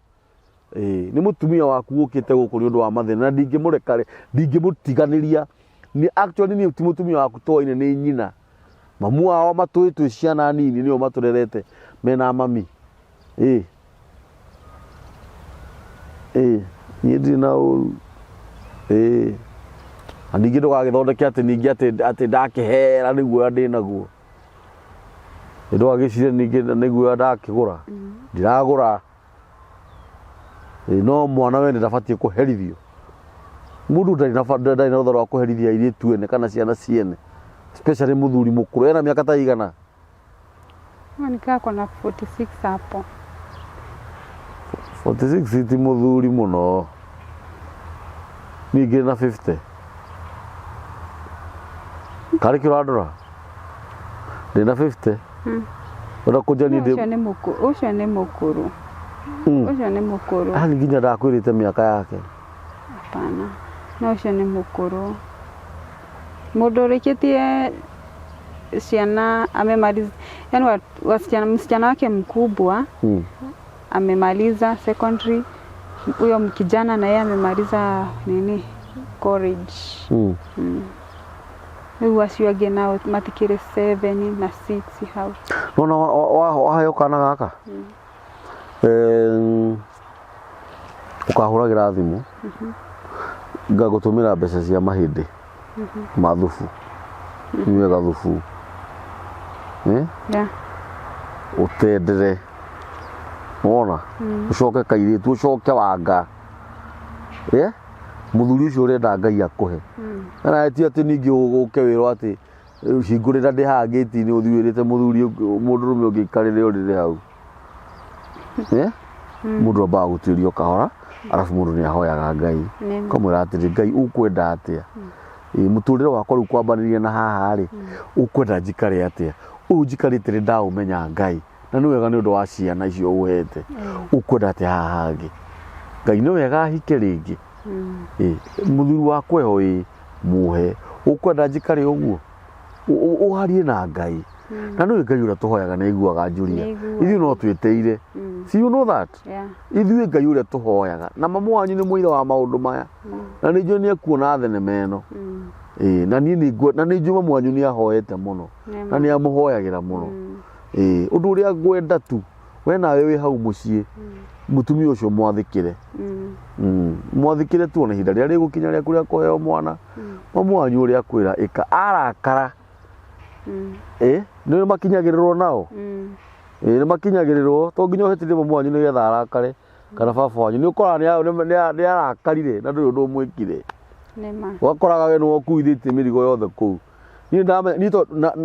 Ĩĩ nĩ mũtumia waku ũkĩte gũkũ nĩ ũndũ wa mathĩna na ndingĩmũreka ndingĩmũtiganĩria. Nĩ actually niĩ ti mũtumia waku tũaine nĩ nyina. Mamu wao matũĩ twĩ ciana nini nĩo matũrerete mena mami. Ĩĩ. Ĩĩ niĩ ndirĩ na ũru. Ĩĩ. Na ningĩ ndũgagĩthondeke atĩ ningĩ atĩ atĩ ndakĩhera nĩ guoya ndĩnaguo. Ndũgagĩcirie ningĩ nĩ guoya ndakĩgũra. Ndiragũra. Ĩĩ no mwana wene ndabatiĩ kũherithio. Mũndũ ndarĩ na ndarĩ na rũtha rwa kũherithia airĩtu ene kana ciana ciene. Especially mũthuri mũkũrũ. Ena mĩaka ta igana? Nikaa kona 46 hapo. 46 ti mũthuri mũno. Niĩ ngĩrĩ na 50. Karĩ kĩ ũrandora? Ndĩ na 50. Ũrenda kũnjania ndĩ Ũcio nĩ mũkũrũ. Ũcio nĩ mũkũrũ. Ũcio nĩ mũkũrũ. Ani nginya ndakwĩrĩte mĩaka yake. Hapana. No ũcio nĩ mũkũrũ. Mũndũ ũrĩkĩtie ciana amemaliza, yani wasichana, msichana wake mkubwa amemaliza secondary, huyo kijana na yeye amemaliza nini college. Rĩu acio angĩ nao matikĩrĩ 7 na 6 hau. Nona waheo kana gaka ũkahũragĩra thimũ ngagũtũmĩra mbeca cia mahĩndĩ ma thubu nyue gathubu eh? Yeah. Ũtendere wona ũcoke kairĩtu ũcoke wanga eh? Mũthuri ũcio ũrenda Ngai akũhe na ti atĩ ningĩ ũke wĩrwo atĩ hingũrĩra ndĩ haha ngĩti-inĩ ũthiĩ wĩrĩte mũthuri mũndũrũme ũngĩ ikarĩre ũrĩrĩ hau eh? Mũndũ ambaga gũtuĩrio kahora arabu mũndũ nĩ ahoyaga Ngai Nĩ ma. Ũkamwĩra atĩrĩ, Ngai ũkwenda atĩa? Ĩ, mũtũrĩre wakwa rĩu kwambanĩria na haha rĩ, ũkwenda njikare atĩa? Ũyũ njikarĩte nĩ ndaũmenya Ngai na nĩ wega nĩ ũndũ wa ciana icio ũhete, ũkwenda atĩa haha hangĩ? Ngai nĩ wega hike rĩngĩ? Ĩ, mũthuri wakwa eho ĩ muhe, ũkwenda njikare ũguo? Ũharie na Ngai na nĩwe Ngai ũrĩa tũhoyaga nĩ aiguaga Julia. Nĩ aiguaga. Ithuĩ no twĩtĩire. See, you know that Yeah. Ithuĩ Ngai ũrĩa tũhoyaga na mamu wanyu nĩ mũira wa maũndũ maya na nĩ njũĩ nĩ ekuona thenema ĩno. Ĩĩ, na niĩ nĩ na nĩ njũĩ mamu wanyu nĩ ahoete mũno Nĩ na nĩ amũhoyagĩra mũno. Ĩĩ, ũndũ ũrĩa ngwenda tu we nawe wĩ hau mũciĩ mũtumia ũcio mwathĩkĩre. Mwathĩkĩre tu ona ihinda rĩrĩa rĩgũkinya rĩaku rĩa kũheo mwana, mamu wanyu ũrĩa akwĩra ĩka arakara ĩ nĩ makinyagĩrĩrwo nao. Ĩ nĩ makinyagĩrĩrwo to nginya ũhĩtithie mamu wanyu nĩgetha arakare kana baba wanyu nĩ ũkoraga nĩ arakarire na ndũrĩ ũndũ ũmwĩkire. Nĩ ma. Ũgakoraga we nĩwe ũkuithĩtie mĩrigo yothe kũu. Niĩ ndamenya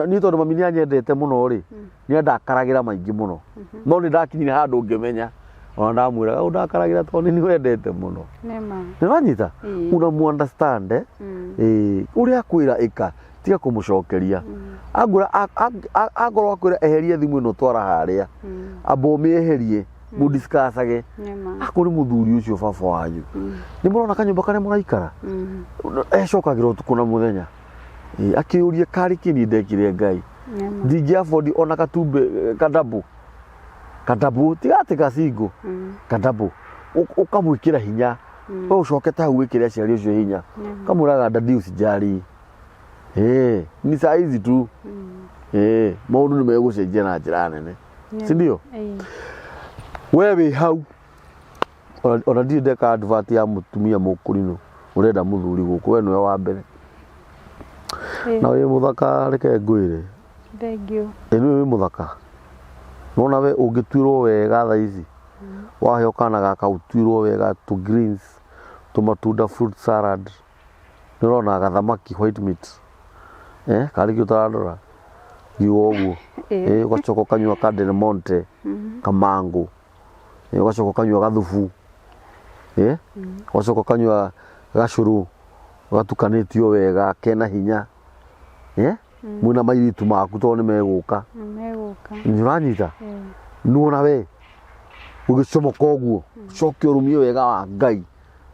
niĩ tondũ mami nĩ anyendete mũno rĩ, nĩ andakaragĩra maingĩ mũno, no nĩ ndakinyire handũ ngĩmenya ona ndamwĩraga ũndakaragĩra tondũ nĩ wendete mũno. Nĩ ma. Nĩ wanyita? Ĩĩ. Unamu understand eh? Ĩĩ, ũrĩa akwĩra ĩka, tiga kũmũcokeria. Angwĩra angorwo akwĩra eheria thimũ ĩno twara harĩa, amba ũmĩeherie mũdiscussage. Nĩ ma. Akorwo nĩ mũthuri ũcio baba wanyu nĩ mũrona kanyũmba karĩa mũraikara ecokagĩra ũtukũ na mũthenya. Ĩĩ, akĩũria karĩ kĩ niĩ ndekire Ngai Nĩ ma. Ndingĩ afford ona katumbĩ kadambu kadambu tiga atĩ gacingo kadambu. Ũkamwĩkĩra hinya we ũcokete hau wĩkĩre aciari ũcio hinya, ũkamwĩraga daddy usijali, eh, ni saa hizi tu eh, maũndũ nĩ megũcenjia na njĩra nene, si ndio? Ĩĩ. We wĩ hau ona ndirĩ ndeka advert ya mũtumia mũkũrinũ ũrenda mũthuri gũkũ, we nĩwe wa mbere. Ĩĩ. Na wĩ mũthaka, reke ngwĩre. Thank you. Ĩ nĩwe wĩ mũthaka nona we ũngĩtuĩrwo wega thaa ici waheo kana gaka ũtuĩrwo wega tũ greens tũmatunda fruit salad nĩ ũrona gathamaki white meat eh karĩ kĩ ũtararora ngiuga ũguo. Ĩĩ. Eh, ũgacoka ũkanyua ka Del Monte kamango, eh, ũgacoka ũkanyua gathubu, eh, ũgacoka ũkanyua gacũrũ gatukanĩtio wega kena hinya, eh, mwĩna mairĩtu maku tondũ nĩ megũka. Megũka. Nĩ ũranyita? Ĩĩ. Nĩwona we ũgĩcomoka ũguo coke ũrũmie wega wa Ngai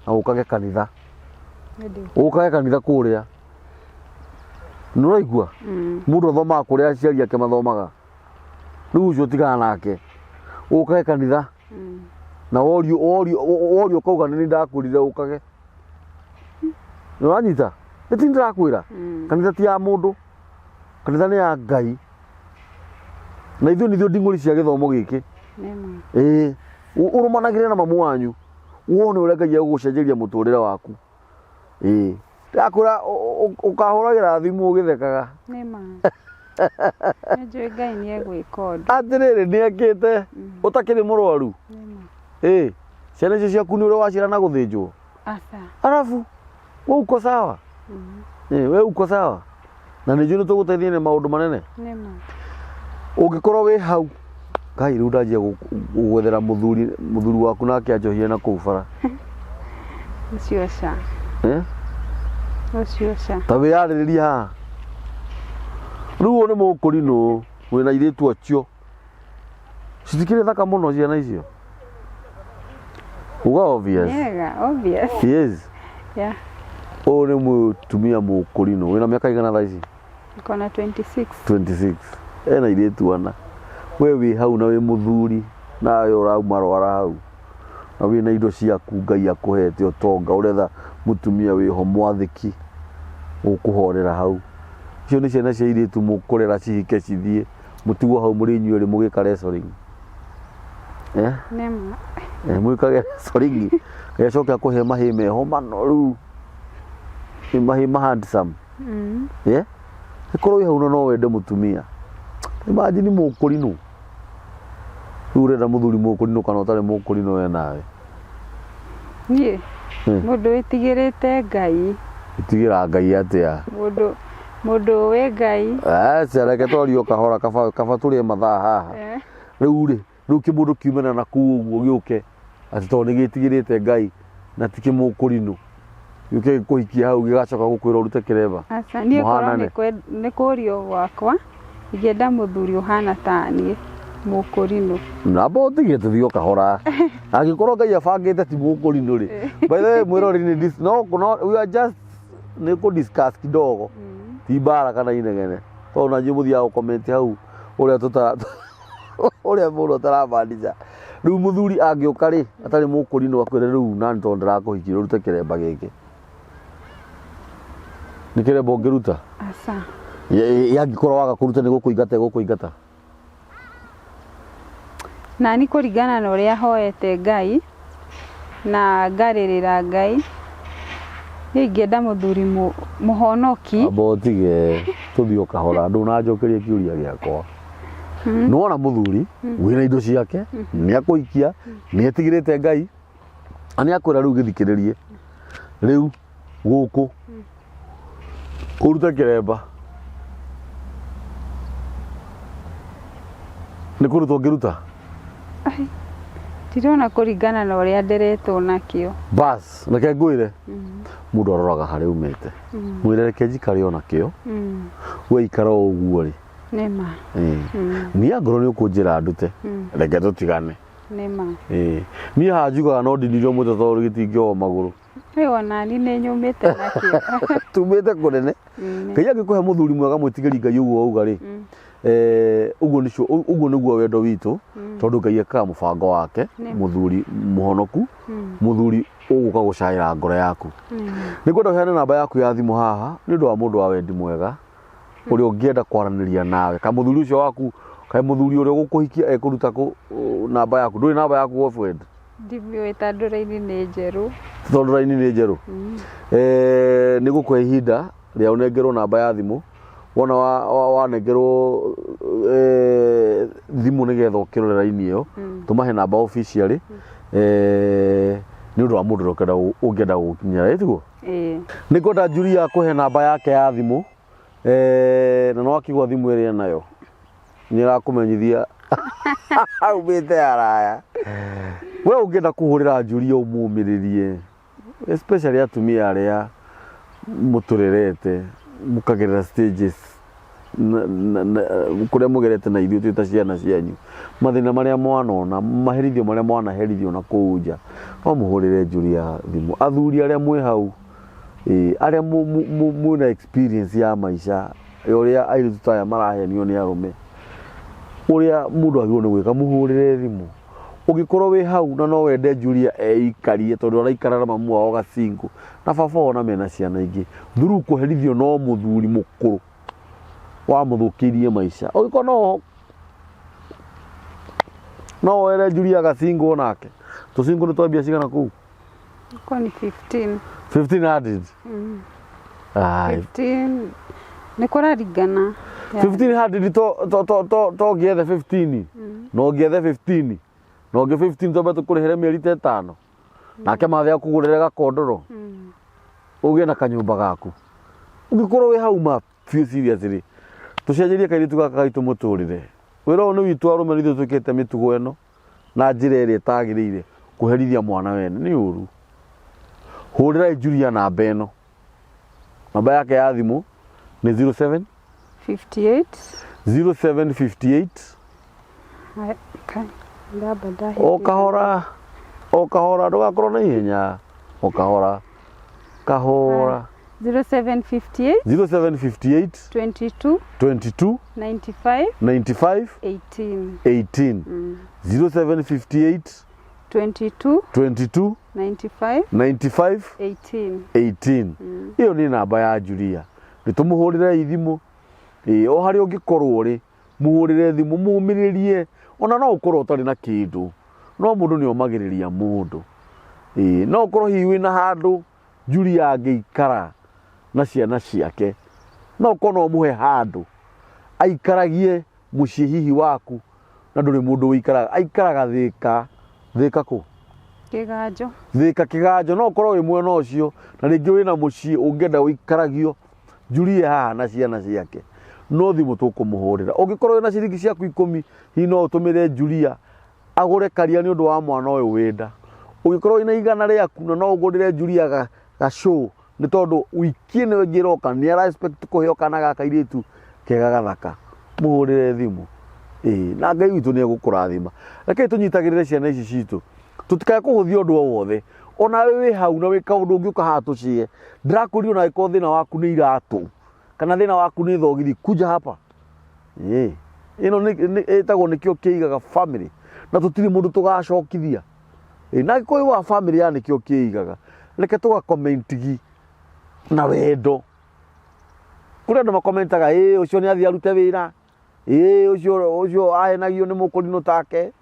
na ũkage kanitha. Nĩ Ũkage kanitha kũrĩa nĩ ũraigua mũndũ athomaga kũrĩa aciari ake mathomaga, rĩu ũcio tigana nake ũkage kanitha na worio worio worio ũkauga nĩ ndakwĩrire ũkage. Nĩ ũranyita? Nĩ ti ndĩrakwĩra kanitha ti ya mũndũ, kanitha nĩ ya Ngai na ithuĩ nithuĩ nding'ũri cia gĩthomo gĩkĩ. Nĩ ma. Ĩĩ, ũrũmanagĩre na mamu wanyu wone ũrĩa Ngai egũgũcenjeria mũtũrĩre waku. Ĩĩ, ndĩrakwĩra ũkahũragĩra thimũ ũgĩthekaga. Nĩ ma. Nĩ njũĩ Ngai nĩ egwĩka ũndũ. Atĩrĩrĩ, nĩ ekĩte ũtakĩrĩ mũrwaru. Nĩ ma. Ĩĩ, ciana icio ciaku nĩ ũrĩa waciara na gũthĩnjwo? Aca. Arabu we uko sawa. Ĩĩ, we uko sawa na nĩ njũĩ nĩ tũgũteithia na maũndũ manene. Nĩ ma. Ũngĩkorwo wĩ hau Ngai rĩu ndanjia gũgwethera mũthuri mũthuri waku nake anjohie na kũu bara. Ũcio ca. Eh? Ũcio ca. Ta wĩyarĩrĩria haha rĩu ũyũ nĩ mũkũrinũ wĩna airĩtu acio citikĩrĩ thaka mũno ciana icio uga obvious. Yega, obvious. Yes. Yeah. Ũyũ nĩ mũtumia mũkũrinũ wĩna mĩaka igana thaa ici? Niko na 26. 26 ena airĩtu ana, we wĩ hau na wĩ mũthuri nawe ũrauma rwara hau na wĩna indo ciaku Ngai akũhete ũtonga, ũretha mũtumia wĩho mwathĩki ũkũhorera hau. Icio nĩ ciana cia airĩtu mũkũrera cihike cithiĩ, mũtigwo hau mũrĩ inyuerĩ mũgĩka wrestling. Eh? Nĩma. Eh, mwĩkage wrestling. Gĩcoke akũhe mahĩ meho manoru. Nĩ mahĩ ma handsome. Yeah? Ĩkorwo wĩ hau na no wende mũtumia. Imagine mũkũrinũ. Rĩu ũrenda mũthuri mũkũrinũ kana ũtarĩ mũkũrinũ we nawe. Niĩ mũndũ wĩtigĩrĩte Ngai. Ĩtigĩra Ngai atĩa? Mũndũ mũndũ wĩ Ngai. Aca reke twarie o kahora kaba kaba tũrĩe mathaa haha. Rĩu rĩ, rĩu kĩmũndũ kiumana na kũu ũguo gĩũke atĩ tondũ nĩ gĩtigĩrĩte Ngai na ti kĩmũkũrinũ. Gĩũke gĩkũhikie hau gĩgacoka gũkwĩra ũrute kĩremba. Aca niĩ korwo Mũhanane. nĩ kũrio gwakwa ingĩenda mũthuri ũhana ta niĩ mũkũrinũ. Namba ũtige tũthiĩ o kahora. Angĩkorwo Ngai abangĩte ti mũkũrinũ rĩ. By the way mwĩrori nĩ no no we are just nĩ kũ discuss kidogo. Ti mbara kana inegene. Tondũ na inyuĩ mũthiaga gũ comment hau ũrĩa tũta ũrĩa mũndũ ataramaanisha. Rĩu mũthuri angĩũka rĩ atarĩ mũkũrinũ akwĩre rĩu nani tondũ ndĩrakũhikia ũrute kĩremba gĩkĩ. Nĩ kĩremba ũngĩruta? Aca. Yangĩkorwo waga kũruta nĩ gũkũingata ĩgũkũingata. Nani kũringana na ũrĩa hoete Ngai na ngarĩrĩra Ngai, niĩ ingĩenda mũthuri mũhonoki. Amba ũtige tũthiĩ o kahora ndũnanjokeria kĩũria gĩakwa. Nĩwona mũthuri wĩna indo ciake nĩ akũhikia nĩ etigĩrĩte Ngai na nĩ akwĩra rĩu gĩthikĩrĩrie rĩu gũkũ ũrute kĩremba nĩ kũruta ũngĩruta Ndirona kũringana na ũrĩa nderetwo nakĩo. Bas reke ngwĩre mũndũ aroraga harĩa umĩte mwĩre reke njikare o nakĩo we ikara o ũguo rĩ. Nĩma. Niĩ angorwo nĩ ũkũnjĩra ndute reke tũtigane. Nĩma. Niĩ haha njugaga no ndinirio mũtwe tondũ gĩtingĩohwo magũrũ. Ĩ onani nĩ nyũmĩte nakĩo. Tumĩte kũnene. Ngai angĩkũhe mũthuri mwega mwĩtigĩri Ngai ũguo wauga rĩ, ũguo nĩcio ũguo nĩguo wendo witũ tondũ Ngai ekaga mũbango wake mũthuri mũhonoku mũthuri ũgũka gũcaĩra ngoro yaku. Nĩ ngwenda ũheane namba yaku ya thimũ haha nĩ ũndũ wa mũndũ wa wendi mwega ũrĩa ũngĩenda kwaranĩria nawe ka mũthuri ũcio waku kaĩ mũthuri ũrĩa ũgũkũhikia ekũruta kũ namba yaku ndũrĩ namba yaku girlfriend? Ndimĩũĩ tondũ raini nĩ njerũ. Tondũ raini nĩ njerũ. Nĩ gũkũhe ihinda rĩa ũnengerwo namba ya thimũ wona wanengerwo thimũ nĩgetha ũkĩrore raini ĩyo tũmahe namba officially nĩ ũndũ wa mũndũ ũrĩa ũngĩenda gũkinyĩra ĩtiguo? Ĩĩ. Nĩ ngwenda Julia akũhe namba yake ya thimũ na no akĩgwa thimũ ĩrĩa enayo nĩ ĩrakũmenyithia aumĩte haraya. We ũngĩenda kũhũrĩra Julia ũmũmĩrĩrie especially atumia arĩa mũtũrerete mũkagerera stages kũrĩa mũgerete na ithuĩ twĩ ta ciana cianyu mathĩna marĩa mwanona maherithio marĩa mwanaherithio na kũu nja no mũhũrĩre Julia thimũ. Athuri arĩa mwĩ hau arĩa mwĩna experience ya maica ya ũrĩa airĩtu ta aya marahenio nĩ arũme ũrĩa mũndũ agĩrĩirwo nĩ gwĩka mũhũrĩre thimũ. Ũngĩkorwo wĩ hau na no wende Julia eikarie tondũ araikara na mamu wao gacingũ na baba wao na mena ciana ingĩ through kũherithio no mũthuri mũkũrũ wamũthũkĩirie maica. Ũngĩkorwo no were Julia gacingũ onake. Tũcingũ nĩ twambia cigana kũu? Kwa ni 15. 1500. Ai. 15 nĩ kũraringana. 1500 to to to to ngĩethe 15. No ngĩethe 15. No ngĩ 15 twambe tũkũrĩhĩre mĩeri ta ĩtano. Nake mathe akũgũrĩre gakondoro. Ũgĩe na kanyũmba gaku. Ũngĩkorwo wĩ hau ma biũ seriously. Tũcenjerie kairĩtu gaka gaitũ mũtũrĩre. Wĩra ũyũ nĩ witũ arũme nĩ ithuĩ twĩkĩte mĩtugo ĩno na njĩra ĩrĩa ĩtagĩrĩire kũherithia mwana wene nĩ ũru. Hũrĩrai Julia namba ĩno. Namba yake ya thimũ nĩ 07 58 0758 ndamba o kahora o kahora ndũgakorwo na ihenya o kahora kahora 0758 0758 22 22 95 95 18 18 0758 22 22 95 95 18 18 ĩyo nĩ namba ya Julia nĩ tũmũhũrĩrei thimũ. Ĩĩ, o harĩa ũngĩkorwo rĩ, mũhũrĩre thimũ, mũmĩrĩrie, ona no ũkorwo ũtarĩ na kĩndũ, no mũndũ nĩ omagĩrĩria mũndũ. Ĩĩ, no ũkorwo hihi wĩna handũ Julia angĩikara na ciana ciake, no ũkorwo no ũmũhe handũ aikaragie mũciĩ hihi waku na ndũrĩ mũndũ ũikaraga, aikaraga Thĩka, Thĩka kũ? Kĩganjo. Thĩka Kĩganjo, no ũkorwo wĩ mwena ũcio na rĩngĩ wĩna mũciĩ ũngĩenda ũikaragio Julia haha na ciana ciake, no thimũ tũkũmũhũrĩra. Ũngĩkorwo wĩna ciringi ciaku ikũmi, hihi no ũtũmĩre Julia agũre karia nĩ ũndũ wa mwana ũyũ wĩ nda. Ũngĩkorwo wĩna igana rĩaku na no ũgũrĩre Julia gacũũ nĩ tondũ wiki ĩno ĩngĩ ĩroka nĩ ara expect kũheo kana ga kairĩtu kega gathaka, mũhũrĩre thimũ. Ĩĩ, na Ngai witũ nĩ egũkũrathima. Rekei tũnyitagĩrĩre ciana ici citũ, tũtikae kũhũthia ũndũ o wothe. Onawe wĩ hau na wĩ kaũndũ ũngĩũka haha tũcie, ndĩrakwĩrire ona angĩkorwo thĩna waku nĩ iratũ, kana thĩna waku nĩ thogithi, kuja hapa. Ĩĩ, ĩno ĩtagwo nĩkĩo kĩigaga family, na tũtirĩ mũndũ tũgacokithia. Ĩĩ, na angĩkorwo wĩ wa family ya nĩkĩo kĩigaga, reke tũga comment gi na wendo. Kũrĩ andũ makomentaga, ĩĩ ũcio nĩ athiĩ arute wĩra, ĩĩ ũcio ũcio ahenagio nĩ mũkũrinũ take.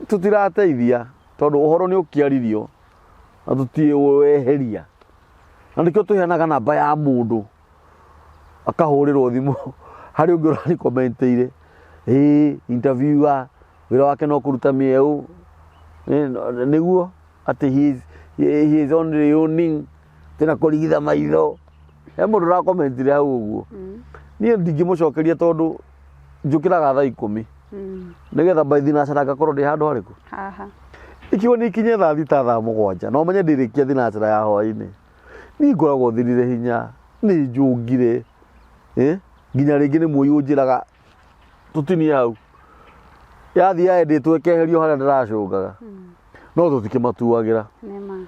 Tũtirateithia tondũ ũhoro nĩ ũkĩaririo na tũtiũweheria. Na nĩkĩo tũheanaga namba ya mũndũ akahũrĩrwo thimũ harĩ ũngĩ ũrarikomenteire, ĩĩ interviewer wĩra wake no kũruta mĩeũ, nĩguo atĩ he is only owning tena kũrigitha maitho. He mũndũ ũrakomentire hau ũguo. Niĩ ndingĩmũcokeria tondũ njũkĩraga thaa ikũmi nĩgetha by thinacara ngakorwo ndĩ handũ harĩkũ? Haha. Ikiuga nĩ ikinye thaa thita thaa mũgwanja na ũmenye ndĩrĩkia thinacara ya hwainĩ. Niĩ ngoragwo thirire hinya, nĩ njũngire, nginya rĩngĩ nĩ mũi ũnjĩraga tũtinie hau. Yathiĩ yaendĩtwo ĩkeherio harĩa ndĩracũngaga. No tũtikĩmatuagĩra. Nĩma.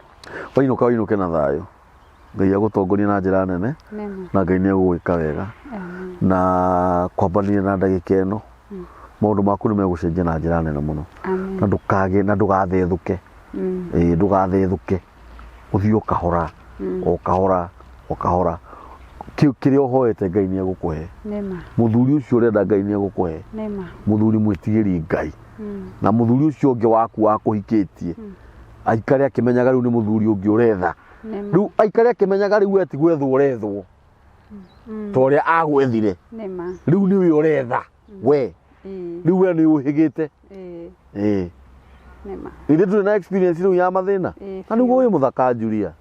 Wainũka ũinũke na thayũ. Ngai agũtongorie na njĩra nene Nĩma. na Ngai nĩ egũgwĩka wega. Amen. Na kwambania na ndagĩka ĩno maũndũ maku nĩ megũcenjia na njĩra nene mũno. Amen. Na ndũkage na ndũgathethũke. Ĩĩ ndũgathethũke. Ũthiĩ o kahora, o kahora, o kahora. Kĩu kĩrĩa ũhoete Ngai nĩ egũkũhe. Nĩma. Mũthuri ũcio ũrenda Ngai nĩ egũkũhe. Nĩma. Mũthuri mwĩtigĩri Ngai. Na mũthuri ũcio ũngĩ waku wakũhikĩtie aikare akĩmenyaga rĩu nĩ mũthuri ũngĩ ũretha. Nĩma. Rĩu aikare akĩmenyaga rĩu we ti gwethwo ũrethwo ta ũrĩa agwethire. Nĩma. Rĩu nĩwe ũretha we. Rĩu we nĩ ũhĩgĩte. Ĩĩ. Nĩma. Ithuĩ tũrĩ na experience rĩu ya mathĩna. Ĩĩ, Na nĩguo wĩ mũthaka Julia.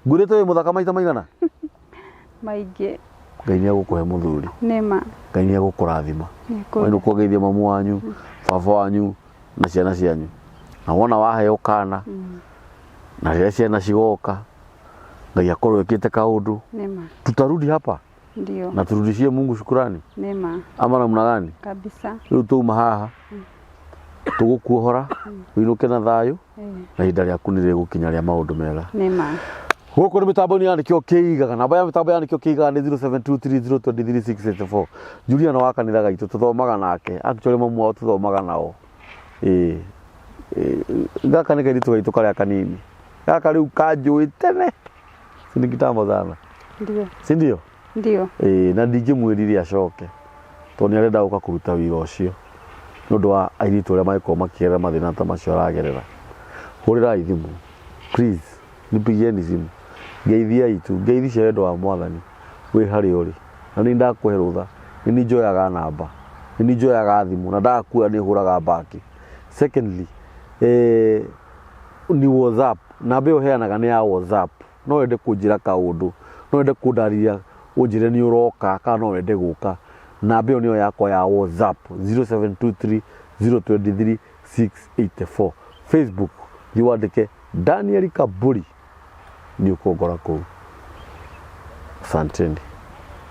Ngwĩrĩte wĩ mũthaka maita maigana? Maingĩ. Ngai nĩ egũkũhe mũthuri. Nĩma. Ngai nĩ egũkũrathima. Nĩkũrĩ. Wainũka ũgeithie mamu wanyu, baba wanyu na ciana cianyu. Na wona waheo kana, na rĩrĩa ciana cigoka, Ngai akorwo ekĩte kaũndũ, Nĩma. tutarudi hapa Ndio. na turudishie Mungu shukurani Nĩma. ama namna gani? Kabisa. Rĩu twauma haha tũgũkuohora ũinũke na thayũ na ihinda rĩaku nĩ rĩgũkinya rĩa maũndũ mega. Nĩma. Gũkũ nĩ mĩtambo-inĩ ya nĩkĩo kĩigaga. Namba ya mĩtambo ya nĩkĩo kĩigaga nĩ 0723023684. Juliana wa kanitha gaitũ tũthomaga nake. Actually mamu wao tũthomaga nao. Ĩĩ. Gaka nĩ kairĩtu gaitũ karĩa kanini. Gaka rĩu kanjũĩ tene. Si ni kitambo sana. Ndio. Si ndio? Ndio. Ĩĩ, na ndingĩmwĩrire acoke tondũ nĩ arenda gũka kũruta wĩra ũcio nĩ ũndũ wa airĩtu arĩa mangĩkorwo makĩgerera mathĩna ta macio aragerera. Hũrĩrai thimũ please, nipigieni simu, ngeithiai tu, ngeithi cia wendo wa mwathani wĩ harĩa ũrĩ. Na nĩ ndakũhe rũtha, nĩ niĩ njoyaga namba, nĩ niĩ njoyaga thimũ na ndakuoya nĩ hũraga back. Secondly, ni WhatsApp, namba ĩyo heanaga nĩ ya WhatsApp. No wende kũnjĩra kaũndũ, no wende kũndarĩria ũnjĩre nĩ ũroka kana no wende gũka, namba ĩyo nĩyo yakwa ya WhatsApp 0723 023 684. Facebook thiĩ wandĩke Daniel Kaburi nĩ ũkũngora kũu. Asanteni.